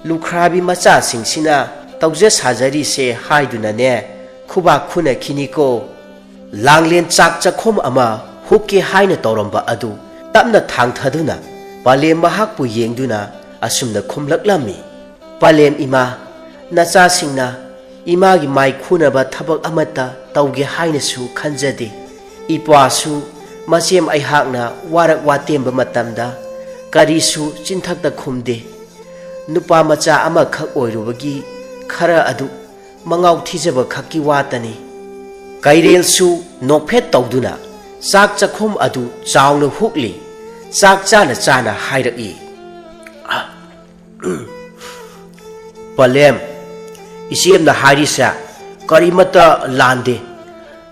ꯂꯨꯈ꯭ꯔꯥꯕꯤ ꯃꯆꯥꯁꯤꯡꯁꯤꯅ ꯇꯧꯖ ꯁꯥꯖꯔꯤꯁꯦ ꯍꯥꯏꯗꯨꯅꯅꯦ ꯈꯨꯕꯥꯛ ꯈꯨꯅꯈꯤꯅꯤꯀꯣ"꯫ ꯂꯥꯡꯂꯦꯟ ꯆꯥꯛ ꯆꯥꯛꯈꯣꯝ ꯑꯃ ꯍꯨꯛꯀꯦ ꯍꯥꯏꯅ ꯇꯧꯔꯝꯕ ꯑꯗꯨ ꯇꯞꯅ ꯊꯥꯡꯊꯗꯨꯅ ꯄꯂꯦꯝ ꯃꯍꯥꯛꯄꯨ ꯌꯦꯡꯗꯨꯅ ꯑꯁꯨꯝꯅ ꯈꯨꯝꯂꯛꯂꯝꯃꯤ, "ꯄꯂꯦꯝ ꯏꯃꯥ, ꯅꯆꯥꯁꯤꯡꯅ ꯏꯃꯥꯒꯤ ꯃꯥꯏ ꯈꯨꯅꯕ ꯊꯕꯛ ꯑꯃꯠꯇ ꯇꯧꯒꯦ ꯍꯥꯏꯅꯁꯨ ꯈꯟꯖꯗꯦ꯫ ꯏꯄ꯭ꯋꯥꯁꯨ ꯃꯆꯦꯝ ꯑꯩꯍꯥꯛꯅ ꯋꯥꯔꯛ ꯋꯥꯇꯦꯝꯕ ꯃꯇꯝꯗ ꯀꯔꯤꯁꯨ ꯆꯤꯟꯊꯛꯇ ꯈꯨꯝꯗꯦ꯫ ꯅꯨꯄꯥ ꯃꯆꯥ ꯑꯃꯈꯛ ꯑꯣꯏꯔꯨꯕꯒꯤ ꯈꯔ ꯑꯗꯨ ꯃꯉꯥꯎ ꯊꯤꯖꯕ ꯈꯛꯀꯤ ꯋꯥꯇꯅꯤ"꯫ ꯀꯩꯔꯦꯜꯁꯨ ꯅꯣꯛꯐꯦꯠ ꯇꯧꯗꯨꯅ ꯆꯥꯛ ꯆꯥꯛꯈꯨꯝ ꯑꯗꯨ ꯆꯥꯎꯅ ꯍꯨꯛꯂꯤ꯫ ꯆꯥꯛ ꯆꯥꯅ ꯆꯥꯅ ꯍꯥꯏꯔꯛꯏ, "ꯄꯂꯦꯝ, ꯏꯆꯦꯝꯅ ꯍꯥꯏꯔꯤꯁꯦ ꯀꯔꯤꯃꯠꯇ ꯂꯥꯟꯗꯦ꯫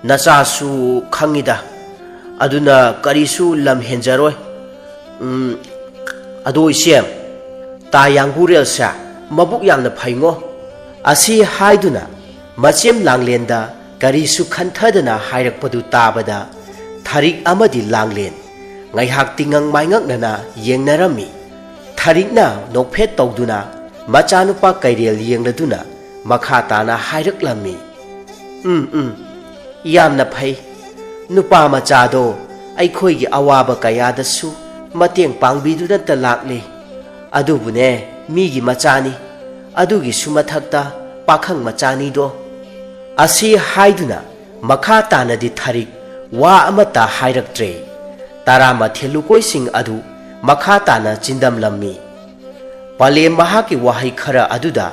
ꯅꯆꯥꯁꯨ ꯈꯪꯉꯤꯗ, ꯑꯗꯨꯅ ꯀꯔꯤꯁꯨ ꯂꯝ ꯍꯦꯟꯖꯔꯣꯏ꯫ ꯎꯝ, ꯑꯗꯣ ꯏꯆꯦꯝ, ꯇꯥ ꯌꯥꯡꯒꯨꯔꯦꯜꯁꯦ ꯃꯕꯨꯛ ꯌꯥꯝꯅ ꯐꯩꯉꯣ"꯫ ꯑꯁꯤ ꯍꯥꯏꯗꯨꯅ ꯃꯆꯦꯝ ꯂꯥꯡꯂꯦꯟꯗ ꯀꯔꯤꯁꯨ ꯈꯟꯊꯗꯅ ꯍꯥꯏꯔꯛꯄꯗꯨ ꯇꯥꯕꯗ ꯊꯥꯔꯤꯛ ꯑꯃꯗꯤ ꯂꯥꯡꯂꯦꯟ ꯉꯥꯏꯍꯥꯛ ꯇꯤꯉꯪ ꯃꯥꯏꯉꯛꯅꯅ ꯌꯦꯡꯅꯔꯝꯃꯤ꯫ ꯊꯥꯔꯤꯛꯅ ꯅꯣꯛꯐꯦꯠ ꯇꯧꯗꯨꯅ ꯃꯆꯥꯅꯨꯄꯥ ꯀꯩꯔꯦꯜ ꯌꯦꯡꯂꯗꯨꯅ ꯃꯈꯥ ꯇꯥꯅ ꯍꯥꯏꯔꯛꯂꯝꯃꯤ, "ꯎꯝ, ꯎꯝ, ꯌꯥꯝꯅ ꯐꯩ꯫ ꯅꯨꯄꯥ ꯃꯆꯥꯗꯣ ꯑꯩꯈꯣꯏꯒꯤ ꯑꯋꯥꯕ ꯀꯌꯥꯗꯁꯨ ꯃꯇꯦꯡ ꯄꯥꯡꯕꯤꯗꯨꯅꯇ ꯂꯥꯛꯂꯤ꯫ ꯑꯗꯨꯕꯨꯅꯦ, ꯃꯤꯒꯤ ꯃꯆꯥꯅꯤ, ꯑꯗꯨꯒꯤꯁꯨ ꯃꯊꯛꯇ ꯄꯥꯈꯪ ꯃꯆꯥꯅꯤꯗꯣ"꯫ ꯑꯁꯤ ꯍꯥꯏꯗꯨꯅ ꯃꯈꯥ ꯇꯥꯅꯗꯤ ꯊꯥꯔꯤꯛ ꯋꯥ ꯑꯃꯠꯇ ꯍꯥꯏꯔꯛꯇ꯭ꯔꯦ꯫ ꯇꯔꯥꯃꯥꯊꯦꯜ ꯂꯨꯀꯣꯏꯁꯤꯡ ꯑꯗꯨ ꯃꯈꯥ ꯇꯥꯅ ꯆꯤꯟꯗꯝꯂꯝꯃꯤ꯫ ꯄꯂꯦꯝ ꯃꯍꯥꯛꯀꯤ ꯋꯥꯍꯩ ꯈꯔ ꯑꯗꯨꯗ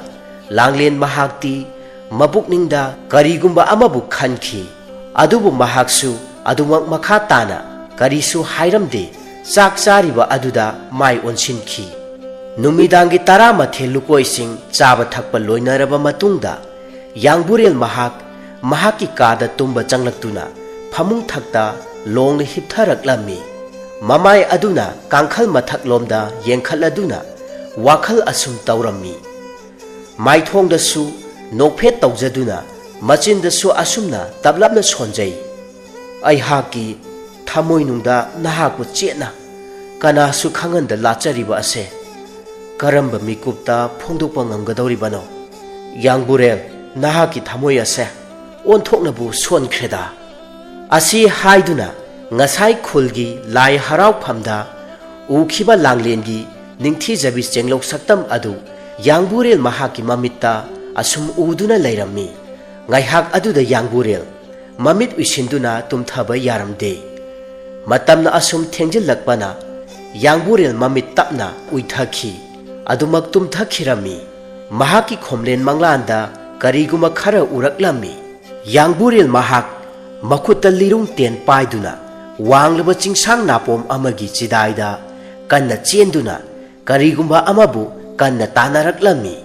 ꯂꯥꯡꯂꯦꯟ ꯃꯍꯥꯛꯇꯤ ꯃꯄꯨꯛꯅꯤꯡꯗ ꯀꯔꯤꯒꯨꯝꯕ ꯑꯃꯕꯨ ꯈꯟꯈꯤ꯫ ꯑꯗꯨꯕꯨ ꯃꯍꯥꯛꯁꯨ ꯑꯗꯨꯃꯛ ꯃꯈꯥ ꯇꯥꯅ ꯀꯔꯤꯁꯨ ꯍꯥꯏꯔꯝꯗꯦ꯫ ꯆꯥꯛ ꯆꯥꯔꯤꯕ ꯑꯗꯨꯗ ꯃꯥꯏ ꯑꯣꯟꯁꯤꯟꯈꯤ꯫ ꯅꯨꯃꯤꯗꯥꯡꯒꯤ ꯇꯔꯥꯃꯥꯊꯦꯜ ꯂꯨꯀꯣꯏꯁꯤꯡ ꯆꯥꯕ ꯊꯛꯄ ꯂꯣꯏꯅꯔꯕ ꯃꯇꯨꯡꯗ, ꯌꯥꯡꯕꯨꯔꯦꯜ ꯃꯍꯥꯛ ꯃꯍꯥꯛꯀꯤ ꯀꯥꯗ ꯇꯨꯝꯕ ꯆꯪꯂꯛꯇꯨꯅ ꯐꯃꯨꯡ ꯊꯛꯇ ꯂꯣꯡꯅ ꯍꯤꯞꯊꯔꯛꯂꯝꯃꯤ꯫ ꯃꯃꯥꯏ ꯑꯗꯨꯅ ꯀꯥꯡꯈꯜ ꯃꯊꯛꯂꯣꯝꯗ ꯌꯦꯡꯈꯠꯂꯗꯨꯅ ꯋꯥꯈꯜ ꯑꯁꯨꯝ ꯇꯧꯔꯝꯃꯤ꯫ ꯃꯥꯏꯊꯣꯡꯗꯁꯨ ꯅꯣꯛꯐꯦꯠ ꯇꯧꯖꯗꯨꯅ ꯃꯆꯤꯟꯗꯁꯨ ꯑꯁꯨꯝꯅ ꯇꯞꯂꯞꯅ ꯁꯣꯟꯖꯩ, "ꯑꯩꯍꯥꯛꯀꯤ ꯊꯃꯣꯏꯅꯨꯡꯗ ꯅꯍꯥꯛꯄꯨ ꯆꯦꯠꯅ ꯀꯅꯥꯁꯨ ꯈꯪꯍꯟꯗ ꯂꯥꯠꯆꯔꯤꯕ ꯑꯁꯦ ꯀꯔꯝꯕ ꯃꯤꯀꯨꯞꯇ ꯐꯣꯡꯗꯣꯛꯄ ꯉꯝꯒꯗꯧꯔꯤꯕꯅꯣ? ꯌꯥꯡꯕꯨꯔꯦꯜ, ꯅꯍꯥꯛꯀꯤ ꯊꯃꯣꯏ ꯑꯁꯦ ꯑꯣꯟꯊꯣꯛꯅꯕꯨ ꯁꯣꯟꯈ꯭ꯔꯦꯗ"꯫ ꯑꯁꯤ ꯍꯥꯏꯗꯨꯅ ꯉꯁꯥꯏ ꯈꯨꯜꯒꯤ ꯂꯥꯏ ꯍꯔꯥꯎꯐꯝꯗ ꯎꯈꯤꯕ ꯂꯥꯡꯂꯦꯟꯒꯤ ꯅꯤꯡꯊꯤꯖꯕꯤ ꯆꯦꯡꯂꯧ ꯁꯛꯇꯝ ꯑꯗꯨ ꯌꯥꯡꯕꯨꯔꯦꯜ ꯃꯍꯥꯛꯀꯤ ꯃꯃꯤꯠꯇ ꯑꯁꯨꯝ ꯎꯗꯨꯅ ꯂꯩꯔꯝꯃꯤ꯫ ꯉꯥꯏꯍꯥꯛ ꯑꯗꯨꯗ ꯌꯥꯡꯕꯨꯔꯦꯜ ꯃꯃꯤꯠ ꯎꯏꯁꯤꯟꯗꯨꯅ ꯇꯨꯝꯊꯕ ꯌꯥꯔꯝꯗꯦ꯫ ꯃꯇꯝꯅ ꯑꯁꯨꯝ ꯊꯦꯡꯖꯤꯜꯂꯛꯄꯅ ꯌꯥꯡꯕꯨꯔꯦꯜ ꯃꯃꯤꯠ ꯇꯞꯅ ꯎꯏꯊꯈꯤ꯫ ꯑꯗꯨꯃꯛ ꯇꯨꯝꯊꯈꯤꯔꯝꯃꯤ꯫ ꯃꯍꯥꯛꯀꯤ ꯈꯣꯝꯂꯦꯟ ꯃꯪꯂꯥꯟꯗ ꯀꯔꯤꯒꯨꯝꯕ ꯈꯔ ꯎꯔꯛꯂꯝꯃꯤ꯫ ꯌꯥꯡꯕꯨꯔꯦꯜ ꯃꯍꯥꯛ ꯃꯈꯨꯠꯇ ꯂꯤꯔꯨꯡ ꯇꯦꯟ ꯄꯥꯏꯗꯨꯅ ꯋꯥꯡꯂꯕ ꯆꯤꯡꯁꯥꯡ ꯅꯥꯄꯣꯝ ꯑꯃꯒꯤ ꯆꯤꯗꯥꯏꯗ ꯀꯟꯅ ꯆꯦꯟꯗꯨꯅ ꯀꯔꯤꯒꯨꯝꯕ ꯑꯃꯕꯨ ꯀꯟꯅ ꯇꯥꯟꯅꯔꯛꯂꯝꯃꯤ꯫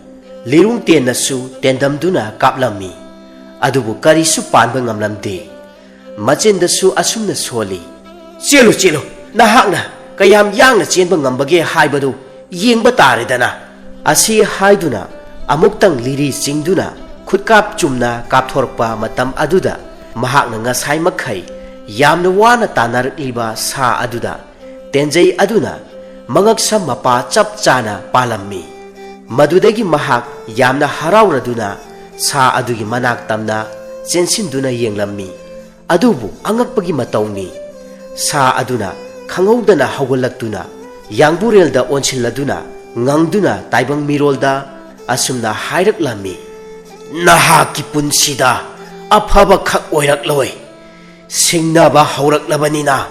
ꯂꯤꯔꯨꯡ ꯇꯦꯟꯅꯁꯨ ꯇꯦꯟꯗꯝꯗꯨꯅ ꯀꯥꯞꯂꯝꯃꯤ꯫ ꯑꯗꯨꯕꯨ ꯀꯔꯤꯁꯨ ꯄꯥꯟꯕ ꯉꯝꯂꯝꯗꯦ꯫ ꯃꯆꯤꯟꯗꯁꯨ ꯑꯁꯨꯝꯅ ꯁꯣꯜꯂꯤ, "ꯆꯦꯜꯂꯨ, ꯆꯦꯜꯂꯨ, ꯅꯍꯥꯛꯅ ꯀꯌꯥꯝ ꯌꯥꯡꯅ ꯆꯦꯟꯕ ꯉꯝꯕꯒꯦ ꯍꯥꯏꯕꯗꯨ ꯌꯦꯡꯕ ꯇꯥꯔꯦꯗꯅ"꯫ ꯑꯁꯤ ꯍꯥꯏꯗꯨꯅ ꯑꯃꯨꯛꯇꯪ ꯂꯤꯔꯤ ꯆꯤꯡꯗꯨꯅ ꯈꯨꯠꯀꯥꯞ ꯆꯨꯝꯅ ꯀꯥꯞꯊꯣꯔꯛꯄ ꯃꯇꯝ ꯑꯗꯨꯗ ꯃꯍꯥꯛꯅ ꯉꯁꯥꯏ ꯃꯈꯩ ꯌꯥꯝꯅ ꯋꯥꯅ ꯇꯥꯟꯅꯔꯛꯂꯤꯕ ꯁꯥ ꯑꯗꯨꯗ ꯇꯦꯟꯖꯩ ꯑꯗꯨꯅ ꯃꯉꯛꯁꯝ ꯃꯄꯥ ꯆꯞ ꯆꯥꯅ ꯄꯥꯜꯂꯝꯃꯤ꯫ ꯃꯗꯨꯗꯒꯤ ꯃꯍꯥꯛ ꯌꯥꯝꯅ ꯍꯔꯥꯎꯔꯗꯨꯅ ꯁꯥ ꯑꯗꯨꯒꯤ ꯃꯅꯥꯛ ꯇꯝꯅ ꯆꯦꯟꯁꯤꯟꯗꯨꯅ ꯌꯦꯡꯂꯝꯃꯤ꯫ ꯑꯗꯨꯕꯨ ꯑꯉꯛꯄꯒꯤ ꯃꯇꯧꯅꯤ, ꯁꯥ ꯑꯗꯨꯅ ꯈꯪꯍꯧꯗꯅ ꯍꯧꯒꯠꯂꯛꯇꯨꯅ ꯌꯥꯡꯕꯨꯔꯦꯜꯗ ꯑꯣꯟꯁꯤꯜꯂꯗꯨꯅ ꯉꯪꯗꯨꯅ ꯇꯥꯏꯕꯪ ꯃꯤꯔꯣꯜꯗ ꯑꯁꯨꯝꯅ ꯍꯥꯏꯔꯛꯂꯝꯃꯤ, "ꯅꯍꯥꯛꯀꯤ ꯄꯨꯟꯁꯤꯗ ꯑꯐꯕ ꯈꯛ ꯑꯣꯏꯔꯛꯂꯣꯏ꯫ ꯁꯤꯡꯅꯕ ꯍꯧꯔꯛꯂꯕꯅꯤꯅ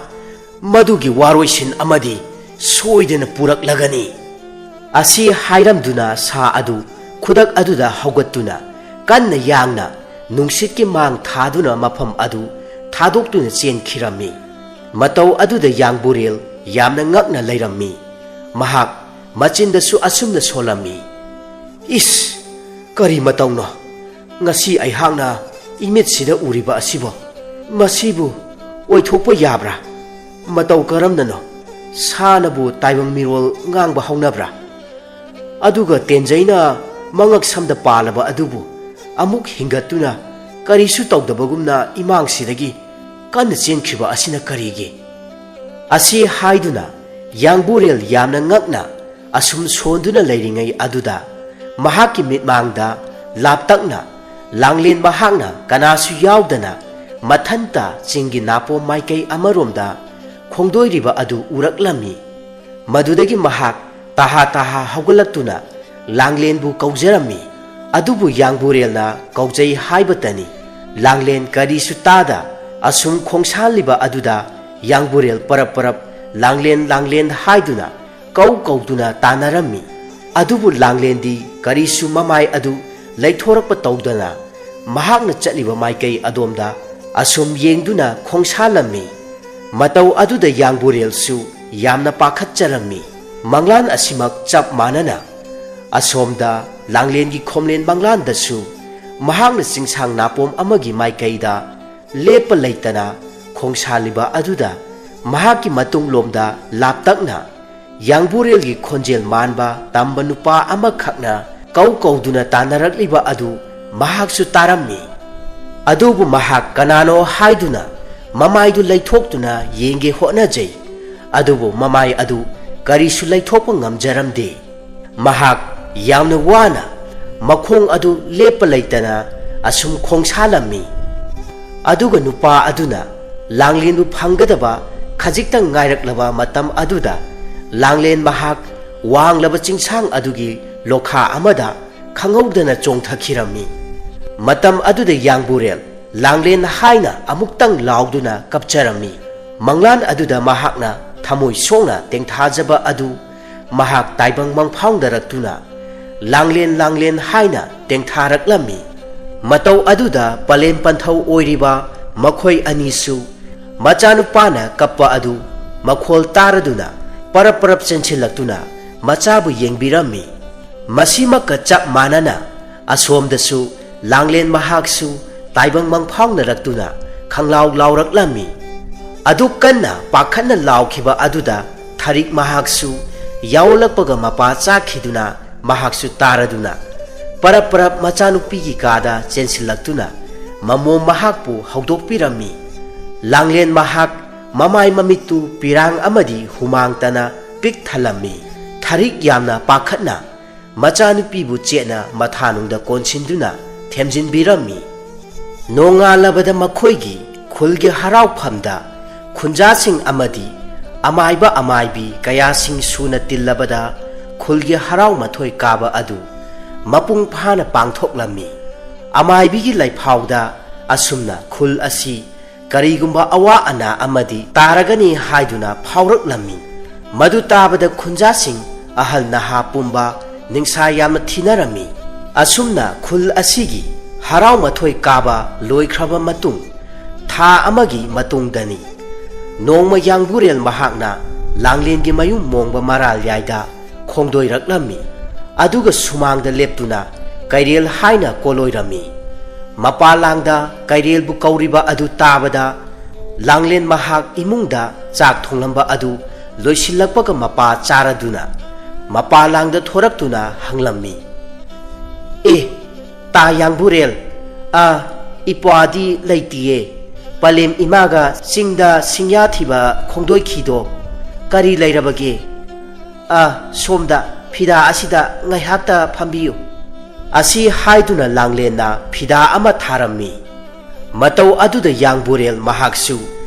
ꯃꯗꯨꯒꯤ ꯋꯥꯔꯣꯏꯁꯤꯟ ꯑꯃꯗꯤ ꯁꯣꯏꯗꯅ ꯄꯨꯔꯛꯂꯒꯅꯤ"꯫ ꯑꯁꯤ ꯍꯥꯏꯔꯝꯗꯨꯅ ꯁꯥ ꯑꯗꯨ ꯈꯨꯗꯛ ꯑꯗꯨꯗ ꯍꯧꯒꯠꯇꯨꯅ ꯀꯟꯅ ꯌꯥꯡꯅ ꯅꯨꯡꯁꯤꯠꯀꯤ ꯃꯥꯡ ꯊꯥꯗꯨꯅ ꯃꯐꯝ ꯑꯗꯨ ꯊꯥꯗꯣꯛꯇꯨꯅ ꯆꯦꯟꯈꯤꯔꯝꯃꯤ꯫ ꯃꯇꯧ ꯑꯗꯨꯗ ꯌꯥꯡꯕꯨꯔꯦꯜ ꯌꯥꯝꯅ ꯉꯛꯅ ꯂꯩꯔꯝꯃꯤ꯫ ꯃꯍꯥꯛ ꯃꯆꯤꯟꯗꯁꯨ ꯑꯁꯨꯝꯅ ꯁꯣꯜꯂꯝꯃꯤ, "ꯏꯁ, ꯀꯔꯤ ꯃꯇꯧꯅꯣ? ꯉꯁꯤ ꯑꯩꯍꯥꯛꯅ ꯏꯃꯤꯠꯁꯤꯗ ꯎꯔꯤꯕ ꯑꯁꯤꯕꯣ? ꯃꯁꯤꯕꯨ ꯑꯣꯏꯊꯣꯛꯄ ꯌꯥꯕ꯭ꯔꯥ? ꯃꯇꯧ ꯀꯔꯝꯅꯅꯣ ꯁꯥꯅꯕꯨ ꯇꯥꯏꯕꯪ ꯃꯤꯔꯣꯜ ꯉꯥꯡꯕ ꯍꯧꯅꯕ꯭ꯔꯥ? ꯑꯗꯨꯒ ꯇꯦꯟꯖꯩꯅ ꯃꯉꯛ ꯁꯝꯗ ꯄꯥꯜꯂꯕ ꯑꯗꯨꯕꯨ ꯑꯃꯨꯛ ꯍꯤꯡꯒꯠꯇꯨꯅ ꯀꯔꯤꯁꯨ ꯇꯧꯗꯕꯒꯨꯝꯅ ꯏꯃꯥꯡꯁꯤꯗꯒꯤ ꯀꯟꯅ ꯆꯦꯟꯈ꯭ꯔꯤꯕ ꯑꯁꯤꯅ ꯀꯔꯤꯒꯤ?" ꯑꯁꯤ ꯍꯥꯏꯗꯨꯅ ꯌꯥꯡꯕꯨꯔꯦꯜ ꯌꯥꯝꯅ ꯉꯛꯅ ꯑꯁꯨꯝ ꯁꯣꯟꯗꯨꯅ ꯂꯩꯔꯤꯉꯩ ꯑꯗꯨꯗ ꯃꯍꯥꯛꯀꯤ ꯃꯤꯠꯃꯥꯡꯗ ꯂꯥꯞꯇꯛꯅ ꯂꯥꯡꯂꯦꯟ ꯃꯍꯥꯛꯅ ꯀꯅꯥꯁꯨ ꯌꯥꯎꯗꯅ ꯃꯊꯟꯇ ꯆꯤꯡꯒꯤ ꯅꯥꯄꯣꯝ ꯃꯥꯏꯀꯩ ꯑꯃꯔꯣꯝꯗ ꯈꯣꯡꯗꯣꯏꯔꯤꯕ ꯑꯗꯨ ꯎꯔꯛꯂꯝꯃꯤ꯫ ꯃꯗꯨꯗꯒꯤ ꯃꯍꯥꯛ ꯇꯍꯥ ꯇꯍꯥ ꯍꯧꯒꯠꯂꯛꯇꯨꯅ ꯂꯥꯡꯂꯦꯟꯕꯨ ꯀꯧꯖꯔꯝꯃꯤ꯫ ꯑꯗꯨꯕꯨ ꯌꯥꯡꯕꯨꯔꯦꯜꯅ ꯀꯧꯖꯩ ꯍꯥꯏꯕꯇꯅꯤ꯫ ꯂꯥꯡꯂꯦꯟ ꯀꯔꯤꯁꯨ ꯇꯥꯗ ꯑꯁꯨꯝ ꯈꯣꯡꯁꯥꯜꯂꯤꯕ ꯑꯗꯨꯗ ꯌꯥꯡꯕꯨꯔꯦꯜ ꯄꯔꯞ ꯄꯔꯞ ꯂꯥꯡꯂꯦꯟ ꯂꯥꯡꯂꯦꯟ ꯍꯥꯏꯗꯨꯅ ꯀꯧ ꯀꯧꯗꯨꯅ ꯇꯥꯟꯅꯔꯝꯃꯤ꯫ ꯑꯗꯨꯕꯨ ꯂꯥꯡꯂꯦꯟꯗꯤ ꯀꯔꯤꯁꯨ ꯃꯃꯥꯏ ꯑꯗꯨ ꯂꯩꯊꯣꯔꯛꯄ ꯇꯧꯗꯅ ꯃꯍꯥꯛꯅ ꯆꯠꯂꯤꯕ ꯃꯥꯏꯀꯩ ꯑꯗꯣꯝꯗ ꯑꯁꯨꯝ ꯌꯦꯡꯗꯨꯅ ꯈꯣꯡꯁꯥꯜꯂꯝꯃꯤ꯫ ꯃꯇꯧ ꯑꯗꯨꯗ ꯌꯥꯡꯕꯨꯔꯦꯜꯁꯨ ꯌꯥꯝꯅ ꯄꯥꯈꯠꯆꯔꯝꯃꯤ꯫ ꯃꯪꯂꯥꯟ ꯑꯁꯤꯃꯛ ꯆꯞ ꯃꯥꯟꯅꯅ ꯑꯁꯣꯝꯗ ꯂꯥꯡꯂꯦꯟꯒꯤ ꯈꯣꯝꯂꯦꯟ ꯃꯪꯂꯥꯟꯗꯁꯨ ꯃꯍꯥꯛꯅ ꯆꯤꯡꯁꯥꯡ ꯅꯥꯄꯣꯝ ꯑꯃꯒꯤ ꯃꯥꯏꯀꯩꯗ ꯂꯦꯞꯄ ꯂꯩꯇꯅ ꯈꯣꯡꯁꯥꯜꯂꯤꯕ ꯑꯗꯨꯗ ꯃꯍꯥꯛꯀꯤ ꯃꯇꯨꯡꯂꯣꯝꯗ ꯂꯥꯞꯇꯛꯅ ꯌꯥꯡꯕꯨꯔꯦꯜꯒꯤ ꯈꯣꯟꯖꯦꯜ ꯃꯥꯟꯕ ꯇꯝꯕ ꯅꯨꯄꯥ ꯑꯃꯈꯛꯅ ꯀꯧ ꯀꯧꯗꯨꯅ ꯇꯥꯟꯅꯔꯛꯂꯤꯕ ꯑꯗꯨ ꯃꯍꯥꯛꯁꯨ ꯇꯥꯔꯝꯃꯤ꯫ ꯑꯗꯨꯕꯨ ꯃꯍꯥꯛ ꯀꯅꯥꯅꯣ ꯍꯥꯏꯗꯨꯅ ꯃꯃꯥꯏꯗꯨ ꯂꯩꯊꯣꯛꯇꯨꯅ ꯌꯦꯡꯒꯦ ꯍꯣꯠꯅꯖꯩ꯫ ꯑꯗꯨꯕꯨ ꯃꯃꯥꯏ ꯑꯗꯨ ꯀꯔꯤꯁꯨ ꯂꯩꯊꯣꯛꯄ ꯉꯝꯖꯔꯝꯗꯦ꯫ ꯃꯍꯥꯛ ꯌꯥꯝꯅ ꯋꯥꯅ ꯃꯈꯣꯡ ꯑꯗꯨ ꯂꯦꯞꯄ ꯂꯩꯇꯅ ꯑꯁꯨꯝ ꯈꯣꯡꯁꯥꯂꯝꯃꯤ꯫ ꯑꯗꯨꯒ ꯅꯨꯄꯥ ꯑꯗꯨꯅ ꯂꯥꯡꯂꯦꯟꯕꯨ ꯐꯪꯒꯗꯕ ꯈꯖꯤꯛꯇꯪ ꯉꯥꯏꯔꯛꯂꯕ ꯃꯇꯝ ꯑꯗꯨꯗ ꯂꯥꯡꯂꯦꯟ ꯃꯍꯥꯛ ꯋꯥꯡꯂꯕ ꯆꯤꯡꯁꯥꯡ ꯑꯗꯨꯒꯤ ꯂꯣꯈꯥ ꯑꯃꯗ ꯈꯪꯍꯧꯗꯅ ꯆꯣꯡꯊꯈꯤꯔꯝꯃꯤ꯫ ꯃꯇꯝ ꯑꯗꯨꯗ ꯌꯥꯡꯕꯨꯔꯦꯜ ꯂꯥꯡꯂꯦꯟ ꯍꯥꯏꯅ ꯑꯃꯨꯛꯇꯪ ꯂꯥꯎꯗꯨꯅ ꯀꯞꯆꯔꯝꯃꯤ꯫ ꯃꯪꯂꯥꯟ ꯑꯗꯨꯗ ꯃꯍꯥꯛꯅ ꯊꯃꯣꯏ ꯁꯣꯛꯅ ꯇꯦꯡꯊꯥꯖꯕ ꯑꯗꯨ ꯃꯍꯥꯛ ꯇꯥꯏꯕꯪ ꯃꯪꯐꯥꯎꯅꯔꯛꯇꯨꯅ ꯂꯥꯡꯂꯦꯟ ꯂꯥꯡꯂꯦꯟ ꯍꯥꯏꯅ ꯇꯦꯡꯊꯥꯔꯛꯂꯝꯃꯤ꯫ ꯃꯇꯧ ꯑꯗꯨꯗ ꯄꯂꯦꯝ ꯄꯟꯊꯧ ꯑꯣꯏꯔꯤꯕ ꯃꯈꯣꯏ ꯑꯅꯤꯁꯨ ꯃꯆꯥꯅꯨꯄꯥꯅ ꯀꯞꯄ ꯑꯗꯨ ꯃꯈꯣꯜ ꯇꯥꯔꯗꯨꯅ ꯄꯔꯞ ꯄꯔꯞ ꯆꯦꯟꯁꯤꯜꯂꯛꯇꯨꯅ ꯃꯆꯥꯕꯨ ꯌꯦꯡꯕꯤꯔꯝꯃꯤ꯫ ꯃꯁꯤꯃꯛꯀ ꯆꯞ ꯃꯥꯟꯅꯅ ꯑꯁꯣꯝꯗꯁꯨ ꯂꯥꯡꯂꯦꯟ ꯃꯍꯥꯛꯁꯨ ꯇꯥꯏꯕꯪ ꯃꯪꯐꯥꯎꯅꯔꯛꯇꯨꯅ ꯈꯪꯂꯥꯎ ꯂꯥꯎꯔꯛꯂꯝꯃꯤ꯫ ꯑꯗꯨ ꯀꯟꯅ ꯄꯥꯈꯠꯅ ꯂꯥꯎꯈꯤꯕ ꯑꯗꯨꯗ ꯊꯔꯤꯛ ꯃꯍꯥꯛꯁꯨ ꯌꯥꯎꯂꯛꯄꯒ ꯃꯄꯥ ꯆꯥꯈꯤꯗꯨꯅ ꯃꯍꯥꯛꯁꯨ ꯇꯥꯔꯗꯨꯅ ꯄꯔꯞ ꯄꯔꯞ ꯃꯆꯥꯅꯨꯄꯤꯒꯤ ꯀꯥꯗ ꯆꯦꯟꯁꯤꯜꯂꯛꯇꯨꯅ ꯃꯃꯣꯝ ꯃꯍꯥꯛꯄꯨ ꯍꯧꯗꯣꯛꯄꯤꯔꯝꯃꯤ꯫ ꯂꯥꯡꯂꯦꯟ ꯃꯍꯥꯛ ꯃꯃꯥꯏ ꯃꯃꯤꯠꯇꯨ ꯄꯤꯔꯥꯡ ꯑꯃꯗꯤ ꯍꯨꯃꯥꯡꯇꯅ ꯄꯤꯛ ꯊꯜꯂꯝꯃꯤ꯫ ꯊꯔꯤꯛ ꯌꯥꯝꯅ ꯄꯥꯈꯠꯅ ꯃꯆꯥꯅꯨꯄꯤꯕꯨ ꯆꯦꯠꯅ ꯃꯊꯥꯅꯨꯡꯗ ꯀꯣꯟꯁꯤꯟꯗꯨꯅ ꯊꯦꯝꯖꯤꯟꯕꯤꯔꯝꯃꯤ꯫ ꯅꯣꯡꯉꯥꯜꯂꯕꯗ ꯃꯈꯣꯏꯒꯤ ꯈꯨꯜꯒꯤ ꯍꯔꯥꯎꯐꯝꯗ ꯈꯨꯟꯖꯥꯁꯤꯡ ꯑꯃꯗꯤ ꯑꯃꯥꯏꯕ ꯑꯃꯥꯏꯕꯤ ꯀꯌꯥꯁꯤꯡ ꯁꯨꯅ ꯇꯤꯜꯂꯕꯗ ꯈꯨꯜꯒꯤ ꯍꯔꯥꯎ ꯃꯊꯣꯏ ꯀꯥꯕ ꯑꯗꯨ ꯃꯄꯨꯡ ꯐꯥꯅ ꯄꯥꯡꯊꯣꯛꯂꯝꯃꯤ꯫ ꯑꯃꯥꯏꯕꯤꯒꯤ ꯂꯩꯐꯥꯎꯗ ꯑꯁꯨꯝꯅ ꯈꯨꯜ ꯑꯁꯤ ꯀꯔꯤꯒꯨꯝꯕ ꯑꯋꯥ ꯑꯅꯥ ꯑꯃꯗꯤ ꯇꯥꯔꯒꯅꯤ ꯍꯥꯏꯗꯨꯅ ꯐꯥꯎꯔꯛꯂꯝꯃꯤ꯫ ꯃꯗꯨ ꯇꯥꯕꯗ ꯈꯨꯟꯖꯥꯁꯤꯡ ꯑꯍꯜ ꯅꯍꯥ ꯄꯨꯝꯕ ꯅꯤꯡꯁꯥ ꯌꯥꯝꯅ ꯊꯤꯅꯔꯝꯃꯤ꯫ ꯑꯁꯨꯝꯅ ꯈꯨꯜ ꯑꯁꯤꯒꯤ ꯍꯔꯥꯎ ꯃꯊꯣꯏ ꯀꯥꯕ ꯂꯣꯏꯈ꯭ꯔꯕ ꯃꯇꯨꯡ ꯊꯥ ꯑꯃꯒꯤ ꯃꯇꯨꯡꯗꯅꯤ꯫ ꯅꯣꯡꯃ ꯌꯥꯡꯕꯨꯔꯦꯜ ꯃꯍꯥꯛꯅ ꯂꯥꯡꯂꯦꯟꯒꯤ ꯃꯌꯨꯝ ꯃꯣꯡꯕ ꯃꯔꯥꯜ ꯌꯥꯏꯗ ꯈꯣꯡꯗꯣꯏꯔꯛꯂꯝꯃꯤ꯫ ꯑꯗꯨꯒ ꯁꯨꯃꯥꯡꯗ ꯂꯦꯞꯇꯨꯅ ꯀꯩꯔꯦꯜ ꯍꯥꯏꯅ ꯀꯣꯂꯣꯏꯔꯝꯃꯤ꯫ ꯃꯄꯥꯂꯥꯡꯗ ꯀꯩꯔꯦꯜꯕꯨ ꯀꯧꯔꯤꯕ ꯑꯗꯨ ꯇꯥꯕꯗ ꯂꯥꯡꯂꯦꯟ ꯃꯍꯥꯛ ꯏꯃꯨꯡꯗ ꯆꯥꯛ ꯊꯣꯡꯂꯝꯕ ꯑꯗꯨ ꯂꯣꯏꯁꯤꯜꯂꯛꯄꯒ ꯃꯄꯥ ꯆꯥꯔꯗꯨꯅ ꯃꯄꯥꯂꯥꯡꯗ ꯊꯣꯔꯛꯇꯨꯅ ꯍꯪꯂꯝꯃꯤ꯫ "ꯑꯦ, ꯇꯥ ꯌꯥꯡꯕꯨꯔꯦꯜ, ꯑ, ꯏꯄ꯭ꯋꯥꯗꯤ ꯂꯩꯇꯤꯌꯦ꯫ ꯄꯂꯦꯝ ꯏꯃꯥꯒ ꯆꯤꯡꯗ ꯁꯤꯡꯌꯥ ꯊꯤꯕ ꯈꯣꯡꯗꯣꯏꯈꯤꯗꯣ ꯀꯔꯤ ꯂꯩꯔꯕꯒꯦ? ꯑ, ꯁꯣꯝꯗ ꯐꯤꯗꯥ ꯑꯁꯤꯗ ꯉꯥꯏꯍꯥꯛꯇ ꯐꯝꯕꯤꯌꯨ꯫ ꯑꯁꯤ ꯍꯥꯏꯗꯨꯅ ꯂꯥꯡꯂꯦꯟꯅ ꯐꯤꯗꯥ ꯑꯃ ꯊꯥꯔꯝꯃꯤ꯫ ꯃꯇꯧ ꯑꯗꯨꯗ ꯌꯥꯡꯕꯨꯔꯦꯜ ꯃꯍꯥꯛꯁꯨ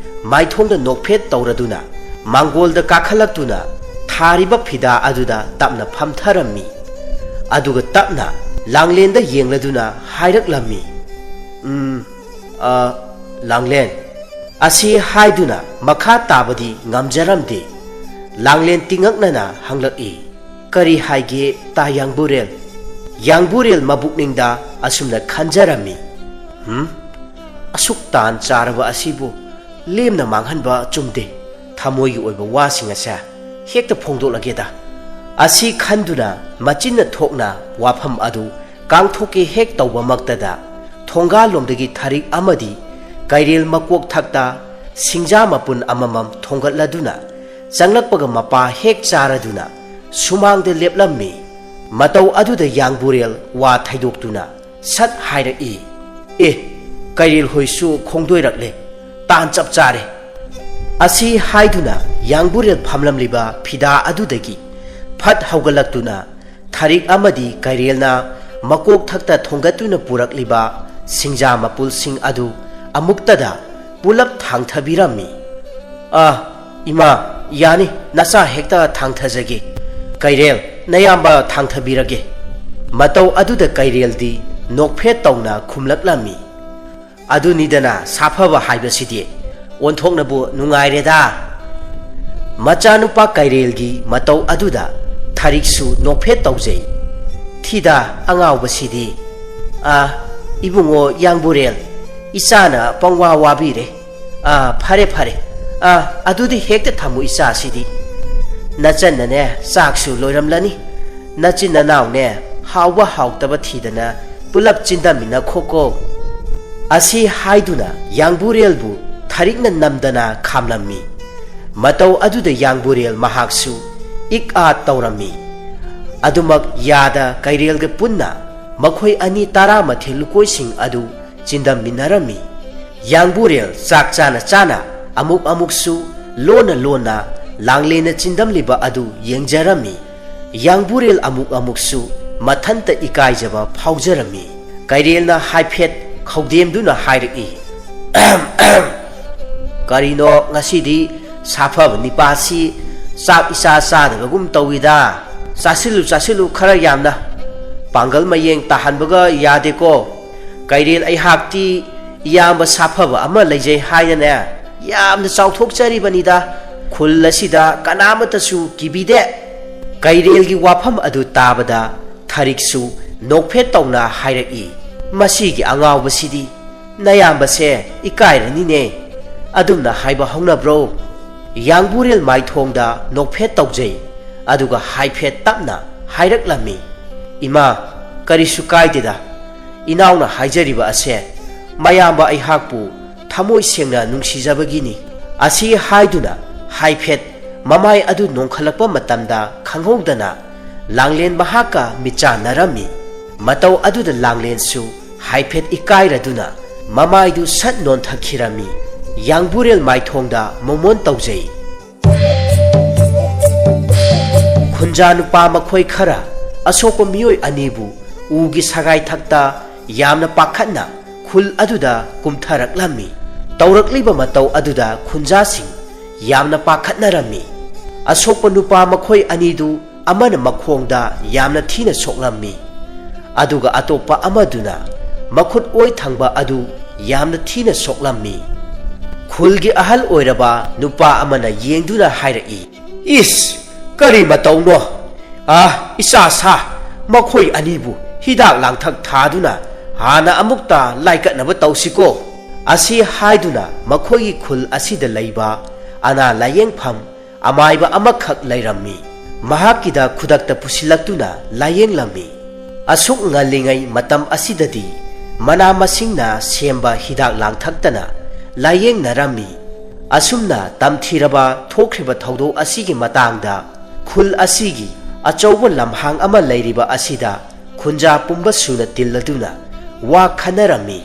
ꯃꯥꯏꯊꯣꯡꯗ ꯅꯣꯛꯐꯦꯠ ꯇꯧꯔꯗꯨꯅ ꯃꯥꯡꯒꯣꯜꯗ ꯀꯥꯈꯠꯂꯛꯇꯨꯅ ꯊꯥꯔꯤꯕ ꯐꯤꯗꯥ ꯑꯗꯨꯗ ꯇꯞꯅ ꯐꯝꯊꯔꯝꯃꯤ꯫ ꯑꯗꯨꯒ ꯇꯞꯅ ꯂꯥꯡꯂꯦꯟꯗ ꯌꯦꯡꯂꯗꯨꯅ ꯍꯥꯏꯔꯛꯂꯝꯃꯤ, "ꯎꯝ, ꯑ, ꯂꯥꯡꯂꯦꯟ?" ꯑꯁꯤ ꯍꯥꯏꯗꯨꯅ ꯃꯈꯥ ꯇꯥꯕꯗꯤ ꯉꯝꯖꯔꯝꯗꯦ꯫ ꯂꯥꯡꯂꯦꯟ ꯇꯤꯡꯉꯛꯅꯅ ꯍꯪꯂꯛꯏ, "ꯀꯔꯤ ꯍꯥꯏꯒꯦ, ꯇꯥ ꯌꯥꯡꯕꯨꯔꯦꯜ?" ꯌꯥꯡꯕꯨꯔꯦꯜ ꯃꯕꯨꯛꯅꯤꯡꯗ ꯑꯁꯨꯝꯅ ꯈꯟꯖꯔꯝꯃꯤ, "ꯍꯨꯝ? ꯑꯁꯨꯛ ꯇꯥꯟ ꯆꯥꯔꯕ ꯑꯁꯤꯕꯨ ꯂꯦꯝꯅ ꯃꯥꯡꯍꯟꯕ ꯆꯨꯝꯗꯦ꯫ ꯊꯃꯣꯏꯒꯤ ꯑꯣꯏꯕ ꯋꯥꯁꯤꯡ ꯑꯁꯦ ꯍꯦꯛꯇ ꯐꯣꯡꯗꯣꯛꯂꯒꯦꯗ꯫" ꯑꯁꯤ ꯈꯟꯗꯨꯅ ꯃꯆꯤꯟꯅ ꯊꯣꯛꯅ ꯋꯥꯐꯝ ꯑꯗꯨ ꯀꯥꯡꯊꯣꯛꯀꯦ ꯍꯦꯛ ꯇꯧꯕꯃꯛꯇꯗ ꯊꯣꯡꯒꯥꯜꯂꯣꯝꯗꯒꯤ ꯊꯔꯤꯛ ꯑꯃꯗꯤ ꯀꯩꯔꯦꯜ ꯃꯀꯣꯛ ꯊꯛꯇ ꯁꯤꯡꯖꯥ ꯃꯄꯨꯟ ꯑꯃꯃꯝ ꯊꯣꯡꯒꯠꯂꯗꯨꯅ ꯆꯪꯂꯛꯄꯒ ꯃꯄꯥ ꯍꯦꯛ ꯆꯥꯔꯗꯨꯅ ꯁꯨꯃꯥꯡꯗ ꯂꯦꯞꯂꯝꯃꯤ꯫ ꯃꯇꯧ ꯑꯗꯨꯗ ꯌꯥꯡꯕꯨꯔꯦꯜ ꯋꯥ ꯊꯩꯗꯣꯛꯇꯨꯅ ꯁꯠ ꯍꯥꯏꯔꯛꯏ, "ꯑꯦ, ꯀꯩꯔꯦꯜ ꯍꯣꯏꯁꯨ ꯈꯣꯡꯗꯣꯏꯔꯛꯂꯦ꯫ ꯇꯥꯟ ꯆꯞ ꯆꯥꯔꯦ꯫" ꯑꯁꯤ ꯍꯥꯏꯗꯨꯅ ꯌꯥꯡꯕꯨꯔꯦꯜ ꯐꯝꯂꯝꯂꯤꯕ ꯐꯤꯗꯥ ꯑꯗꯨꯗꯒꯤ ꯐꯠ ꯍꯧꯒꯠꯂꯛꯇꯨꯅ ꯊꯔꯤꯛ ꯑꯃꯗꯤ ꯀꯩꯔꯦꯜꯅ ꯃꯀꯣꯛ ꯊꯛꯇ ꯊꯣꯡꯒꯠꯇꯨꯅ ꯄꯨꯔꯛꯂꯤꯕ ꯁꯤꯡꯖꯥ ꯃꯄꯨꯜꯁꯤꯡ ꯑꯗꯨ ꯑꯃꯨꯛꯇꯗ ꯄꯨꯂꯞ ꯊꯥꯡꯊꯕꯤꯔꯝꯃꯤ꯫ "ꯑꯥ, ꯏꯃꯥ, ꯌꯥꯅꯤ, ꯅꯆꯥ ꯍꯦꯛꯇ ꯊꯥꯡꯊꯖꯒꯦ꯫ ꯀꯩꯔꯦꯜ, ꯅꯌꯥꯝꯕ ꯊꯥꯡꯊꯕꯤꯔꯒꯦ꯫" ꯃꯇꯧ ꯑꯗꯨꯗ ꯀꯩꯔꯦꯜꯗꯤ ꯅꯣꯛꯐꯦꯠ ꯇꯧꯅ ꯈꯨꯝꯂꯛꯂꯝꯃꯤ, "ꯑꯗꯨꯅꯤꯗꯅ ꯁꯥꯐꯕ ꯍꯥꯏꯕꯁꯤꯗꯤ꯫ ꯑꯣꯟꯊꯣꯛꯅꯕꯨ ꯅꯨꯡꯉꯥꯏꯔꯦꯗ꯫" ꯃꯆꯥꯅꯨꯄꯥ ꯀꯩꯔꯦꯜꯒꯤ ꯃꯇꯧ ꯑꯗꯨꯗ ꯊꯔꯤꯛꯁꯨ ꯅꯣꯛꯐꯦꯠ ꯇꯧꯖꯩ꯫ "ꯊꯤꯗ ꯑꯉꯥꯎꯕꯁꯤꯗꯤ꯫ ꯑꯥ, ꯏꯕꯨꯡꯉꯣ ꯌꯥꯡꯕꯨꯔꯦꯜ, ꯏꯆꯥꯅ ꯄꯪꯋꯥ ꯋꯥꯕꯤꯔꯦ꯫ ꯑꯥ, ꯐꯔꯦ, ꯐꯔꯦ꯫ ꯑꯥ, ꯑꯗꯨꯗꯤ ꯍꯦꯛꯇ ꯊꯝꯃꯨ ꯏꯆꯥꯁꯤꯗꯤ꯫ ꯅꯆꯟꯅꯅꯦ ꯆꯥꯛꯁꯨ ꯂꯣꯏꯔꯝꯂꯅꯤ꯫ ꯅꯆꯤꯟ ꯅꯅꯥꯎꯅꯦ ꯍꯥꯎꯕ ꯍꯥꯎꯇꯕ ꯊꯤꯗꯅ ꯄꯨꯂꯞ ꯆꯤꯟꯗꯃꯤꯟꯅꯈꯣꯀꯣ꯫" ꯑꯁꯤ ꯍꯥꯏꯗꯨꯅ ꯌꯥꯡꯕꯨꯔꯦꯜꯕꯨ ꯊꯔꯤꯛꯅ ꯅꯝꯗꯅ ꯈꯥꯝꯂꯝꯃꯤ꯫ ꯃꯇꯧ ꯑꯗꯨꯗ ꯌꯥꯡꯕꯨꯔꯦꯜ ꯃꯍꯥꯛꯁꯨ ꯏꯛ ꯑꯥ ꯇꯧꯔꯝꯃꯤ꯫ ꯑꯗꯨꯃꯛ ꯌꯥꯗ ꯀꯩꯔꯦꯜꯒ ꯄꯨꯟꯅ ꯃꯈꯣꯏ ꯑꯅꯤ ꯇꯔꯥꯃꯥꯊꯣꯏ ꯂꯨꯀꯣꯏꯁꯤꯡ ꯑꯗꯨ ꯆꯤꯟꯗꯝꯃꯤꯟꯅꯔꯝꯃꯤ꯫ ꯌꯥꯡꯕꯨꯔꯦꯜ ꯆꯥꯛ ꯆꯥꯅ ꯆꯥꯅ ꯑꯃꯨꯛ ꯑꯃꯨꯛꯁꯨ ꯂꯣꯟꯅ ꯂꯣꯟꯅ ꯂꯥꯡꯂꯦꯟꯅ ꯆꯤꯟꯗꯝꯂꯤꯕ ꯑꯗꯨ ꯌꯦꯡꯖꯔꯝꯃꯤ꯫ ꯌꯥꯡꯕꯨꯔꯦꯜ ꯑꯃꯨꯛ ꯑꯃꯨꯛꯁꯨ ꯃꯊꯟꯇ ꯏꯀꯥꯏꯖꯕ ꯐꯥꯎꯖꯔꯝꯃꯤ꯫ ꯀꯩꯔꯦꯜꯅ ꯍꯥꯏꯐꯦꯠ ꯈꯧꯗꯦꯝꯗꯨꯅ ꯍꯥꯏꯔꯛꯏ, "ꯑꯍꯝ, ꯑꯍꯝ꯫ ꯀꯔꯤꯅꯣ ꯉꯁꯤꯗꯤ ꯁꯥꯐꯕ ꯅꯤꯄꯥꯁꯤ ꯆꯥꯛ ꯏꯆꯥ ꯆꯥꯗꯕꯒꯨꯝ ꯇꯧꯏꯗ? ꯆꯥꯁꯤꯜꯂꯨ, ꯆꯥꯁꯤꯜꯂꯨ ꯈꯔ ꯌꯥꯝꯅ꯫ ꯄꯥꯡꯒꯜ ꯃꯌꯦꯡ ꯇꯥꯍꯟꯕꯒ ꯌꯥꯗꯦꯀꯣ꯫ ꯀꯩꯔꯦꯜ ꯑꯩꯍꯥꯛꯇꯤ ꯏꯌꯥꯝꯕ ꯁꯥꯐꯕ ꯑꯃ ꯂꯩꯖꯩ ꯍꯥꯏꯅꯅꯦ ꯌꯥꯝꯅ ꯆꯥꯎꯊꯣꯛꯆꯔꯤꯕꯅꯤꯗ꯫ ꯈꯨꯜ ꯑꯁꯤꯗ ꯀꯅꯥꯃꯠꯇꯁꯨ ꯀꯤꯕꯤꯗꯦ꯫" ꯀꯩꯔꯦꯜꯒꯤ ꯋꯥꯐꯝ ꯑꯗꯨ ꯇꯥꯕꯗ ꯊꯔꯤꯛꯁꯨ ꯅꯣꯛꯐꯦꯠ ꯇꯧꯅ ꯍꯥꯏꯔꯛꯏ, "ꯃꯁꯤꯒꯤ ꯑꯉꯥꯎꯕꯁꯤꯗꯤ ꯅꯌꯥꯝꯕꯁꯦ ꯏꯀꯥꯏꯔꯅꯤꯅꯦ꯫" ꯑꯗꯨꯝꯅ ꯍꯥꯏꯕ ꯍꯧꯅꯕ꯭ꯔꯣ? ꯌꯥꯡꯕꯨꯔꯦꯜ ꯃꯥꯏꯊꯣꯡꯗ ꯅꯣꯛꯐꯦꯠ ꯇꯧꯖꯩ, ꯑꯗꯨꯒ ꯍꯥꯏꯐꯦꯠ ꯇꯞꯅ ꯍꯥꯏꯔꯛꯂꯝꯃꯤ, "ꯏꯃꯥ, ꯀꯔꯤꯁꯨ ꯀꯥꯏꯗꯦꯗ꯫ ꯏꯅꯥꯎꯅ ꯍꯥꯏꯖꯔꯤꯕ ꯑꯁꯦ ꯃꯌꯥꯝꯕ ꯑꯩꯍꯥꯛꯄꯨ ꯊꯃꯣꯏ ꯁꯦꯡꯅ ꯅꯨꯡꯁꯤꯖꯕꯒꯤꯅꯤ꯫" ꯑꯁꯤ ꯍꯥꯏꯗꯨꯅ ꯍꯥꯏꯐꯦꯠ ꯃꯃꯥꯏ ꯑꯗꯨ ꯅꯣꯡꯈꯠꯂꯛꯄ ꯃꯇꯝꯗ ꯈꯪꯍꯧꯗꯅ ꯂꯥꯡꯂꯦꯟ ꯃꯍꯥꯛꯀ ꯃꯤꯠꯆꯥꯟꯅꯔꯝꯃꯤ꯫ ꯃꯇꯧ ꯑꯗꯨꯗ ꯂꯥꯡꯂꯦꯟꯁꯨ ꯍꯥꯏꯐꯦꯠ ꯏꯀꯥꯏꯔꯗꯨꯅ ꯃꯃꯥꯏꯗꯨ ꯁꯠ ꯅꯣꯟꯊꯈꯤꯔꯝꯃꯤ꯫ ꯌꯥꯡꯕꯨꯔꯦꯜ ꯃꯥꯏꯊꯣꯡꯗ ꯃꯣꯃꯣꯟ ꯇꯧꯖꯩ꯫ ꯈꯨꯟꯖꯥ ꯅꯨꯄꯥ ꯃꯈꯣꯏ ꯈꯔ ꯑꯁꯣꯛꯄ ꯃꯤꯑꯣꯏ ꯑꯅꯤꯕꯨ ꯎꯒꯤ ꯁꯒꯥꯏꯊꯛꯇ ꯌꯥꯝꯅ ꯄꯥꯈꯠꯅ ꯈꯨꯜ ꯑꯗꯨꯗ ꯀꯨꯝꯊꯔꯛꯂꯝꯃꯤ꯫ ꯇꯧꯔꯛꯂꯤꯕ ꯃꯇꯧ ꯑꯗꯨꯗ ꯈꯨꯟꯖꯥꯁꯤꯡ ꯌꯥꯝꯅ ꯄꯥꯈꯠꯅꯔꯝꯃꯤ꯫ ꯑꯁꯣꯛꯄ ꯅꯨꯄꯥ ꯃꯈꯣꯏ ꯑꯅꯤꯗꯨ ꯑꯃꯅ ꯃꯈꯣꯡꯗ ꯌꯥꯝꯅ ꯊꯤꯅ ꯁꯣꯛꯂꯝꯃꯤ, ꯑꯗꯨꯒ ꯑꯇꯣꯞꯄ ꯑꯃꯗꯨꯅ ꯃꯈꯨꯠ ꯑꯣꯏ ꯊꯪꯕ ꯑꯗꯨ ꯌꯥꯝꯅ ꯊꯤꯅ ꯁꯣꯛꯂꯝꯃꯤ꯫ ꯈꯨꯜꯒꯤ ꯑꯍꯜ ꯑꯣꯏꯔꯕ ꯅꯨꯄꯥ ꯑꯃꯅ ꯌꯦꯡꯗꯨꯅ ꯍꯥꯏꯔꯛꯏ, "ꯏꯁ, ꯀꯔꯤ ꯃꯇꯧꯅꯣ? ꯑꯥ, ꯏꯆꯥ ꯁꯥ, ꯃꯈꯣꯏ ꯑꯅꯤꯕꯨ ꯍꯤꯗꯥꯛ ꯂꯥꯡꯊꯛ ꯊꯥꯗꯨꯅ ꯍꯥꯟꯅ ꯑꯃꯨꯛꯇ ꯂꯥꯏꯀꯠꯅꯕ ꯇꯧꯁꯤꯀꯣ꯫" ꯑꯁꯤ ꯍꯥꯏꯗꯨꯅ ꯃꯈꯣꯏꯒꯤ ꯈꯨꯜ ꯑꯁꯤꯗ ꯂꯩꯕ ꯑꯅꯥ ꯂꯥꯌꯦꯡꯐꯝ ꯑꯃꯥꯏꯕ ꯑꯃꯈꯛ ꯂꯩꯔꯝꯃꯤ꯫ ꯃꯍꯥꯛꯀꯤꯗ ꯈꯨꯗꯛꯇ ꯄꯨꯁꯤꯜꯂꯛꯇꯨꯅ ꯂꯥꯌꯦꯡꯂꯝꯃꯤ꯫ ꯑꯁꯨꯛ ꯉꯜꯂꯤꯉꯩ ꯃꯇꯝ ꯑꯁꯤꯗꯗꯤ ꯃꯅꯥ ꯃꯁꯤꯡꯅ ꯁꯦꯝꯕ ꯍꯤꯗꯥꯛ ꯂꯥꯡꯊꯛꯇꯅ ꯂꯥꯌꯦꯡꯅꯔꯝꯃꯤ꯫ ꯑꯁꯨꯝꯅ ꯇꯝꯊꯤꯔꯕ ꯊꯣꯛꯈ꯭ꯔꯤꯕ ꯊꯧꯗꯣꯛ ꯑꯁꯤꯒꯤ ꯃꯇꯥꯡꯗ ꯈꯨꯜ ꯑꯁꯤꯒꯤ ꯑꯆꯧꯕ ꯂꯝꯍꯥꯡ ꯑꯃ ꯂꯩꯔꯤꯕ ꯑꯁꯤꯗ ꯈꯨꯟꯖꯥ ꯄꯨꯝꯕ ꯁꯨꯅ ꯇꯤꯜꯂꯗꯨꯅ ꯋꯥ ꯈꯟꯅꯔꯝꯃꯤ꯫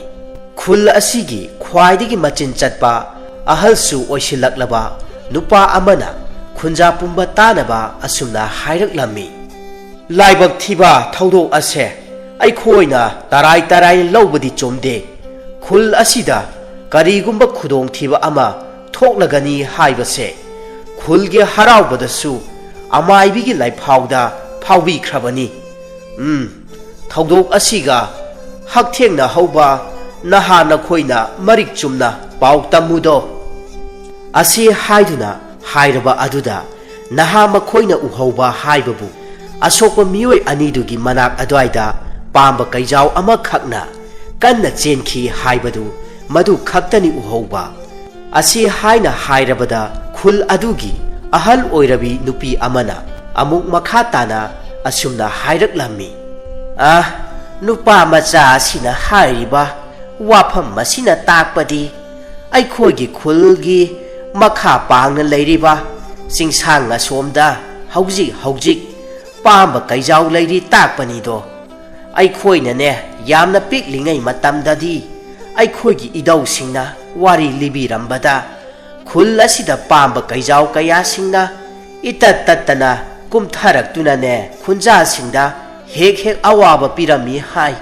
ꯈꯨꯜ ꯑꯁꯤꯒꯤ ꯈ꯭ꯋꯥꯏꯗꯒꯤ ꯃꯆꯤꯟ ꯆꯠꯄ ꯑꯍꯜꯁꯨ ꯑꯣꯏꯁꯤꯜꯂꯛꯂꯕ ꯅꯨꯄꯥ ꯑꯃꯅ ꯈꯨꯟꯖꯥ ꯄꯨꯝꯕ ꯇꯥꯅꯕ ꯑꯁꯨꯝꯅ ꯍꯥꯏꯔꯛꯂꯝꯃꯤ꯫ ꯂꯥꯏꯕꯛ ꯊꯤꯕ ꯊꯧꯗꯣꯛ ꯑꯁꯦ ꯑꯩꯈꯣꯏꯅ ꯇꯔꯥꯏ ꯇꯔꯥꯏꯅ ꯂꯧꯕꯗꯤ ꯆꯨꯝꯗꯦ꯫ ꯈꯨꯜ ꯑꯁꯤꯗ ꯀꯔꯤꯒꯨꯝꯕ ꯈꯨꯗꯣꯡꯊꯤꯕ ꯑꯃ ꯊꯣꯛꯂꯒꯅꯤ ꯍꯥꯏꯕꯁꯦ ꯈꯨꯜꯒꯤ ꯍꯔꯥꯎꯕꯗꯁꯨ ꯑꯃꯥꯏꯕꯤꯒꯤ ꯂꯥꯏꯐꯥꯎꯗ ꯐꯥꯎꯕꯤꯈ꯭ꯔꯕꯅꯤ꯫ ꯎꯝ, ꯊꯧꯗꯣꯛ ꯑꯁꯤꯒ ꯍꯛꯊꯦꯡꯅꯍꯧꯕ ꯅꯍꯥ ꯅꯈꯣꯏꯅ ꯃꯔꯤꯛ ꯆꯨꯝꯅ ꯄꯥꯎ ꯇꯝꯃꯨꯗꯣ꯫ ꯑꯁꯤ ꯍꯥꯏꯗꯨꯅ ꯍꯥꯏꯔꯕ ꯑꯗꯨꯗ ꯅꯍꯥ ꯃꯈꯣꯏꯅ ꯎꯍꯧꯕ ꯍꯥꯏꯕꯕꯨ ꯑꯁꯣꯛꯄ ꯃꯤꯑꯣꯏ ꯑꯅꯤꯗꯨꯒꯤ ꯃꯅꯥꯛ ꯑꯗꯨꯋꯥꯏꯗ ꯄꯥꯝꯕ ꯀꯩꯖꯥꯎ ꯑꯃꯈꯛꯅ ꯀꯟꯅ ꯆꯦꯟꯈꯤ ꯍꯥꯏꯕꯗꯨ ꯃꯗꯨ ꯈꯛꯇꯅꯤ ꯎꯍꯧꯕ꯫ ꯑꯁꯤ ꯍꯥꯏꯅ ꯍꯥꯏꯔꯕꯗ ꯈꯨꯜ ꯑꯗꯨꯒꯤ ꯑꯍꯜ ꯑꯣꯏꯔꯕꯤ ꯅꯨꯄꯤ ꯑꯃꯅ ꯑꯃꯨꯛ ꯃꯈꯥ ꯇꯥꯅ ꯑꯁꯨꯝꯅ ꯍꯥꯏꯔꯛꯂꯝꯃꯤ꯫ ꯑ, ꯅꯨꯄꯥ ꯃꯆꯥ ꯑꯁꯤꯅ ꯍꯥꯏꯔꯤꯕ ꯋꯥꯐꯝ ꯑꯁꯤꯅ ꯇꯥꯛꯄꯗꯤ ꯑꯩꯈꯣꯏꯒꯤ ꯈꯨꯜꯒꯤ ꯃꯈꯥ ꯄꯥꯡꯅ ꯂꯩꯔꯤꯕ ꯆꯤꯡꯁꯥꯡ ꯑꯁꯣꯝꯗ ꯍꯧꯖꯤꯛ ꯍꯧꯖꯤꯛ ꯄꯥꯝꯕ ꯀꯩꯖꯥꯎ ꯂꯩꯔꯤ ꯇꯥꯛꯄꯅꯤꯗꯣ꯫ ꯑꯩꯈꯣꯏꯅꯅꯦ ꯌꯥꯝꯅ ꯄꯤꯛꯂꯤꯉꯩ ꯃꯇꯝꯗꯗꯤ ꯑꯩꯈꯣꯏꯒꯤ ꯏꯙꯧꯁꯤꯡꯅ ꯋꯥꯔꯤ ꯂꯤꯕꯤꯔꯝꯕꯗ ꯈꯨꯜ ꯑꯁꯤꯗ ꯄꯥꯝꯕ ꯀꯩꯖꯥꯎ ꯀꯌꯥꯁꯤꯡꯅ ꯏꯇꯠ ꯇꯠꯇꯅ ꯀꯨꯝꯊꯔꯛꯇꯨꯅꯅꯦ ꯈꯨꯟꯖꯥꯁꯤꯡꯗ ꯍꯦꯛ ꯍꯦꯛ ꯑꯋꯥꯕ ꯄꯤꯔꯝꯃꯤ ꯍꯥꯏ꯫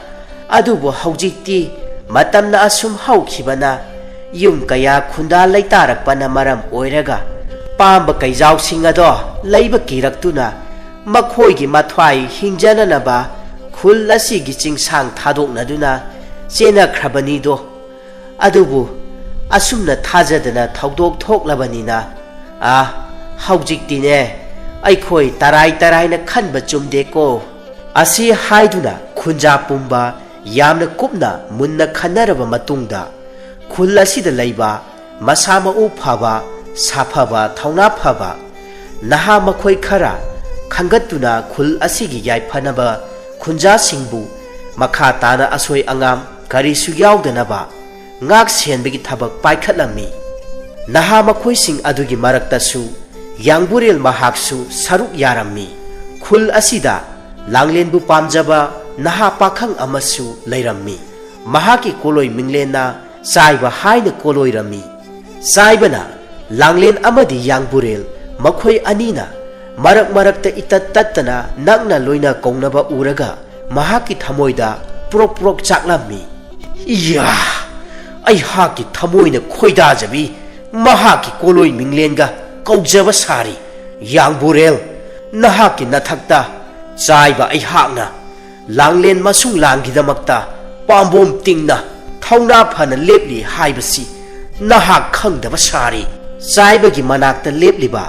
ꯑꯗꯨꯕꯨ ꯍꯧꯖꯤꯛꯇꯤ ꯃꯇꯝꯅ ꯑꯁꯨꯝ ꯍꯧꯈꯤꯕꯅ ꯌꯨꯝ ꯀꯌꯥ ꯈꯨꯟꯗꯥ ꯂꯩꯇꯥꯔꯛꯄꯅ ꯃꯔꯝ ꯑꯣꯏꯔꯒ ꯄꯥꯝꯕ ꯀꯩꯖꯥꯎꯁꯤꯡ ꯑꯗꯣ ꯂꯩꯕ ꯀꯤꯔꯛꯇꯨꯅ ꯃꯈꯣꯏꯒꯤ ꯃꯊ꯭ꯋꯥꯏ ꯍꯤꯡꯖꯅꯅꯕ ꯈꯨꯜ ꯑꯁꯤꯒꯤ ꯆꯤꯡꯁꯥꯡ ꯊꯥꯗꯣꯛꯅꯗꯨꯅ ꯆꯦꯟꯅꯈ꯭ꯔꯕꯅꯤꯗꯣ꯫ ꯑꯗꯨꯕꯨ ꯑꯁꯨꯝꯅ ꯊꯥꯖꯗꯅ ꯊꯧꯗꯣꯛ ꯊꯣꯛꯂꯕꯅꯤꯅ, ꯑ, ꯍꯧꯖꯤꯛꯇꯤꯅꯦ ꯑꯩꯈꯣꯏ ꯇꯔꯥꯏ ꯇꯔꯥꯏꯅ ꯈꯟꯕ ꯆꯨꯝꯗꯦꯀꯣ꯫ ꯑꯁꯤ ꯍꯥꯏꯗꯨꯅ ꯈꯨꯟꯖꯥ ꯄꯨꯝꯕ ꯌꯥꯝꯅ ꯀꯨꯞꯅ ꯃꯨꯟꯅ ꯈꯟꯅꯔꯕ ꯃꯇꯨꯡꯗ ꯈꯨꯜ ꯑꯁꯤꯗ ꯂꯩꯕ ꯃꯁꯥ ꯃꯎ ꯐꯕ, ꯁꯥꯐꯕ, ꯊꯧꯅꯥ ꯐꯕ ꯅꯍꯥ ꯃꯈꯣꯏ ꯈꯔ ꯈꯟꯒꯠꯇꯨꯅ ꯈꯨꯜ ꯑꯁꯤꯒꯤ ꯌꯥꯏꯐꯅꯕ ꯈꯨꯟꯖꯥꯁꯤꯡꯕꯨ ꯃꯈꯥ ꯇꯥꯅ ꯑꯁꯣꯏ ꯑꯉꯥꯝ ꯀꯔꯤꯁꯨ ꯌꯥꯎꯗꯅꯕ ꯉꯥꯛ ꯁꯦꯟꯕꯒꯤ ꯊꯕꯛ ꯄꯥꯏꯈꯠꯂꯝꯃꯤ꯫ ꯅꯍꯥ ꯃꯈꯣꯏꯁꯤꯡ ꯑꯗꯨꯒꯤ ꯃꯔꯛꯇꯁꯨ ꯌꯥꯡꯕꯨꯔꯦꯜ ꯃꯍꯥꯛꯁꯨ ꯁꯔꯨꯛ ꯌꯥꯔꯝꯃꯤ꯫ ꯈꯨꯜ ꯑꯁꯤꯗ ꯂꯥꯡꯂꯦꯟꯕꯨ ꯄꯥꯝꯖꯕ ꯅꯍꯥ ꯄꯥꯈꯪ ꯑꯃꯁꯨ ꯂꯩꯔꯝꯃꯤ꯫ ꯃꯍꯥꯛꯀꯤ ꯀꯣꯂꯣꯏ ꯃꯤꯡꯂꯦꯟꯅ ꯆꯥꯏꯕ ꯍꯥꯏꯅ ꯀꯣꯂꯣꯏꯔꯝꯃꯤ꯫ ꯆꯥꯏꯕꯅ ꯂꯥꯡꯂꯦꯟ ꯑꯃꯗꯤ ꯌꯥꯡꯕꯨꯔꯦꯜ ꯃꯈꯣꯏ ꯑꯅꯤꯅ ꯃꯔꯛ ꯃꯔꯛꯇ ꯏꯇꯠ ꯇꯠꯇꯅ ꯅꯛꯅ ꯂꯣꯏꯅ ꯀꯧꯅꯕ ꯎꯔꯒ ꯃꯍꯥꯛꯀꯤ ꯊꯃꯣꯏꯗ ꯄ꯭ꯔꯣꯛ ꯄ꯭ꯔꯣꯛ ꯆꯥꯛꯂꯝꯃꯤ꯫ "ꯏꯌꯥ! ꯑꯩꯍꯥꯛꯀꯤ ꯊꯃꯣꯏꯅ ꯈꯣꯏꯗꯥꯖꯕꯤ ꯃꯍꯥꯛꯀꯤ ꯀꯣꯂꯣꯏ ꯃꯤꯡꯂꯦꯟꯒ ꯀꯧꯖꯕ ꯁꯥꯔꯤ꯫ ꯌꯥꯡꯕꯨꯔꯦꯜ, ꯅꯍꯥꯛꯀꯤ ꯅꯊꯛꯇ ꯆꯥꯏꯕ ꯑꯩꯍꯥꯛꯅ ꯂꯥꯡꯂꯦꯟ ꯃꯁꯨꯡ ꯂꯥꯡꯒꯤꯗꯃꯛꯇ ꯄꯥꯝꯕꯣꯝ ꯇꯤꯡꯅ ꯊꯧꯅꯥ ꯐꯅ ꯂꯦꯞꯂꯤ ꯍꯥꯏꯕꯁꯤ ꯅꯍꯥꯛ ꯈꯪꯗꯕ ꯁꯥꯔꯤ꯫" ꯆꯥꯏꯕꯒꯤ ꯃꯅꯥꯛꯇ ꯂꯦꯞꯂꯤꯕ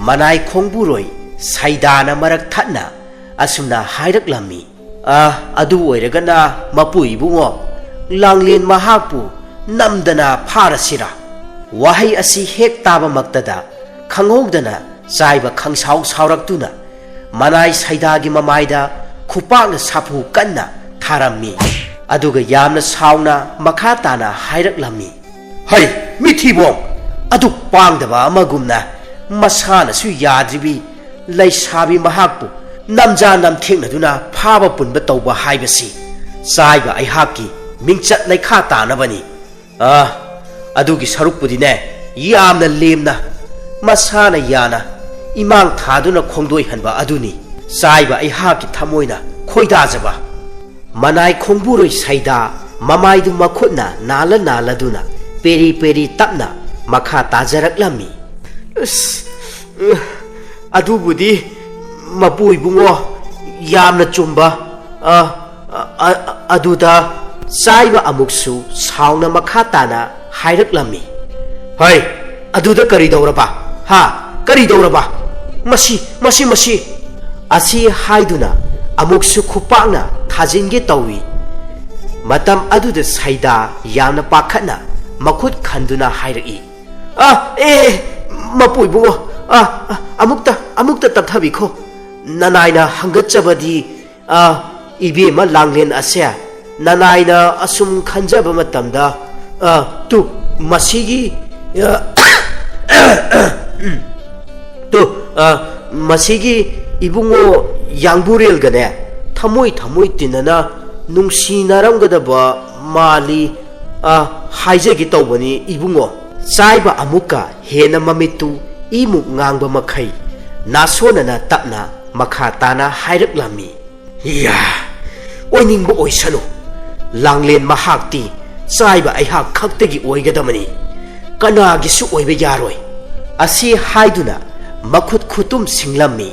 ꯃꯅꯥꯏ ꯈꯣꯡꯕꯨꯔꯣꯏ ꯁꯩꯗꯥꯅ ꯃꯔꯛ ꯊꯠꯅ ꯑꯁꯨꯝꯅ ꯍꯥꯏꯔꯛꯂꯝꯃꯤ꯫ "ꯑ, ꯑꯗꯨ ꯑꯣꯏꯔꯒꯅ ꯃꯄꯨ ꯏꯕꯨꯡꯉꯣ, ꯂꯥꯡꯂꯦꯟ ꯃꯍꯥꯛꯄꯨ ꯅꯝꯗꯅ ꯐꯥꯔꯁꯤꯔꯥ?" ꯋꯥꯍꯩ ꯑꯁꯤ ꯍꯦꯛ ꯇꯥꯕꯃꯛꯇꯗ ꯈꯪꯍꯧꯗꯅ ꯆꯥꯏꯕ ꯈꯪꯁꯥꯎ ꯁꯥꯎꯔꯛꯇꯨꯅ ꯃꯅꯥꯏ ꯁꯩꯗꯥꯒꯤ ꯃꯃꯥꯏꯗ ꯈꯨꯄꯥꯛꯅ ꯁꯥꯐꯨ ꯀꯟꯅ ꯊꯥꯔꯝꯃꯤ꯫ ꯑꯗꯨꯒ ꯌꯥꯝꯅ ꯁꯥꯎꯅ ꯃꯈꯥ ꯇꯥꯅ ꯍꯥꯏꯔꯛꯂꯝꯃꯤ꯫ "ꯍꯩ, ꯃꯤꯊꯤꯕꯣꯡ! ꯑꯗꯨꯛ ꯄꯥꯡꯗꯕ ꯑꯃꯒꯨꯝꯅ ꯃꯁꯥꯅꯁꯨ ꯌꯥꯗ꯭ꯔꯤꯕꯤ ꯂꯩꯁꯥꯕꯤ ꯃꯍꯥꯛꯄꯨ ꯅꯝꯖꯥ ꯅꯝꯊꯦꯡꯅꯗꯨꯅ ꯐꯥꯕ ꯄꯨꯟꯕ ꯇꯧꯕ ꯍꯥꯏꯕꯁꯤ ꯆꯥꯏꯕ ꯑꯩꯍꯥꯛꯀꯤ ꯃꯤꯡꯆꯠ ꯂꯩꯈꯥ ꯇꯥꯅꯕꯅꯤ꯫ ꯑ, ꯑꯗꯨꯒꯤ ꯁꯔꯨꯛꯄꯨꯗꯤꯅꯦ, ꯌꯥꯝꯅ ꯂꯦꯝꯅ ꯃꯁꯥꯅ ꯌꯥꯅ ꯏꯃꯥꯡ ꯊꯥꯗꯨꯅ ꯈꯣꯡꯗꯣꯏꯍꯟꯕ ꯑꯗꯨꯅꯤ ꯆꯥꯏꯕ ꯑꯩꯍꯥꯛꯀꯤ ꯊꯃꯣꯏꯅ ꯈꯣꯏꯗꯥꯖꯕ꯫" ꯃꯅꯥꯏ ꯈꯣꯡꯕꯨꯔꯣꯏ ꯁꯩꯗꯥ ꯃꯃꯥꯏꯗꯨ ꯃꯈꯨꯠꯅ ꯅꯥꯜꯂ ꯅꯥꯜꯂꯗꯨꯅ ꯄꯦꯔꯤ ꯄꯦꯔꯤ ꯇꯞꯅ ꯃꯈꯥ ꯇꯥꯖꯔꯛꯂꯝꯃꯤ꯫ "ꯑꯁ, ꯑꯗꯨꯕꯨꯗꯤ ꯃꯄꯨ ꯏꯕꯨꯡꯉꯣ, ꯌꯥꯝꯅ ꯆꯨꯝꯕ꯫ ꯑ, ꯑ, ꯑ, ꯑꯗꯨꯗ" ꯆꯥꯏꯕ ꯑꯃꯨꯛꯁꯨ ꯁꯥꯎꯅ ꯃꯈꯥ ꯇꯥꯅ ꯍꯥꯏꯔꯛꯂꯝꯃꯤ꯫ "ꯍꯩ, ꯑꯗꯨꯗ ꯀꯔꯤ ꯇꯧꯔꯕ? ꯍꯥ? ꯀꯔꯤ ꯇꯧꯔꯕ? ꯃꯁꯤ, ꯃꯁꯤ, ꯃꯁꯤ!" ꯑꯁꯤ ꯍꯥꯏꯗꯨꯅ ꯑꯃꯨꯛꯁꯨ ꯈꯨꯄꯥꯛꯅ ꯊꯥꯖꯤꯟꯒꯦ ꯇꯧꯏ꯫ ꯃꯇꯝ ꯑꯗꯨꯗ ꯁꯩꯗꯥ ꯌꯥꯝꯅ ꯄꯥꯈꯠꯅ ꯃꯈꯨꯠ ꯈꯟꯗꯨꯅ ꯍꯥꯏꯔꯛꯏ꯫ "ꯑ, ꯑꯦ, ꯃꯄꯨ ꯏꯕꯨꯡꯉꯣ, ꯑ, ꯑ, ꯑꯃꯨꯛꯇ, ꯑꯃꯨꯛꯇ ꯇꯞꯊꯕꯤꯈꯣ꯫ ꯅꯅꯥꯏꯅ ꯍꯪꯒꯠꯆꯕꯗꯤ, ꯑ, ꯏꯕꯦꯝꯃ ꯂꯥꯡꯂꯦꯟ ꯑꯁꯦ ꯅꯅꯥꯏꯅ ꯑꯁꯨꯝ ꯈꯟꯖꯕ ꯃꯇꯝꯗ, ꯑ, ꯇꯨ, ꯃꯁꯤꯒꯤ, ꯑ, ꯎꯝ, ꯇꯨ, ꯑ, ꯃꯁꯤꯒꯤ ꯏꯕꯨꯡꯉꯣ ꯌꯥꯡꯕꯨꯔꯦꯜꯒꯅꯦ ꯊꯃꯣꯏ ꯊꯃꯣꯏ ꯇꯤꯟꯅꯅ ꯅꯨꯡꯁꯤꯅꯔꯝꯒꯗꯕ ꯃꯥꯜꯂꯤ, ꯑ, ꯍꯥꯏꯖꯒꯦ ꯇꯧꯕꯅꯤ ꯏꯕꯨꯡꯉꯣ꯫" ꯆꯥꯏꯕ ꯑꯃꯨꯛꯀ ꯍꯦꯟꯅ ꯃꯃꯤꯠꯇꯨ ꯏꯃꯨꯛ ꯉꯥꯡꯕ ꯃꯈꯩ ꯅꯥꯁꯣꯟꯅꯅ ꯇꯞꯅ ꯃꯈꯥ ꯇꯥꯅ ꯍꯥꯏꯔꯛꯂꯝꯃꯤ꯫ "ꯏꯌꯥ, ꯑꯣꯏꯅꯤꯡꯕ ꯑꯣꯏꯁꯅꯨ꯫ ꯂꯥꯡꯂꯦꯟ ꯃꯍꯥꯛꯇꯤ ꯆꯥꯏꯕ ꯑꯩꯍꯥꯛ ꯈꯛꯇꯒꯤ ꯑꯣꯏꯒꯗꯕꯅꯤ꯫ ꯀꯅꯥꯒꯤꯁꯨ ꯑꯣꯏꯕ ꯌꯥꯔꯣꯏ" ꯑꯁꯤ ꯍꯥꯏꯗꯨꯅ ꯃꯈꯨꯠ ꯈꯨꯇꯨꯝ ꯁꯤꯡꯂꯝꯃꯤ꯫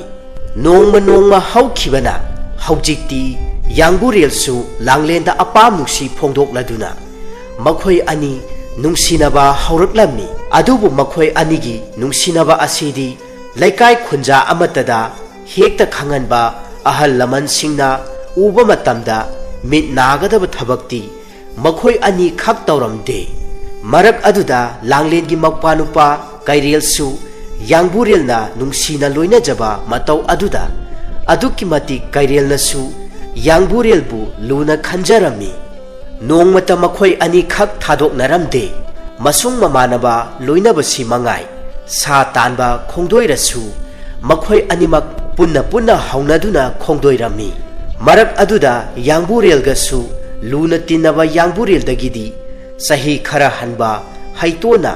ꯅꯣꯡꯃ ꯅꯣꯡꯃ ꯍꯧꯈꯤꯕꯅ ꯍꯧꯖꯤꯛꯇꯤ ꯌꯥꯡꯕꯨꯔꯦꯜꯁꯨ ꯂꯥꯡꯂꯦꯟꯗ ꯑꯄꯥꯝ ꯅꯨꯡꯁꯤ ꯐꯣꯡꯗꯣꯛꯂꯗꯨꯅ ꯃꯈꯣꯏ ꯑꯅꯤ ꯅꯨꯡꯁꯤꯅꯕ ꯍꯧꯔꯛꯂꯝꯃꯤ꯫ ꯑꯗꯨꯕꯨ ꯃꯈꯣꯏ ꯑꯅꯤꯒꯤ ꯅꯨꯡꯁꯤꯅꯕ ꯑꯁꯤꯗꯤ ꯂꯩꯀꯥꯏ ꯈꯨꯟꯖꯥ ꯑꯃꯠꯇꯗ ꯍꯦꯛꯇ ꯈꯪꯍꯟꯕ ꯑꯍꯜ ꯂꯃꯟꯁꯤꯡꯅ ꯎꯕ ꯃꯇꯝꯗ ꯃꯤꯠ ꯅꯥꯒꯗꯕ ꯊꯕꯛꯇꯤ ꯃꯈꯣꯏ ꯑꯅꯤ ꯈꯛ ꯇꯧꯔꯝꯗꯦ꯫ ꯃꯔꯛ ꯑꯗꯨꯗ ꯂꯥꯡꯂꯦꯟꯒꯤ ꯃꯄꯥꯅꯨꯄꯥ ꯀꯩꯔꯦꯜꯁꯨ ꯌꯥꯡꯕꯨꯔꯦꯜꯅ ꯅꯨꯡꯁꯤꯅ ꯂꯣꯏꯅꯖꯕ ꯃꯇꯧ ꯑꯗꯨꯗ ꯑꯗꯨꯛꯀꯤ ꯃꯇꯤꯛ ꯀꯩꯔꯦꯜꯅꯁꯨ ꯌꯥꯡꯕꯨꯔꯦꯜꯕꯨ ꯂꯨꯅ ꯈꯟꯖꯔꯝꯃꯤ꯫ ꯅꯣꯡꯃꯇ ꯃꯈꯣꯏ ꯑꯅꯤꯈꯛ ꯊꯥꯗꯣꯛꯅꯔꯝꯗꯦ꯫ ꯃꯁꯨꯡ ꯃꯃꯥꯟꯅꯕ ꯂꯣꯏꯅꯕꯁꯤ ꯃꯉꯥꯏ, ꯁꯥ ꯇꯥꯟꯕ ꯈꯣꯡꯗꯣꯏꯔꯁꯨ ꯃꯈꯣꯏ ꯑꯅꯤꯃꯛ ꯄꯨꯟꯅ ꯄꯨꯟꯅ ꯍꯧꯅꯗꯨꯅ ꯈꯣꯡꯗꯣꯏꯔꯝꯃꯤ꯫ ꯃꯔꯛ ꯑꯗꯨꯗ ꯌꯥꯡꯕꯨꯔꯦꯜꯒꯁꯨ ꯂꯨꯅ ꯇꯤꯟꯅꯕ ꯌꯥꯡꯕꯨꯔꯦꯜꯗꯒꯤꯗꯤ ꯆꯍꯤ ꯈꯔ ꯍꯟꯕ ꯍꯩꯇꯣꯟꯅ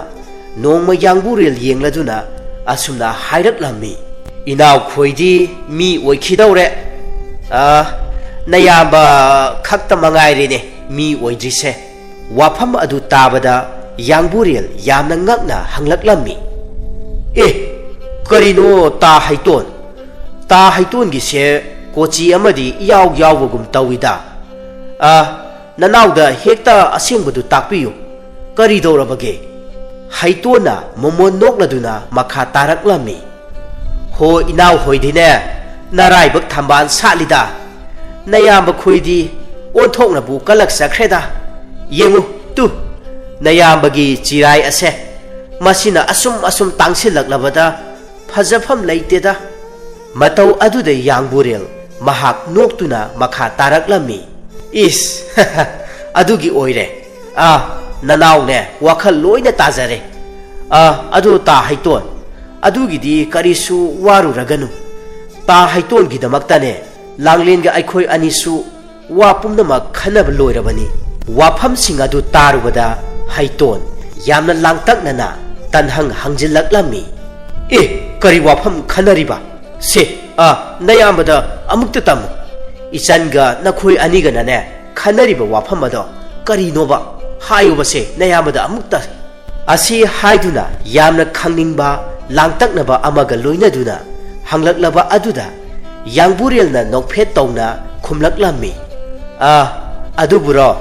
ꯅꯣꯡꯃ ꯌꯥꯡꯕꯨꯔꯦꯜ ꯌꯦꯡꯂꯗꯨꯅ ꯑꯁꯨꯝꯅ ꯍꯥꯏꯔꯛꯂꯝꯃꯤ꯫ "ꯏꯅꯥꯎꯈꯣꯏꯗꯤ ꯃꯤ ꯑꯣꯏꯈꯤꯗꯧꯔꯦ꯫ ꯑ, ꯅꯌꯥꯝꯕ ꯈꯛꯇ ꯃꯉꯥꯏꯔꯦꯅꯦ ꯃꯤ ꯑꯣꯏꯗ꯭ꯔꯤꯁꯦ"꯫ ꯋꯥꯐꯝ ꯑꯗꯨ ꯇꯥꯕꯗ ꯌꯥꯡꯕꯨꯔꯦꯜ ꯌꯥꯝꯅ ꯉꯛꯅ ꯍꯪꯂꯛꯂꯝꯃꯤ꯫ "ꯑꯦ, ꯀꯔꯤꯅꯣ ꯇꯥ ꯍꯩꯇꯣꯟ? ꯇꯥ ꯍꯩꯇꯣꯟꯒꯤꯁꯦ ꯀꯣꯆꯤ ꯑꯃꯗꯤ ꯏꯌꯥꯎ ꯌꯥꯎꯕꯒꯨꯝ ꯇꯧꯏꯗ꯫ ꯑ, ꯅꯅꯥꯎꯗ ꯍꯦꯛꯇ ꯑꯁꯦꯡꯕꯗꯨ ꯇꯥꯛꯄꯤꯌꯨ꯫ ꯀꯔꯤꯗꯧꯔꯕꯒꯦ?" ꯍꯩꯇꯣꯟꯅ ꯃꯣꯃꯣꯟ ꯅꯣꯛꯂꯗꯨꯅ ꯃꯈꯥ ꯇꯥꯔꯛꯂꯝꯃꯤ꯫ "ꯍꯣ, ꯏꯅꯥꯎ ꯍꯣꯏꯗꯤꯅꯦ, ꯅꯔꯥꯏꯕꯛ ꯊꯝꯕꯥꯜ ꯁꯥꯠꯂꯤꯗ꯫ ꯅꯌꯥꯝꯕ ꯈꯣꯏꯗꯤ ꯑꯣꯟꯊꯣꯛꯅꯕꯨ ꯀꯜꯂꯛꯆꯈ꯭ꯔꯦꯗ꯫ ꯌꯦꯡꯉꯨ ꯇꯨ, ꯅꯌꯥꯝꯕꯒꯤ ꯆꯤꯔꯥꯏ ꯑꯁꯦ꯫ ꯃꯁꯤꯅ ꯑꯁꯨꯝ ꯑꯁꯨꯝ ꯇꯥꯡꯁꯤꯜꯂꯛꯂꯕꯗ ꯐꯖꯐꯝ ꯂꯩꯇꯦꯗ"꯫ ꯃꯇꯧ ꯑꯗꯨꯗ ꯌꯥꯡꯕꯨꯔꯦꯜ ꯃꯍꯥꯛ ꯅꯣꯛꯇꯨꯅ ꯃꯈꯥ ꯇꯥꯔꯛꯂꯝꯃꯤ꯫ "ꯏꯁ, ꯑꯗꯨꯒꯤ ꯑꯣꯏꯔꯦ꯫ ꯑꯥ, ꯅꯅꯥꯎꯅꯦ, ꯋꯥꯈꯜ ꯂꯣꯏꯅ ꯇꯥꯖꯔꯦ꯫ ꯑꯥ, ꯑꯗꯨ ꯇꯥ ꯍꯩꯇꯣꯟ, ꯑꯗꯨꯒꯤꯗꯤ ꯀꯔꯤꯁꯨ ꯋꯥꯔꯨꯔꯒꯅꯨ꯫ ꯇꯥ ꯍꯩꯇꯣꯟꯒꯤꯗꯃꯛꯇꯅꯦ ꯂꯥꯡꯂꯦꯟꯒ ꯑꯩꯈꯣꯏ ꯑꯅꯤꯁꯨ ꯋꯥ ꯄꯨꯝꯅꯃꯛ ꯈꯟꯅꯕ ꯂꯣꯏꯔꯕꯅꯤ"꯫ ꯋꯥꯐꯝꯁꯤꯡ ꯑꯗꯨ ꯇꯥꯔꯨꯕꯗ ꯍꯩꯇꯣꯟ ꯌꯥꯝꯅ ꯂꯥꯡꯇꯛꯅꯅ ꯇꯟꯍꯪ ꯍꯪꯖꯤꯜꯂꯛꯂꯝꯃꯤ꯫ ꯑꯦ, ꯀꯔꯤ ꯋꯥꯐꯝ ꯈꯟꯅꯔꯤꯕ? ꯁꯦ, ꯑ, ꯅꯌꯥꯝꯕꯗ ꯑꯃꯨꯛꯇ ꯇꯝꯃꯨ꯫ ꯏꯆꯟꯒ ꯅꯈꯣꯏ ꯑꯅꯤꯒꯅꯅꯦ ꯈꯟꯅꯔꯤꯕ ꯋꯥꯐꯝ ꯑꯗꯣ ꯀꯔꯤꯅꯣꯕ? ꯍꯥꯏꯌꯨꯕꯁꯦ ꯅꯌꯥꯝꯕꯗ ꯑꯃꯨꯛꯇ꯫ ꯑꯁꯤ ꯍꯥꯏꯗꯨꯅ ꯌꯥꯝꯅ ꯈꯪꯅꯤꯡꯕ ꯂꯥꯡꯇꯛꯅꯕ ꯑꯃꯒ ꯂꯣꯏꯅꯗꯨꯅ ꯍꯪꯂꯛꯂꯕ ꯑꯗꯨꯗ ꯌꯥꯡꯕꯨꯔꯦꯜꯅ ꯅꯣꯛꯐꯦꯠ ꯇꯧꯅ ꯈꯨꯝꯂꯛꯂꯝꯃꯤ꯫ "ꯑ, ꯑꯗꯨꯕꯨꯔꯣ?"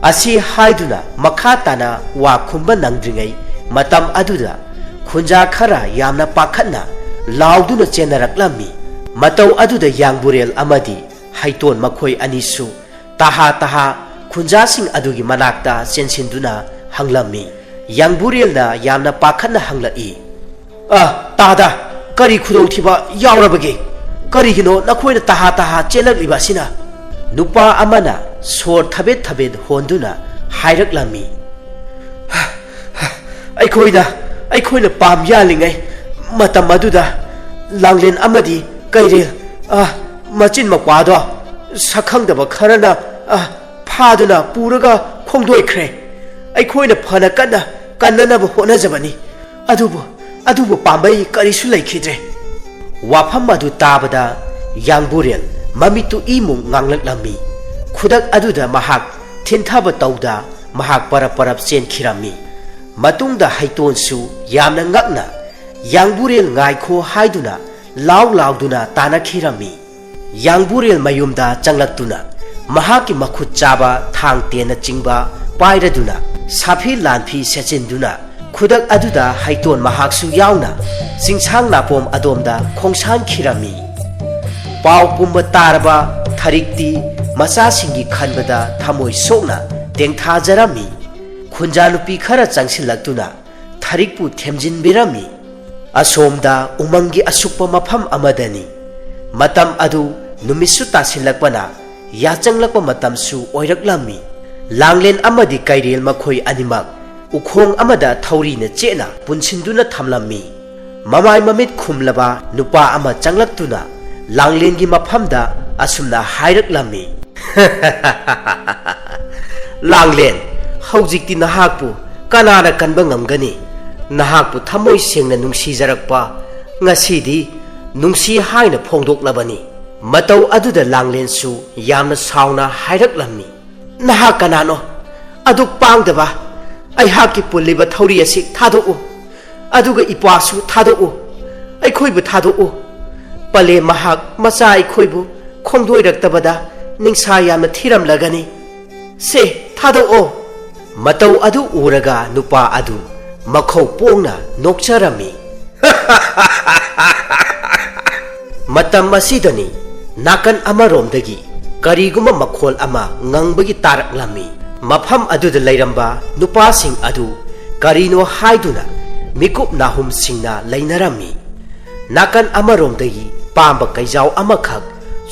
ꯑꯁꯤ ꯍꯥꯏꯗꯨꯅ ꯃꯈꯥ ꯇꯥꯅ ꯋꯥ ꯈꯨꯝꯕ ꯅꯪꯗ꯭ꯔꯤꯉꯩ ꯃꯇꯝ ꯑꯗꯨꯗ ꯈꯨꯟꯖꯥ ꯈꯔ ꯌꯥꯝꯅ ꯄꯥꯈꯠꯅ ꯂꯥꯎꯗꯨꯅ ꯆꯦꯟꯅꯔꯛꯂꯝꯃꯤ꯫ ꯃꯇꯧ ꯑꯗꯨꯗ ꯌꯥꯡꯕꯨꯔꯦꯜ ꯑꯃꯗꯤ ꯍꯩꯇꯣꯟ ꯃꯈꯣꯏ ꯑꯅꯤꯁꯨ ꯇꯍꯥ ꯇꯍꯥ ꯈꯨꯟꯖꯥꯁꯤꯡ ꯑꯗꯨꯒꯤ ꯃꯅꯥꯛꯇ ꯆꯦꯟꯁꯤꯟꯗꯨꯅ ꯍꯪꯂꯝꯃꯤ꯫ ꯌꯥꯡꯕꯨꯔꯦꯜꯅ ꯌꯥꯝꯅ ꯄꯥꯈꯠꯅ ꯍꯪꯂꯛꯏ, "ꯑ, ꯇꯥꯗ, ꯀꯔꯤ ꯈꯨꯗꯣꯡꯊꯤꯕ ꯌꯥꯎꯔꯕꯒꯦ? ꯀꯔꯤꯒꯤꯅꯣ ꯅꯈꯣꯏꯅ ꯇꯍꯥ ꯇꯍꯥ ꯆꯦꯜꯂꯛꯂꯤꯕ ꯑꯁꯤꯅ?" ꯅꯨꯄꯥ ꯑꯃꯅ ꯁꯣꯔ ꯊꯕꯦꯠ ꯊꯕꯦꯠ ꯍꯣꯟꯗꯨꯅ ꯍꯥꯏꯔꯛꯂꯝꯃꯤ, "ꯑꯩꯈꯣꯏꯅ, ꯑꯩꯈꯣꯏꯅ ꯄꯥꯝ ꯌꯥꯜꯂꯤꯉꯩ ꯃꯇꯝ ꯑꯗꯨꯗ ꯂꯥꯡꯂꯦꯟ ꯑꯃꯗꯤ ꯀꯩꯔꯦꯜ, ꯑ, ꯃꯆꯤꯟ ꯃꯧꯄ꯭ꯋꯥꯗꯣ ꯁꯛꯈꯪꯗꯕ ꯈꯔꯅ, ꯑ, ꯐꯥꯗꯨꯅ ꯄꯨꯔꯒ ꯈꯣꯡꯗꯣꯏꯈ꯭ꯔꯦ꯫ ꯑꯩꯈꯣꯏꯅ ꯐꯅ ꯀꯟꯅ ꯀꯟꯅꯅꯕ ꯍꯣꯠꯅꯖꯕꯅꯤ, ꯑꯗꯨꯕꯨ, ꯑꯗꯨꯕꯨ ꯄꯥꯝꯕꯩ ꯀꯔꯤꯁꯨ ꯂꯩꯈꯤꯗ꯭ꯔꯦ꯫" ꯋꯥꯐꯝ ꯑꯗꯨ ꯇꯥꯕꯗ ꯌꯥꯡꯕꯨꯔꯦꯜ ꯃꯃꯤꯠꯇꯨ ꯏꯃꯨꯡ ꯉꯥꯡꯂꯛꯂꯝꯃꯤ꯫ ꯈꯨꯗꯛ ꯑꯗꯨꯗ ꯃꯍꯥꯛ ꯊꯤꯟꯊꯕ ꯇꯧꯗ ꯃꯍꯥꯛ ꯄꯔꯞ ꯄꯔꯞ ꯆꯦꯟꯈꯤꯔꯝꯃꯤ꯫ ꯃꯇꯨꯡꯗ ꯍꯩꯇꯣꯟꯁꯨ ꯌꯥꯝꯅ ꯉꯛꯅ "ꯌꯥꯡꯕꯨꯔꯦꯜ, ꯉꯥꯏꯈꯣ" ꯍꯥꯏꯗꯨꯅ ꯂꯥꯎ ꯂꯥꯎꯗꯨꯅ ꯇꯥꯅꯈꯤꯔꯝꯃꯤ꯫ ꯌꯥꯡꯕꯨꯔꯦꯜ ꯃꯌꯨꯝꯗ ꯆꯪꯂꯛꯇꯨꯅ ꯃꯍꯥꯛꯀꯤ ꯃꯈꯨꯠ ꯆꯥꯕ ꯊꯥꯡ ꯇꯦꯟꯅꯆꯤꯡꯕ ꯄꯥꯏꯔꯗꯨꯅ ꯁꯥꯐꯤ ꯂꯥꯟꯐꯤ ꯁꯦꯠꯆꯤꯟꯗꯨꯅ ꯈꯨꯗꯛ ꯑꯗꯨꯗ ꯍꯩꯇꯣꯟ ꯃꯍꯥꯛꯁꯨ ꯌꯥꯎꯅ ꯆꯤꯡꯁꯥꯡ ꯅꯥꯄꯣꯝ ꯑꯗꯣꯝꯗ ꯈꯣꯡꯁꯥꯟꯈꯤꯔꯝꯃꯤ꯫ ꯄꯥꯎ ꯄꯨꯝꯕ ꯇꯥꯔꯕ ꯊꯔꯤꯛꯇꯤ ꯃꯆꯥꯁꯤꯡꯒꯤ ꯈꯟꯕꯗ ꯊꯃꯣꯏ ꯁꯣꯛꯅ ꯇꯦꯡꯊꯥꯖꯔꯝꯃꯤ꯫ ꯈꯨꯟꯖꯥ ꯅꯨꯄꯤ ꯈꯔ ꯆꯪꯁꯤꯜꯂꯛꯇꯨꯅ ꯊꯔꯤꯛꯄꯨ ꯊꯦꯝꯖꯤꯟꯕꯤꯔꯝꯃꯤ꯫ ꯑꯁꯣꯝꯗ ꯎꯃꯪꯒꯤ ꯑꯁꯨꯛꯄ ꯃꯐꯝ ꯑꯃꯗꯅꯤ꯫ ꯃꯇꯝ ꯑꯗꯨ ꯅꯨꯃꯤꯠꯁꯨ ꯇꯥꯁꯤꯜꯂꯛꯄꯅ ꯌꯥꯆꯪꯂꯛꯄ ꯃꯇꯝꯁꯨ ꯑꯣꯏꯔꯛꯂꯝꯃꯤ꯫ ꯂꯥꯡꯂꯦꯟ ꯑꯃꯗꯤ ꯀꯩꯔꯦꯜ ꯃꯈꯣꯏ ꯑꯅꯤꯃꯛ ꯎꯈꯣꯡ ꯑꯃꯗ ꯊꯧꯔꯤꯅ ꯆꯦꯠꯅ ꯄꯨꯟꯁꯤꯟꯗꯨꯅ ꯊꯝꯂꯝꯃꯤ꯫ ꯃꯃꯥꯏ ꯃꯃꯤꯠ ꯈꯨꯝꯂꯕ ꯅꯨꯄꯥ ꯑꯃ ꯆꯪꯂꯛꯇꯨꯅ ꯂꯥꯡꯂꯦꯟꯒꯤ ꯃꯐꯝꯗ ꯑꯁꯨꯝꯅ ꯍꯥꯏꯔꯛꯂꯝꯃꯤ, "ꯂꯥꯡꯂꯦꯟ, ꯍꯧꯖꯤꯛꯇꯤ ꯅꯍꯥꯛꯄꯨ ꯀꯅꯥꯅ ꯀꯟꯕ ꯉꯝꯒꯅꯤ? ꯅꯍꯥꯛꯄꯨ ꯊꯃꯣꯏ ꯁꯦꯡꯅ ꯅꯨꯡꯁꯤꯖꯔꯛꯄ ꯉꯁꯤꯗꯤ ꯅꯨꯡꯁꯤ ꯍꯥꯏꯅ ꯐꯣꯡꯗꯣꯛꯂꯕꯅꯤ꯫ ꯃꯇꯧ ꯑꯗꯨꯗ ꯂꯥꯡꯂꯦꯟꯁꯨ ꯌꯥꯝꯅ ꯁꯥꯎꯅ ꯍꯥꯏꯔꯛꯂꯝꯃꯤ, "ꯅꯍꯥꯛ ꯀꯅꯥꯅꯣ? ꯑꯗꯨꯛ ꯄꯥꯡꯗꯕ ꯑꯩꯍꯥꯛꯀꯤ ꯄꯨꯜꯂꯤꯕ ꯊꯧꯔꯤ ꯑꯁꯤ ꯊꯥꯗꯣꯛꯎ, ꯑꯗꯨꯒ ꯏꯄ꯭ꯋꯥꯁꯨ ꯊꯥꯗꯣꯛꯎ, ꯑꯩꯈꯣꯏꯕꯨ ꯊꯥꯗꯣꯛꯎ꯫ ꯄꯂꯦꯝ ꯃꯍꯥꯛ ꯃꯆꯥ ꯑꯩꯈꯣꯏꯕꯨ ꯈꯣꯡꯗꯣꯏꯔꯛꯇꯕꯗ ꯅꯤꯡꯁꯥ ꯌꯥꯝꯅ ꯊꯤꯔꯝꯂꯒꯅꯤ꯫ ꯁꯦ, ꯊꯥꯗꯣꯛꯑꯣ!" ꯃꯇꯧ ꯑꯗꯨ ꯎꯔꯒ ꯅꯨꯄꯥ ꯑꯗꯨ ꯃꯈꯧ ꯄꯣꯡꯅ ꯅꯣꯛꯆꯔꯝꯃꯤ꯫ ꯃꯇꯝ ꯑꯁꯤꯗꯅꯤ ꯅꯥꯀꯟ ꯑꯃꯔꯣꯝꯗꯒꯤ ꯀꯔꯤꯒꯨꯝꯕ ꯃꯈꯣꯜ ꯑꯃ ꯉꯪꯕꯒꯤ ꯇꯥꯔꯛꯂꯝꯃꯤ꯫ ꯃꯐꯝ ꯑꯗꯨꯗ ꯂꯩꯔꯝꯕ ꯅꯨꯄꯥꯁꯤꯡ ꯑꯗꯨ ꯀꯔꯤꯅꯣ ꯍꯥꯏꯗꯨꯅ ꯃꯤꯀꯨꯞ ꯅꯥꯍꯨꯝꯁꯤꯡꯅ ꯂꯩꯅꯔꯝꯃꯤ꯫ ꯅꯥꯀꯟ ꯑꯃꯔꯣꯝꯗꯒꯤ ꯄꯥꯝꯕ ꯀꯩꯖꯥꯎ ꯑꯃꯈꯛ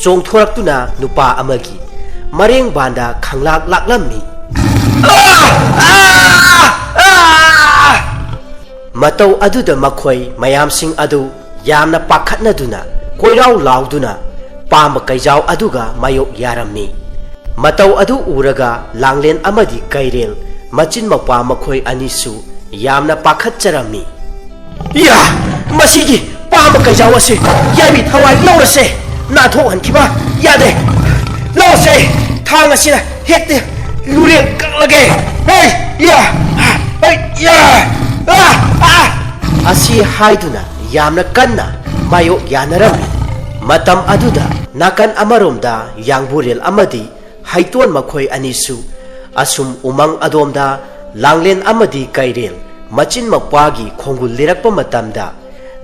ꯆꯣꯡꯊꯣꯔꯛꯇꯨꯅ ꯅꯨꯄꯥ ꯑꯃꯒꯤ ꯃꯔꯦꯡꯕꯥꯟꯗ ꯈꯪꯂꯥꯛ ꯂꯥꯛꯂꯝꯃꯤ꯫ ꯑꯥ! ꯑꯥ! ꯑꯥ! ꯃꯇꯧ ꯑꯗꯨꯗ ꯃꯈꯣꯏ ꯃꯌꯥꯝꯁꯤꯡ ꯑꯗꯨ ꯌꯥꯝꯅ ꯄꯥꯈꯠꯅꯗꯨꯅ ꯀꯣꯏꯔꯥꯎ ꯂꯥꯎꯗꯨꯅ ꯄꯥꯝꯕ ꯀꯩꯖꯥꯎ ꯑꯗꯨꯒ ꯃꯥꯌꯣꯛ ꯌꯥꯔꯝꯃꯤ꯫ ꯃꯇꯧ ꯑꯗꯨ ꯎꯔꯒ ꯂꯥꯡꯂꯦꯟ ꯑꯃꯗꯤ ꯀꯩꯔꯦꯜ ꯃꯆꯤꯟ ꯃꯧꯄ꯭ꯋꯥ ꯃꯈꯣꯏ ꯑꯅꯤꯁꯨ ꯌꯥꯝꯅ ꯄꯥꯈꯠꯆꯔꯝꯃꯤ꯫ "ꯌꯥ! ꯃꯁꯤꯒꯤ ꯄꯥꯝꯕ ꯀꯩꯖꯥꯎ ꯑꯁꯤ ꯌꯥꯏꯕꯤ ꯊꯋꯥꯏ ꯂꯧꯔꯁꯦ! ꯅꯥꯟꯊꯣꯛꯍꯟꯈꯤꯕ ꯌꯥꯗꯦ! ꯂꯧꯔꯁꯦ! ꯊꯥꯡ ꯑꯁꯤꯅ ꯍꯦꯛꯇ ꯂꯨꯔꯦꯜ ꯀꯛꯂꯒꯦ! ꯍꯩ! ꯌꯥ! ꯍꯩ! ꯌꯥ! ꯑꯥ! ꯑꯥ!" ꯑꯁꯤ ꯍꯥꯏꯗꯨꯅ ꯌꯥꯝꯅ ꯀꯟꯅ ꯃꯥꯌꯣꯛ ꯌꯥꯅꯔꯝꯃꯤ꯫ ꯃꯇꯝ ꯑꯗꯨꯗ ꯅꯥꯀꯟ ꯑꯃꯔꯣꯝꯗ ꯌꯥꯡꯕꯨꯔꯦꯜ ꯑꯃꯗꯤ ꯍꯩꯇꯣꯟ ꯃꯈꯣꯏ ꯑꯅꯤꯁꯨ ꯑꯁꯨꯝ ꯎꯃꯪ ꯑꯗꯣꯝꯗ ꯂꯥꯡꯂꯦꯟ ꯑꯃꯗꯤ ꯀꯩꯔꯦꯜ ꯃꯆꯤꯟ ꯃꯧꯄ꯭ꯋꯥꯒꯤ ꯈꯣꯡꯒꯨꯜ ꯂꯤꯔꯛꯄ ꯃꯇꯝꯗ,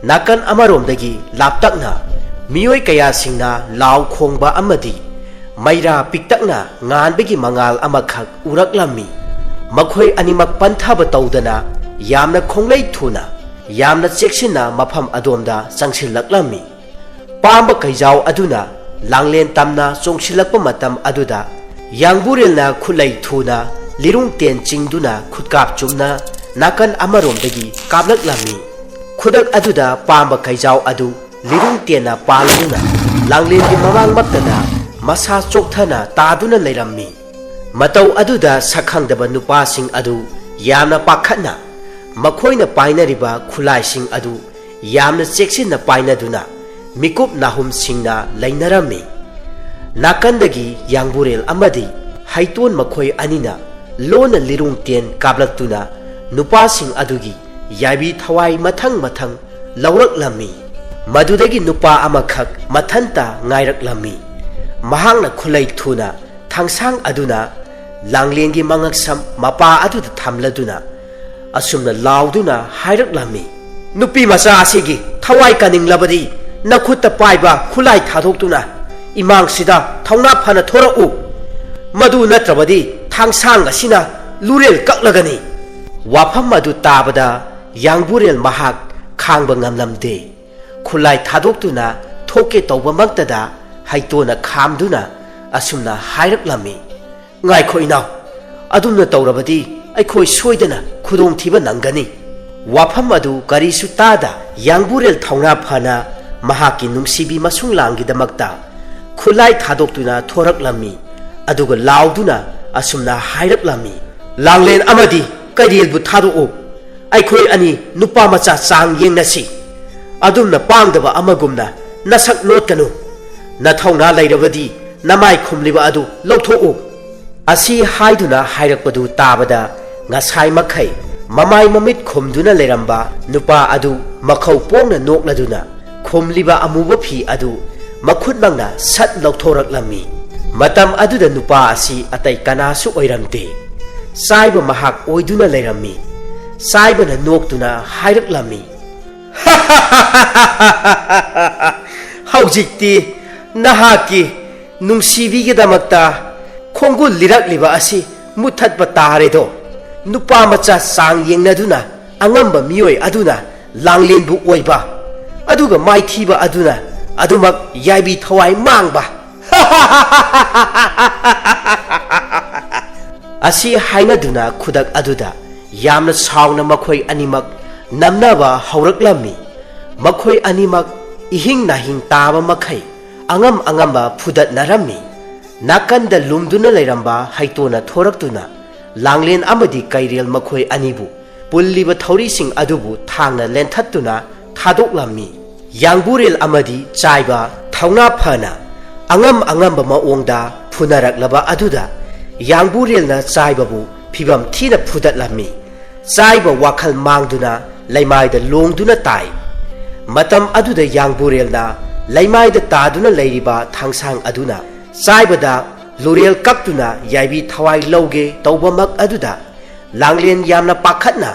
ꯅꯥꯀꯟ ꯑꯃꯔꯣꯝꯗꯒꯤ ꯂꯥꯞꯇꯛꯅ ꯃꯤꯑꯣꯏ ꯀꯌꯥꯁꯤꯡꯅ ꯂꯥꯎ ꯈꯣꯡꯕ ꯑꯃꯗꯤ ꯃꯩꯔꯥ ꯄꯤꯛꯇꯛꯅ ꯉꯥꯟꯕꯒꯤ ꯃꯉꯥꯜ ꯑꯃꯈꯛ ꯎꯔꯛꯂꯝꯃꯤ꯫ ꯃꯈꯣꯏ ꯑꯅꯤꯃꯛ ꯄꯟꯊꯕ ꯇꯧꯗꯅ ꯌꯥꯝꯅ ꯈꯣꯡꯂꯩ ꯊꯨꯅ, ꯌꯥꯝꯅ ꯆꯦꯛꯁꯤꯟꯅ ꯃꯐꯝ ꯑꯗꯣꯝꯗ ꯆꯪꯁꯤꯜꯂꯛꯂꯝꯃꯤ꯫ ꯄꯥꯝꯕ ꯀꯩꯖꯥꯎ ꯑꯗꯨꯅ ꯂꯥꯡꯂꯦꯟ ꯇꯝꯅ ꯆꯣꯡꯁꯤꯜꯂꯛꯄ ꯃꯇꯝ ꯑꯗꯨꯗ, ꯌꯥꯡꯕꯨꯔꯦꯜꯅ ꯈꯨꯠꯂꯩ ꯊꯨꯅ ꯂꯤꯔꯨꯡ ꯇꯦꯟ ꯆꯤꯡꯗꯨꯅ ꯈꯨꯠꯀꯥꯞ ꯆꯨꯝꯅ ꯅꯥꯀꯟ ꯑꯃꯔꯣꯝꯗꯒꯤ ꯀꯥꯞꯂꯛꯂꯝꯃꯤ꯫ ꯈꯨꯗꯛ ꯑꯗꯨꯗ ꯄꯥꯝꯕ ꯀꯩꯖꯥꯎ ꯑꯗꯨ ꯂꯤꯔꯨꯡ ꯇꯦꯟꯅ ꯄꯥꯜꯂꯗꯨꯅ ꯂꯥꯡꯂꯦꯟꯒꯤ ꯃꯃꯥꯡꯃꯛꯇꯗ ꯃꯁꯥ ꯆꯣꯛꯊꯅ ꯇꯥꯗꯨꯅ ꯂꯩꯔꯝꯃꯤ꯫ ꯃꯇꯧ ꯑꯗꯨꯗ ꯁꯛꯈꯪꯗꯕ ꯅꯨꯄꯥꯁꯤꯡ ꯑꯗꯨ ꯌꯥꯝꯅ ꯄꯥꯈꯠꯅ ꯃꯈꯣꯏꯅ ꯄꯥꯏꯅꯔꯤꯕ ꯈꯨꯠꯂꯥꯏꯁꯤꯡ ꯑꯗꯨ ꯌꯥꯝꯅ ꯆꯦꯛꯁꯤꯟꯅ ꯄꯥꯏꯅꯗꯨꯅ ꯃꯤꯀꯨꯞ ꯅꯥꯍꯨꯝꯁꯤꯡꯅ ꯂꯩꯅꯔꯝꯃꯤ꯫ ꯅꯥꯀꯟꯗꯒꯤ ꯌꯥꯡꯕꯨꯔꯦꯜ ꯑꯃꯗꯤ ꯍꯩꯇꯣꯟ ꯃꯈꯣꯏ ꯑꯅꯤꯅ ꯂꯣꯟꯅ ꯂꯤꯔꯨꯡ ꯇꯦꯟ ꯀꯥꯞꯂꯛꯇꯨꯅ ꯅꯨꯄꯥꯁꯤꯡ ꯑꯗꯨꯒꯤ ꯌꯥꯏꯕꯤ ꯊꯋꯥꯏ ꯃꯊꯪ ꯃꯊꯪ ꯂꯧꯔꯛꯂꯝꯃꯤ꯫ ꯃꯗꯨꯗꯒꯤ ꯅꯨꯄꯥ ꯑꯃꯈꯛ ꯃꯊꯟꯇ ꯉꯥꯏꯔꯛꯂꯝꯃꯤ꯫ ꯃꯍꯥꯛꯅ ꯈꯨꯠꯂꯩ ꯊꯨꯅ ꯊꯥꯡꯁꯥꯡ ꯑꯗꯨꯅ ꯂꯥꯡꯂꯦꯟꯒꯤ ꯃꯉꯛꯁꯝ ꯃꯄꯥ ꯑꯗꯨꯗ ꯊꯝꯂꯗꯨꯅ ꯑꯁꯨꯝꯅ ꯂꯥꯎꯗꯨꯅ ꯍꯥꯏꯔꯛꯂꯝꯃꯤ, "ꯅꯨꯄꯤ ꯃꯆꯥ ꯑꯁꯤꯒꯤ ꯊꯋꯥꯏ ꯀꯟꯅꯤꯡꯂꯕꯗꯤ ꯅꯈꯨꯠꯇ ꯄꯥꯏꯕ ꯈꯨꯠꯂꯥꯏ ꯊꯥꯗꯣꯛꯇꯨꯅ ꯏꯃꯥꯡꯁꯤꯗ ꯊꯧꯅꯥ ꯐꯅ ꯊꯣꯔꯛꯎ꯫ ꯃꯗꯨ ꯅꯠꯇ꯭ꯔꯕꯗꯤ ꯊꯥꯡꯁꯥꯡ ꯑꯁꯤꯅ ꯂꯨꯔꯦꯜ ꯀꯛꯂꯒꯅꯤ꯫" ꯋꯥꯐꯝ ꯑꯗꯨ ꯇꯥꯕꯗ ꯌꯥꯡꯕꯨꯔꯦꯜ ꯃꯍꯥꯛ ꯈꯥꯡꯕ ꯉꯝꯂꯝꯗꯦ꯫ ꯈꯨꯠꯂꯥꯏ ꯊꯥꯗꯣꯛꯇꯨꯅ ꯊꯣꯛꯀꯦ ꯇꯧꯕꯃꯛꯇꯗ ꯍꯩꯇꯣꯟꯅ ꯈꯥꯝꯗꯨꯅ ꯑꯁꯨꯝꯅ ꯍꯥꯏꯔꯛꯂꯝꯃꯤ, "ꯉꯥꯏꯈꯣ ꯏꯅꯥꯎ, ꯑꯗꯨꯝꯅ ꯇꯧꯔꯕꯗꯤ ꯑꯩꯈꯣꯏ ꯁꯣꯏꯗꯅ ꯈꯨꯗꯣꯡꯊꯤꯕ ꯅꯪꯒꯅꯤ꯫" ꯋꯥꯐꯝ ꯑꯗꯨ ꯀꯔꯤꯁꯨ ꯇꯥꯗ ꯌꯥꯡꯕꯨꯔꯦꯜ ꯊꯧꯅꯥ ꯐꯅ ꯃꯍꯥꯛꯀꯤ ꯅꯨꯡꯁꯤꯕꯤ ꯃꯁꯨꯡꯂꯥꯡꯒꯤꯗꯃꯛꯇ ꯈꯨꯠꯂꯥꯏ ꯊꯥꯗꯣꯛꯇꯨꯅ ꯊꯣꯔꯛꯂꯝꯃꯤ꯫ ꯑꯗꯨꯒ ꯂꯥꯎꯗꯨꯅ ꯑꯁꯨꯝꯅ ꯍꯥꯏꯔꯛꯂꯝꯃꯤ, "ꯂꯥꯡꯂꯦꯟ ꯑꯃꯗꯤ ꯀꯩꯔꯦꯜꯕꯨ ꯊꯥꯗꯣꯛꯎ꯫ ꯑꯩꯈꯣꯏ ꯑꯅꯤ ꯅꯨꯄꯥ ꯃꯆꯥ ꯆꯥꯡ ꯌꯦꯡꯅꯁꯤ꯫ ꯑꯗꯨꯝꯅ ꯄꯥꯡꯗꯕ ꯑꯃꯒꯨꯝꯅ ꯅꯁꯛ ꯂꯣꯠꯀꯅꯨ꯫ ꯅꯊꯧꯅꯥ ꯂꯩꯔꯕꯗꯤ ꯅꯃꯥꯏ ꯈꯨꯝꯂꯤꯕ ꯑꯗꯨ ꯂꯧꯊꯣꯛꯎ꯫" ꯑꯁꯤ ꯍꯥꯏꯗꯨꯅ ꯍꯥꯏꯔꯛꯄꯗꯨ ꯇꯥꯕꯗ ꯉꯁꯥꯏ ꯃꯈꯩ ꯃꯃꯥꯏ ꯃꯃꯤꯠ ꯈꯨꯝꯗꯨꯅ ꯂꯩꯔꯝꯕ ꯅꯨꯄꯥ ꯑꯗꯨ ꯃꯈꯧ ꯄꯣꯡꯅ ꯅꯣꯛꯂꯗꯨꯅ ꯈꯨꯝꯂꯤꯕ ꯑꯃꯨꯕ ꯐꯤ ꯑꯗꯨ ꯃꯈꯨꯠꯃꯛꯅ ꯁꯠ ꯂꯧꯊꯣꯔꯛꯂꯝꯃꯤ꯫ ꯃꯇꯝ ꯑꯗꯨꯗ ꯅꯨꯄꯥ ꯑꯁꯤ ꯑꯇꯩ ꯀꯅꯥꯁꯨ ꯑꯣꯏꯔꯝꯗꯦ꯫ ꯆꯥꯏꯕ ꯃꯍꯥꯛ ꯑꯣꯏꯗꯨꯅ ꯂꯩꯔꯝꯃꯤ꯫ ꯆꯥꯏꯕꯅ ꯅꯣꯛꯇꯨꯅ ꯍꯥꯏꯔꯛꯂꯝꯃꯤ, "ꯍꯧꯖꯤꯛꯇꯤ ꯅꯍꯥꯛꯀꯤ ꯅꯨꯡꯁꯤꯕꯤꯒꯤꯗꯃꯛꯇ ꯈꯣꯡꯒꯨꯜ ꯂꯤꯔꯛꯂꯤꯕ ꯑꯁꯤ ꯃꯨꯠꯊꯠꯄ ꯇꯥꯔꯦꯗꯣ꯫ ꯅꯨꯄꯥ ꯃꯆꯥ ꯆꯥꯡ ꯌꯦꯡꯅꯗꯨꯅ ꯑꯉꯝꯕ ꯃꯤꯑꯣꯏ ꯑꯗꯨꯅ ꯂꯥꯡꯂꯦꯟꯕꯨ ꯑꯣꯏꯕ, ꯑꯗꯨꯒ ꯃꯥꯏꯊꯤꯕ ꯑꯗꯨꯅ ꯑꯗꯨꯃꯛ ꯌꯥꯏꯕꯤ ꯊꯋꯥꯏ ꯃꯥꯡꯕ꯫" ꯑꯁꯤ ꯍꯥꯏꯅꯗꯨꯅ ꯈꯨꯗꯛ ꯑꯗꯨꯗ ꯌꯥꯝꯅ ꯁꯥꯎꯅ ꯃꯈꯣꯏ ꯑꯅꯤꯃꯛ ꯅꯝꯅꯕ ꯍꯧꯔꯛꯂꯝꯃꯤ꯫ ꯃꯈꯣꯏ ꯑꯅꯤꯃꯛ ꯏꯍꯤꯡ ꯅꯥꯍꯤꯡ ꯇꯥꯕ ꯃꯈꯩ ꯑꯉꯝ ꯑꯉꯝꯕ ꯐꯨꯗꯠꯅꯔꯝꯃꯤ꯫ ꯅꯥꯀꯟꯗ ꯂꯨꯝꯗꯨꯅ ꯂꯩꯔꯝꯕ ꯍꯩꯇꯣꯟꯅ ꯊꯣꯔꯛꯇꯨꯅ ꯂꯥꯡꯂꯦꯟ ꯑꯃꯗꯤ ꯀꯩꯔꯦꯜ ꯃꯈꯣꯏ ꯑꯅꯤꯕꯨ ꯄꯨꯜꯂꯤꯕ ꯊꯧꯔꯤꯁꯤꯡ ꯑꯗꯨꯕꯨ ꯊꯥꯡꯅ ꯂꯦꯟꯊꯠꯇꯨꯅ ꯊꯥꯗꯣꯛꯂꯝꯃꯤ꯫ ꯌꯥꯡꯕꯨꯔꯦꯜ ꯑꯃꯗꯤ ꯆꯥꯏꯕ ꯊꯧꯅꯥ ꯐꯅ ꯑꯉꯝ ꯑꯉꯝꯕ ꯃꯑꯣꯡꯗ ꯐꯨꯅꯔꯛꯂꯕ ꯑꯗꯨꯗ ꯌꯥꯡꯕꯨꯔꯦꯜꯅ ꯆꯥꯏꯕꯕꯨ ꯐꯤꯕꯝ ꯊꯤꯅ ꯐꯨꯗꯠꯂꯝꯃꯤ꯫ ꯆꯥꯏꯕ ꯋꯥꯈꯜ ꯃꯥꯡꯗꯨꯅ ꯂꯩꯃꯥꯏꯗ ꯂꯣꯡꯗꯨꯅ ꯇꯥꯏ꯫ ꯃꯇꯝ ꯑꯗꯨꯗ ꯌꯥꯡꯕꯨꯔꯦꯜꯅ ꯂꯩꯃꯥꯏꯗ ꯇꯥꯗꯨꯅ ꯂꯩꯔꯤꯕ ꯊꯥꯡꯁꯥꯡ ꯑꯗꯨꯅ ꯆꯥꯏꯕꯗ ꯂꯨꯔꯦꯜ ꯀꯛꯇꯨꯅ ꯌꯥꯏꯕꯤ ꯊꯋꯥꯏ ꯂꯧꯒꯦ ꯇꯧꯕꯃꯛ ꯑꯗꯨꯗ ꯂꯥꯡꯂꯦꯟ ꯌꯥꯝꯅ ꯄꯥꯈꯠꯅ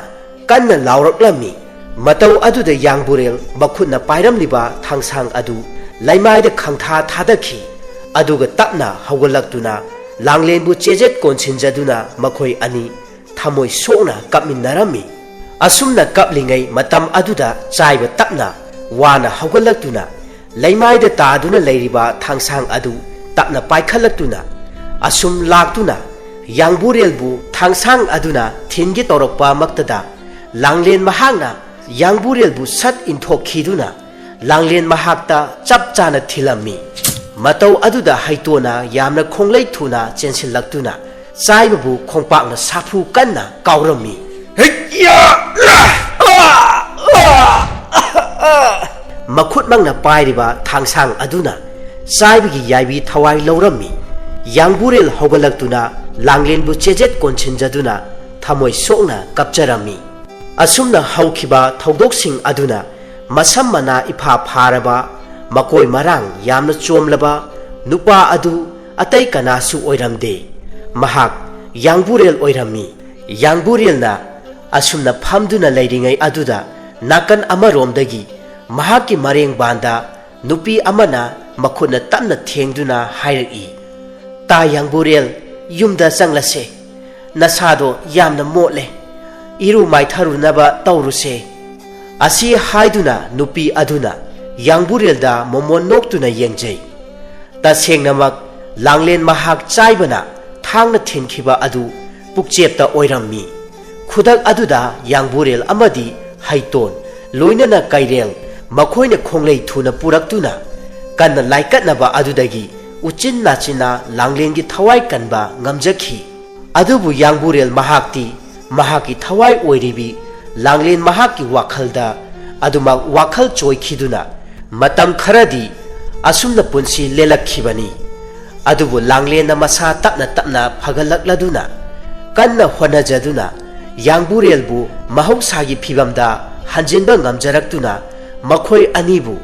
ꯀꯟꯅ ꯂꯥꯎꯔꯛꯂꯝꯃꯤ꯫ ꯃꯇꯧ ꯑꯗꯨꯗ ꯌꯥꯡꯕꯨꯔꯦꯜ ꯃꯈꯨꯠꯅ ꯄꯥꯏꯔꯝꯂꯤꯕ ꯊꯥꯡꯁꯥꯡ ꯑꯗꯨ ꯂꯩꯃꯥꯏꯗ ꯈꯪꯊꯥ ꯊꯥꯗꯈꯤ꯫ ꯑꯗꯨꯒ ꯇꯞꯅ ꯍꯧꯒꯠꯂꯛꯇꯨꯅ ꯂꯥꯡꯂꯦꯟꯕꯨ ꯆꯦꯖꯦꯠ ꯀꯣꯟꯁꯤꯟꯖꯗꯨꯅ ꯃꯈꯣꯏ ꯑꯅꯤ ꯊꯃꯣꯏ ꯁꯣꯛꯅ ꯀꯞꯃꯤꯟꯅꯔꯝꯃꯤ꯫ ꯑꯁꯨꯝꯅ ꯀꯞꯂꯤꯉꯩ ꯃꯇꯝ ꯑꯗꯨꯗ ꯆꯥꯏꯕ ꯇꯞꯅ ꯋꯥꯅ ꯍꯧꯒꯠꯂꯛꯇꯨꯅ ꯂꯩꯃꯥꯏꯗ ꯇꯥꯗꯨꯅ ꯂꯩꯔꯤꯕ ꯊꯥꯡꯁꯥꯡ ꯑꯗꯨ ꯇꯞꯅ ꯄꯥꯏꯈꯠꯂꯛꯇꯨꯅ ꯑꯁꯨꯝ ꯂꯥꯛꯇꯨꯅ ꯌꯥꯡꯕꯨꯔꯦꯜꯕꯨ ꯊꯥꯡꯁꯥꯡ ꯑꯗꯨꯅ ꯊꯤꯟꯒꯦ ꯇꯧꯔꯛꯄꯃꯛꯇꯗ ꯂꯥꯡꯂꯦꯟ ꯃꯍꯥꯛꯅ ꯌꯥꯡꯕꯨꯔꯦꯜꯕꯨ ꯁꯠ ꯏꯟꯊꯣꯛꯈꯤꯗꯨꯅ ꯂꯥꯡꯂꯦꯟ ꯃꯍꯥꯛꯇ ꯆꯞ ꯆꯥꯅ ꯊꯤꯜꯂꯝꯃꯤ꯫ ꯃꯇꯧ ꯑꯗꯨꯗ ꯍꯩꯇꯣꯟꯅ ꯌꯥꯝꯅ ꯈꯣꯡꯂꯩ ꯊꯨꯅ ꯆꯦꯟꯁꯤꯜꯂꯛꯇꯨꯅ ꯆꯥꯏꯕꯕꯨ ꯈꯣꯡꯄꯥꯛꯅ ꯁꯥꯐꯨ ꯀꯟꯅ ꯀꯥꯎꯔꯝꯃꯤ꯫ ꯍꯩꯌꯥ! ꯃꯈꯨꯠꯃꯛꯅ ꯄꯥꯏꯔꯤꯕ ꯊꯥꯡꯁꯥꯡ ꯑꯗꯨꯅ ꯆꯥꯏꯕꯒꯤ ꯌꯥꯏꯕꯤ ꯊꯋꯥꯏ ꯂꯧꯔꯝꯃꯤ꯫ ꯌꯥꯡꯕꯨꯔꯦꯜ ꯍꯧꯒꯠꯂꯛꯇꯨꯅ ꯂꯥꯡꯂꯦꯟꯕꯨ ꯆꯦꯖꯦꯠ ꯀꯣꯟꯁꯤꯟꯖꯗꯨꯅ ꯊꯃꯣꯏ ꯁꯣꯛꯅ ꯀꯞꯆꯔꯝꯃꯤ꯫ ꯑꯁꯨꯝꯅ ꯍꯧꯈꯤꯕ ꯊꯧꯗꯣꯛꯁꯤꯡ ꯑꯗꯨꯅ ꯃꯁꯝ ꯃꯅꯥ ꯏꯐꯥ ꯐꯥꯔꯕ, ꯃꯀꯣꯏ ꯃꯔꯥꯡ ꯌꯥꯝꯅ ꯆꯣꯝꯂꯕ ꯅꯨꯄꯥ ꯑꯗꯨ ꯑꯇꯩ ꯀꯅꯥꯁꯨ ꯑꯣꯏꯔꯝꯗꯦ꯫ ꯃꯍꯥꯛ ꯌꯥꯡꯕꯨꯔꯦꯜ ꯑꯣꯏꯔꯝꯃꯤ꯫ ꯌꯥꯡꯕꯨꯔꯦꯜꯅ ꯑꯁꯨꯝꯅ ꯐꯝꯗꯨꯅ ꯂꯩꯔꯤꯉꯩ ꯑꯗꯨꯗ ꯅꯥꯀꯟ ꯑꯃꯔꯣꯝꯗꯒꯤ ꯃꯍꯥꯛꯀꯤ ꯃꯔꯦꯡꯕꯥꯟꯗ ꯅꯨꯄꯤ ꯑꯃꯅ ꯃꯈꯨꯠꯅ ꯇꯞꯅ ꯊꯦꯡꯗꯨꯅ ꯍꯥꯏꯔꯛꯏ, "ꯇꯥ ꯌꯥꯡꯕꯨꯔꯦꯜ, ꯌꯨꯝꯗ ꯆꯪꯂꯁꯦ꯫ ꯅꯁꯥꯗꯣ ꯌꯥꯝꯅ ꯃꯣꯠꯂꯦ꯫ ꯏꯔꯨ ꯃꯥꯏꯊꯔꯨꯅꯕ ꯇꯧꯔꯨꯁꯦ꯫" ꯑꯁꯤ ꯍꯥꯏꯗꯨꯅ ꯅꯨꯄꯤ ꯑꯗꯨꯅ ꯌꯥꯡꯕꯨꯔꯦꯜꯗ ꯃꯣꯃꯣꯟ ꯅꯣꯛꯇꯨꯅ ꯌꯦꯡꯖꯩ꯫ ꯇꯁꯦꯡꯅꯃꯛ ꯂꯥꯡꯂꯦꯟ ꯃꯍꯥꯛ ꯆꯥꯏꯕꯅ ꯊꯥꯡꯅ ꯊꯤꯟꯈꯤꯕ ꯑꯗꯨ ꯄꯨꯛꯆꯦꯞꯇ ꯑꯣꯏꯔꯝꯃꯤ꯫ ꯈꯨꯗꯛ ꯑꯗꯨꯗ ꯌꯥꯡꯕꯨꯔꯦꯜ ꯑꯃꯗꯤ ꯍꯩꯇꯣꯟ, ꯂꯣꯏꯅꯅ ꯀꯩꯔꯦꯜ, ꯃꯈꯣꯏꯅ ꯈꯣꯡꯂꯩ ꯊꯨꯅ ꯄꯨꯔꯛꯇꯨꯅ ꯀꯟꯅ ꯂꯥꯏꯀꯠꯅꯕ ꯑꯗꯨꯗꯒꯤ ꯎꯆꯤꯟ ꯅꯥꯆꯤꯟꯅ ꯂꯥꯡꯂꯦꯟꯒꯤ ꯊꯋꯥꯏ ꯀꯟꯕ ꯉꯝꯖꯈꯤ꯫ ꯑꯗꯨꯕꯨ ꯌꯥꯡꯕꯨꯔꯦꯜ ꯃꯍꯥꯛꯇꯤ ꯃꯍꯥꯛꯀꯤ ꯊꯋꯥꯏ ꯑꯣꯏꯔꯤꯕꯤ ꯂꯥꯡꯂꯦꯟ ꯃꯍꯥꯛꯀꯤ ꯋꯥꯈꯜꯗ ꯑꯗꯨꯃꯛ ꯋꯥꯈꯜ ꯆꯣꯏꯈꯤꯗꯨꯅ ꯃꯇꯝ ꯈꯔꯗꯤ ꯑꯁꯨꯝꯅ ꯄꯨꯟꯁꯤ ꯂꯦꯜꯂꯛꯈꯤꯕꯅꯤ꯫ ꯑꯗꯨꯕꯨ ꯂꯥꯡꯂꯦꯟꯅ ꯃꯁꯥ ꯇꯞꯅ ꯇꯞꯅ ꯐꯒꯠꯂꯛꯂꯗꯨꯅ ꯀꯟꯅ ꯍꯣꯠꯅꯖꯗꯨꯅ ꯌꯥꯡꯕꯨꯔꯦꯜꯕꯨ ꯃꯍꯧꯁꯥꯒꯤ ꯐꯤꯕꯝꯗ ꯍꯟꯖꯤꯟꯕ ꯉꯝꯖꯔꯛꯇꯨꯅ ꯃꯈꯣꯏ ꯑꯅꯤꯕꯨ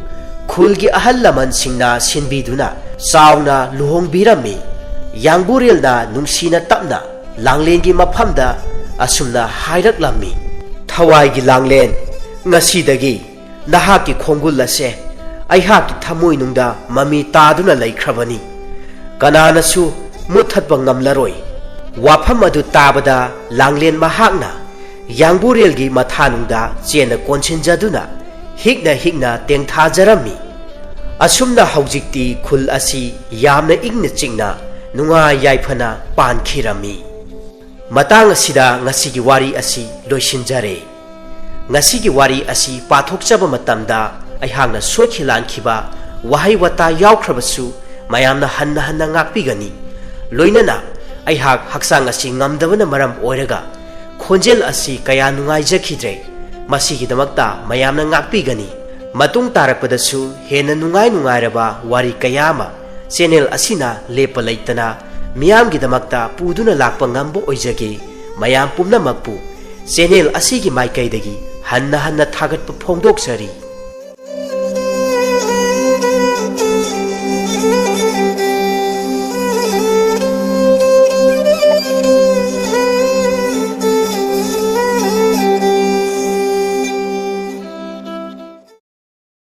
ꯈꯨꯜꯒꯤ ꯑꯍꯜ ꯂꯃꯟꯁꯤꯡꯅ ꯁꯤꯟꯕꯤꯗꯨꯅ ꯆꯥꯎꯅ ꯂꯨꯍꯣꯡꯕꯤꯔꯝꯃꯤ꯫ ꯌꯥꯡꯕꯨꯔꯦꯜꯅ ꯅꯨꯡꯁꯤꯅ ꯇꯞꯅ ꯂꯥꯡꯂꯦꯟꯒꯤ ꯃꯐꯝꯗ ꯑꯁꯨꯝꯅ ꯍꯥꯏꯔꯛꯂꯝꯃꯤ, "ꯊꯋꯥꯏꯒꯤ ꯂꯥꯡꯂꯦꯟ, ꯉꯁꯤꯗꯒꯤ ꯅꯍꯥꯛꯀꯤ ꯈꯣꯡꯒꯨꯜ ꯑꯁꯦ ꯑꯩꯍꯥꯛꯀꯤ ꯊꯃꯣꯏꯅꯨꯡꯗ ꯃꯃꯤ ꯇꯥꯗꯨꯅ ꯂꯩꯈ꯭ꯔꯕꯅꯤ꯫ ꯀꯅꯥꯅꯁꯨ ꯃꯨꯠꯊꯠꯄ ꯉꯝꯂꯔꯣꯏ꯫" ꯋꯥꯐꯝ ꯑꯗꯨ ꯇꯥꯕꯗ ꯂꯥꯡꯂꯦꯟ ꯃꯍꯥꯛꯅ ꯌꯥꯡꯕꯨꯔꯦꯜꯒꯤ ꯃꯊꯥꯅꯨꯡꯗ ꯆꯦꯟꯅ ꯀꯣꯟꯁꯤꯟꯖꯗꯨꯅ ꯍꯤꯛꯅ ꯍꯤꯛꯅ ꯇꯦꯡꯊꯥꯖꯔꯝꯃꯤ꯫ ꯑꯁꯨꯝꯅ ꯍꯧꯖꯤꯛꯇꯤ ꯈꯨꯜ ꯑꯁꯤ ꯌꯥꯝꯅ ꯏꯪꯅ ꯆꯤꯛꯅ ꯅꯨꯡꯉꯥꯏ ꯌꯥꯏꯐꯅ ꯄꯥꯟꯈꯤꯔꯝꯃꯤ꯫ ꯃꯇꯥꯡ ꯑꯁꯤꯗ ꯉꯁꯤꯒꯤ ꯋꯥꯔꯤ ꯑꯁꯤ ꯂꯣꯏꯁꯤꯟꯖꯔꯦ꯫ ꯉꯁꯤꯒꯤ ꯋꯥꯔꯤ ꯑꯁꯤ ꯄꯥꯊꯣꯛꯆꯕ ꯃꯇꯝꯗ ꯑꯩꯍꯥꯛꯅ ꯁꯣꯏꯈꯤ ꯂꯥꯟꯈꯤꯕ ꯋꯥꯍꯩ ꯋꯥꯇꯥ ꯌꯥꯎꯈ꯭ꯔꯕꯁꯨ ꯃꯌꯥꯝꯅ ꯍꯟꯅ ꯍꯟꯅ ꯉꯥꯛꯄꯤꯒꯅꯤ꯫ ꯂꯣꯏꯅꯅ ꯑꯩꯍꯥꯛ ꯍꯛꯆꯥꯡ ꯑꯁꯤ ꯉꯝꯗꯕꯅ ꯃꯔꯝ ꯑꯣꯏꯔꯒ ꯈꯣꯟꯖꯦꯜ ꯑꯁꯤ ꯀꯌꯥ ꯅꯨꯡꯉꯥꯏꯖꯈꯤꯗ꯭ꯔꯦ꯫ ꯃꯁꯤꯒꯤꯗꯃꯛꯇ ꯃꯌꯥꯝꯅ ꯉꯥꯛꯄꯤꯒꯅꯤ꯫ ꯃꯇꯨꯡ ꯇꯥꯔꯛꯄꯗꯁꯨ ꯍꯦꯟꯅ ꯅꯨꯡꯉꯥꯏ ꯅꯨꯡꯉꯥꯏꯔꯕ ꯋꯥꯔꯤ ꯀꯌꯥ ꯑꯃ ꯆꯦꯅꯦꯜ ꯑꯁꯤꯅ ꯂꯦꯞꯄ ꯂꯩꯇꯅ ꯃꯤꯌꯥꯝꯒꯤꯗꯃꯛꯇ ꯄꯨꯗꯨꯅ ꯂꯥꯛꯄ ꯉꯝꯕ ꯑꯣꯏꯖꯒꯦ꯫ ꯃꯌꯥꯝ ꯄꯨꯝꯅꯃꯛꯄꯨ ꯆꯦꯅꯦꯜ ꯑꯁꯤꯒꯤ ꯃꯥꯏꯀꯩꯗꯒꯤ ꯍꯟꯅ ꯍꯟꯅ ꯊꯥꯒꯠꯄ ꯐꯣꯡꯗꯣꯛꯆꯔꯤ꯫